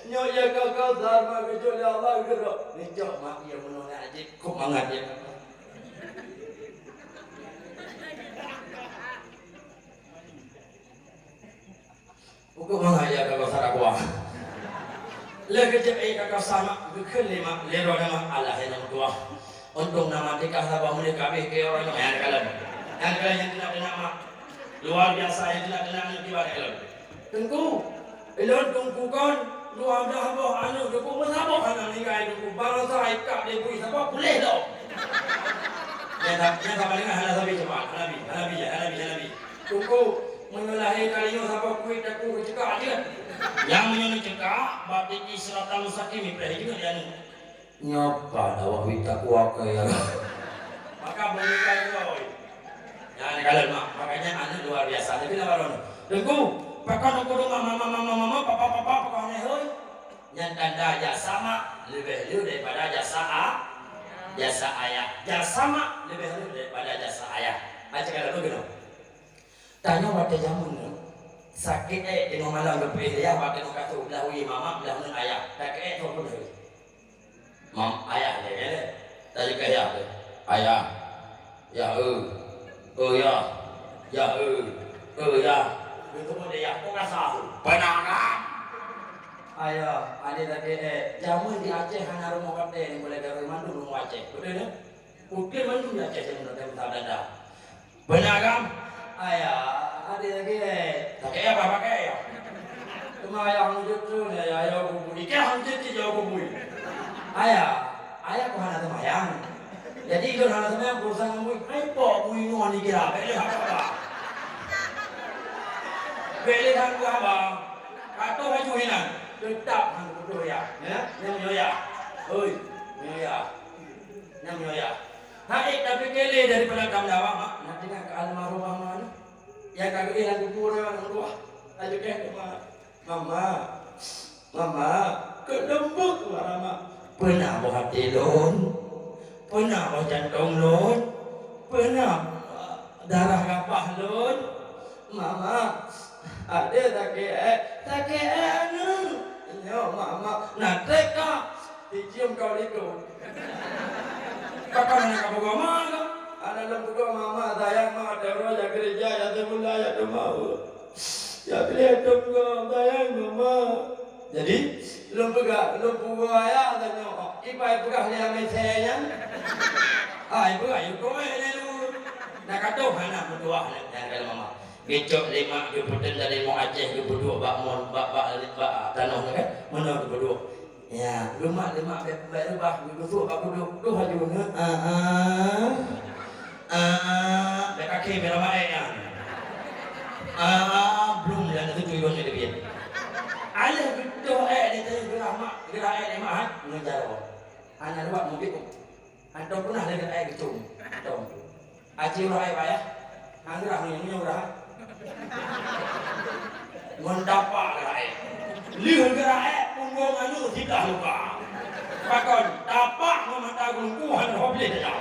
Nyoe ie Al-Kausar mak geujok lé Allah keu droe. Neujok mak ie meunoe na jih, kok mangat ie. Pokok mangat ie Al-Kausar aku ah. Lé geujak ie Al-Kausar mak, geukheun lé mak, lé droeneuh mak, alah, hai aneuk meutuwah. Untông na maté ka saboh meunyoe ka abéh keu droeneuh, nyan kalon. Nyan kalon nyang teunak-teunak mak. Luar biasa nyang teunak-teunak nyoe kiban kalon. Teungku, ilôn teungku kon, dua blah boh aneuk teungku, meusaboh hana meuninggai teungku, baroesa ikab lé bui saboh puléh lom. Nyan sa-, nyan saban deungon hana sabe cuma, hana bi, hana bi, hana bi, hana bi. Teungku, meunyoe lahé kali nyoe saboh kuit teungku geuceukak jeuet. Nyang meunyoe neuceukak, bak titi siratan mustaqim ipreh jeuet lé aneuk. Nyoe pat awak mita kuah keu ya. Maka beureukat nyoe. Nyan kalon mak, makanya aneuk luar biasa. Tapi lah baron. Teungku, pakon aku dengar mama, mama, mama, papa, papa, papa, hana hôi. Nyan tanda jasa mak leubeh lheueh daripada jasa a-, jasa ayah. Jasa mak leubeh lheueh daripada jasa ayah. Aja kalau begitu. Tanyoe watèe jameun nyoe, sakét ék teungoh malam leupie yah, watèe nyoe ka trôh blah wie mama, blah uneuen ayah. Sakét ék trôh peue lagèe? Mam, ayah lé, lé. Tadi ka yah lé. Ayah. Yah, eu. Eu, yah. Yah, eu. Eu, yah. Beutôi deh, yah. Kok rasa tu? Penangan. Ayah, adé sakét ék. Jameun di Aceh hana rumoh katèe, boleh gawe mandum rumoh Aceh. Beutôi nyoe? Ukeue mandum di Aceh jameun, tapi tak ada. Beuna kan? Ayah, adé lagèe. Pakai apa pakai ya? Teuma ayah hanjeuet tu, ya, ya, ya, bubui. Ikah hanjeuet cit ya, bubui. Ayah, ayah kok hana seumayang. Jadi, ikah hana seumayang, berurusan ngon bui. Hai, pok bui ngon dikira. Bèk lé haba. Bèk lé haba. Ka toh laju hinan. Teutap han putôh ya. Ya, nyang nyoe ya. Hoi, nyoe ya. Nyang nyoe ya. Hai, tapi keu lé daripada tam dawa, mak. Nanti nak ke almarhumah mana? Yang kagak hilang kubur ya, orang tua. Ayo ke, mak. Mama. Mama, keu leumbut suara mak. Peuna boh até lôn? Peuna boh jantong lôn? Peuna darah gapah lôn? Mama, adé sakét, sakét aneuk. Nyoe mama, na trép ka. Dicium kau likot. Pakon hana kapeugoe ma kah? Hana lôn peugoe mama, sayang mak, teuroe jak gereja, jak seumula, jak teumawök. Jak piléh teuh gob, sayang mama. Jadi, lôn peugah, lôn peugoe ayah tanyoe, ibai peugah lé amé sè nyan. Ai peugah, yue keuh lé lôn. Ka toh hana meutuah nyan, nyan kata mama. Geucok lé mak geupeuteun dari Muang Aceh geupeuduek bak mon, bak, bak, bak tanoh nyan kan. Meunoe geupeuduek. Ya, leumak-leumak bèk, bèk reubah, geugeusuek bak kuduk. Duh laju, ha, ah, ah. Ah, ah, bèk kakhe bèk ramai nyan. Ah, ah, blum dan teutui donya leubeh. Alèh geutoh èk di teuh geurah mak, geurah èk lé mak, ha, ngon jaroe. Hana reubah mudik. Hantom peunah lagèe aèng geucom. Hantom. Aci uroe aèng payah. Hang geurah ngon nyoe geurah. Ngon tapak geurah aèng. Lheueh geurah aèng, punggong aneuk siblah luka. Pakon, tapak ngon mata geulungku hana ho piléh tajam.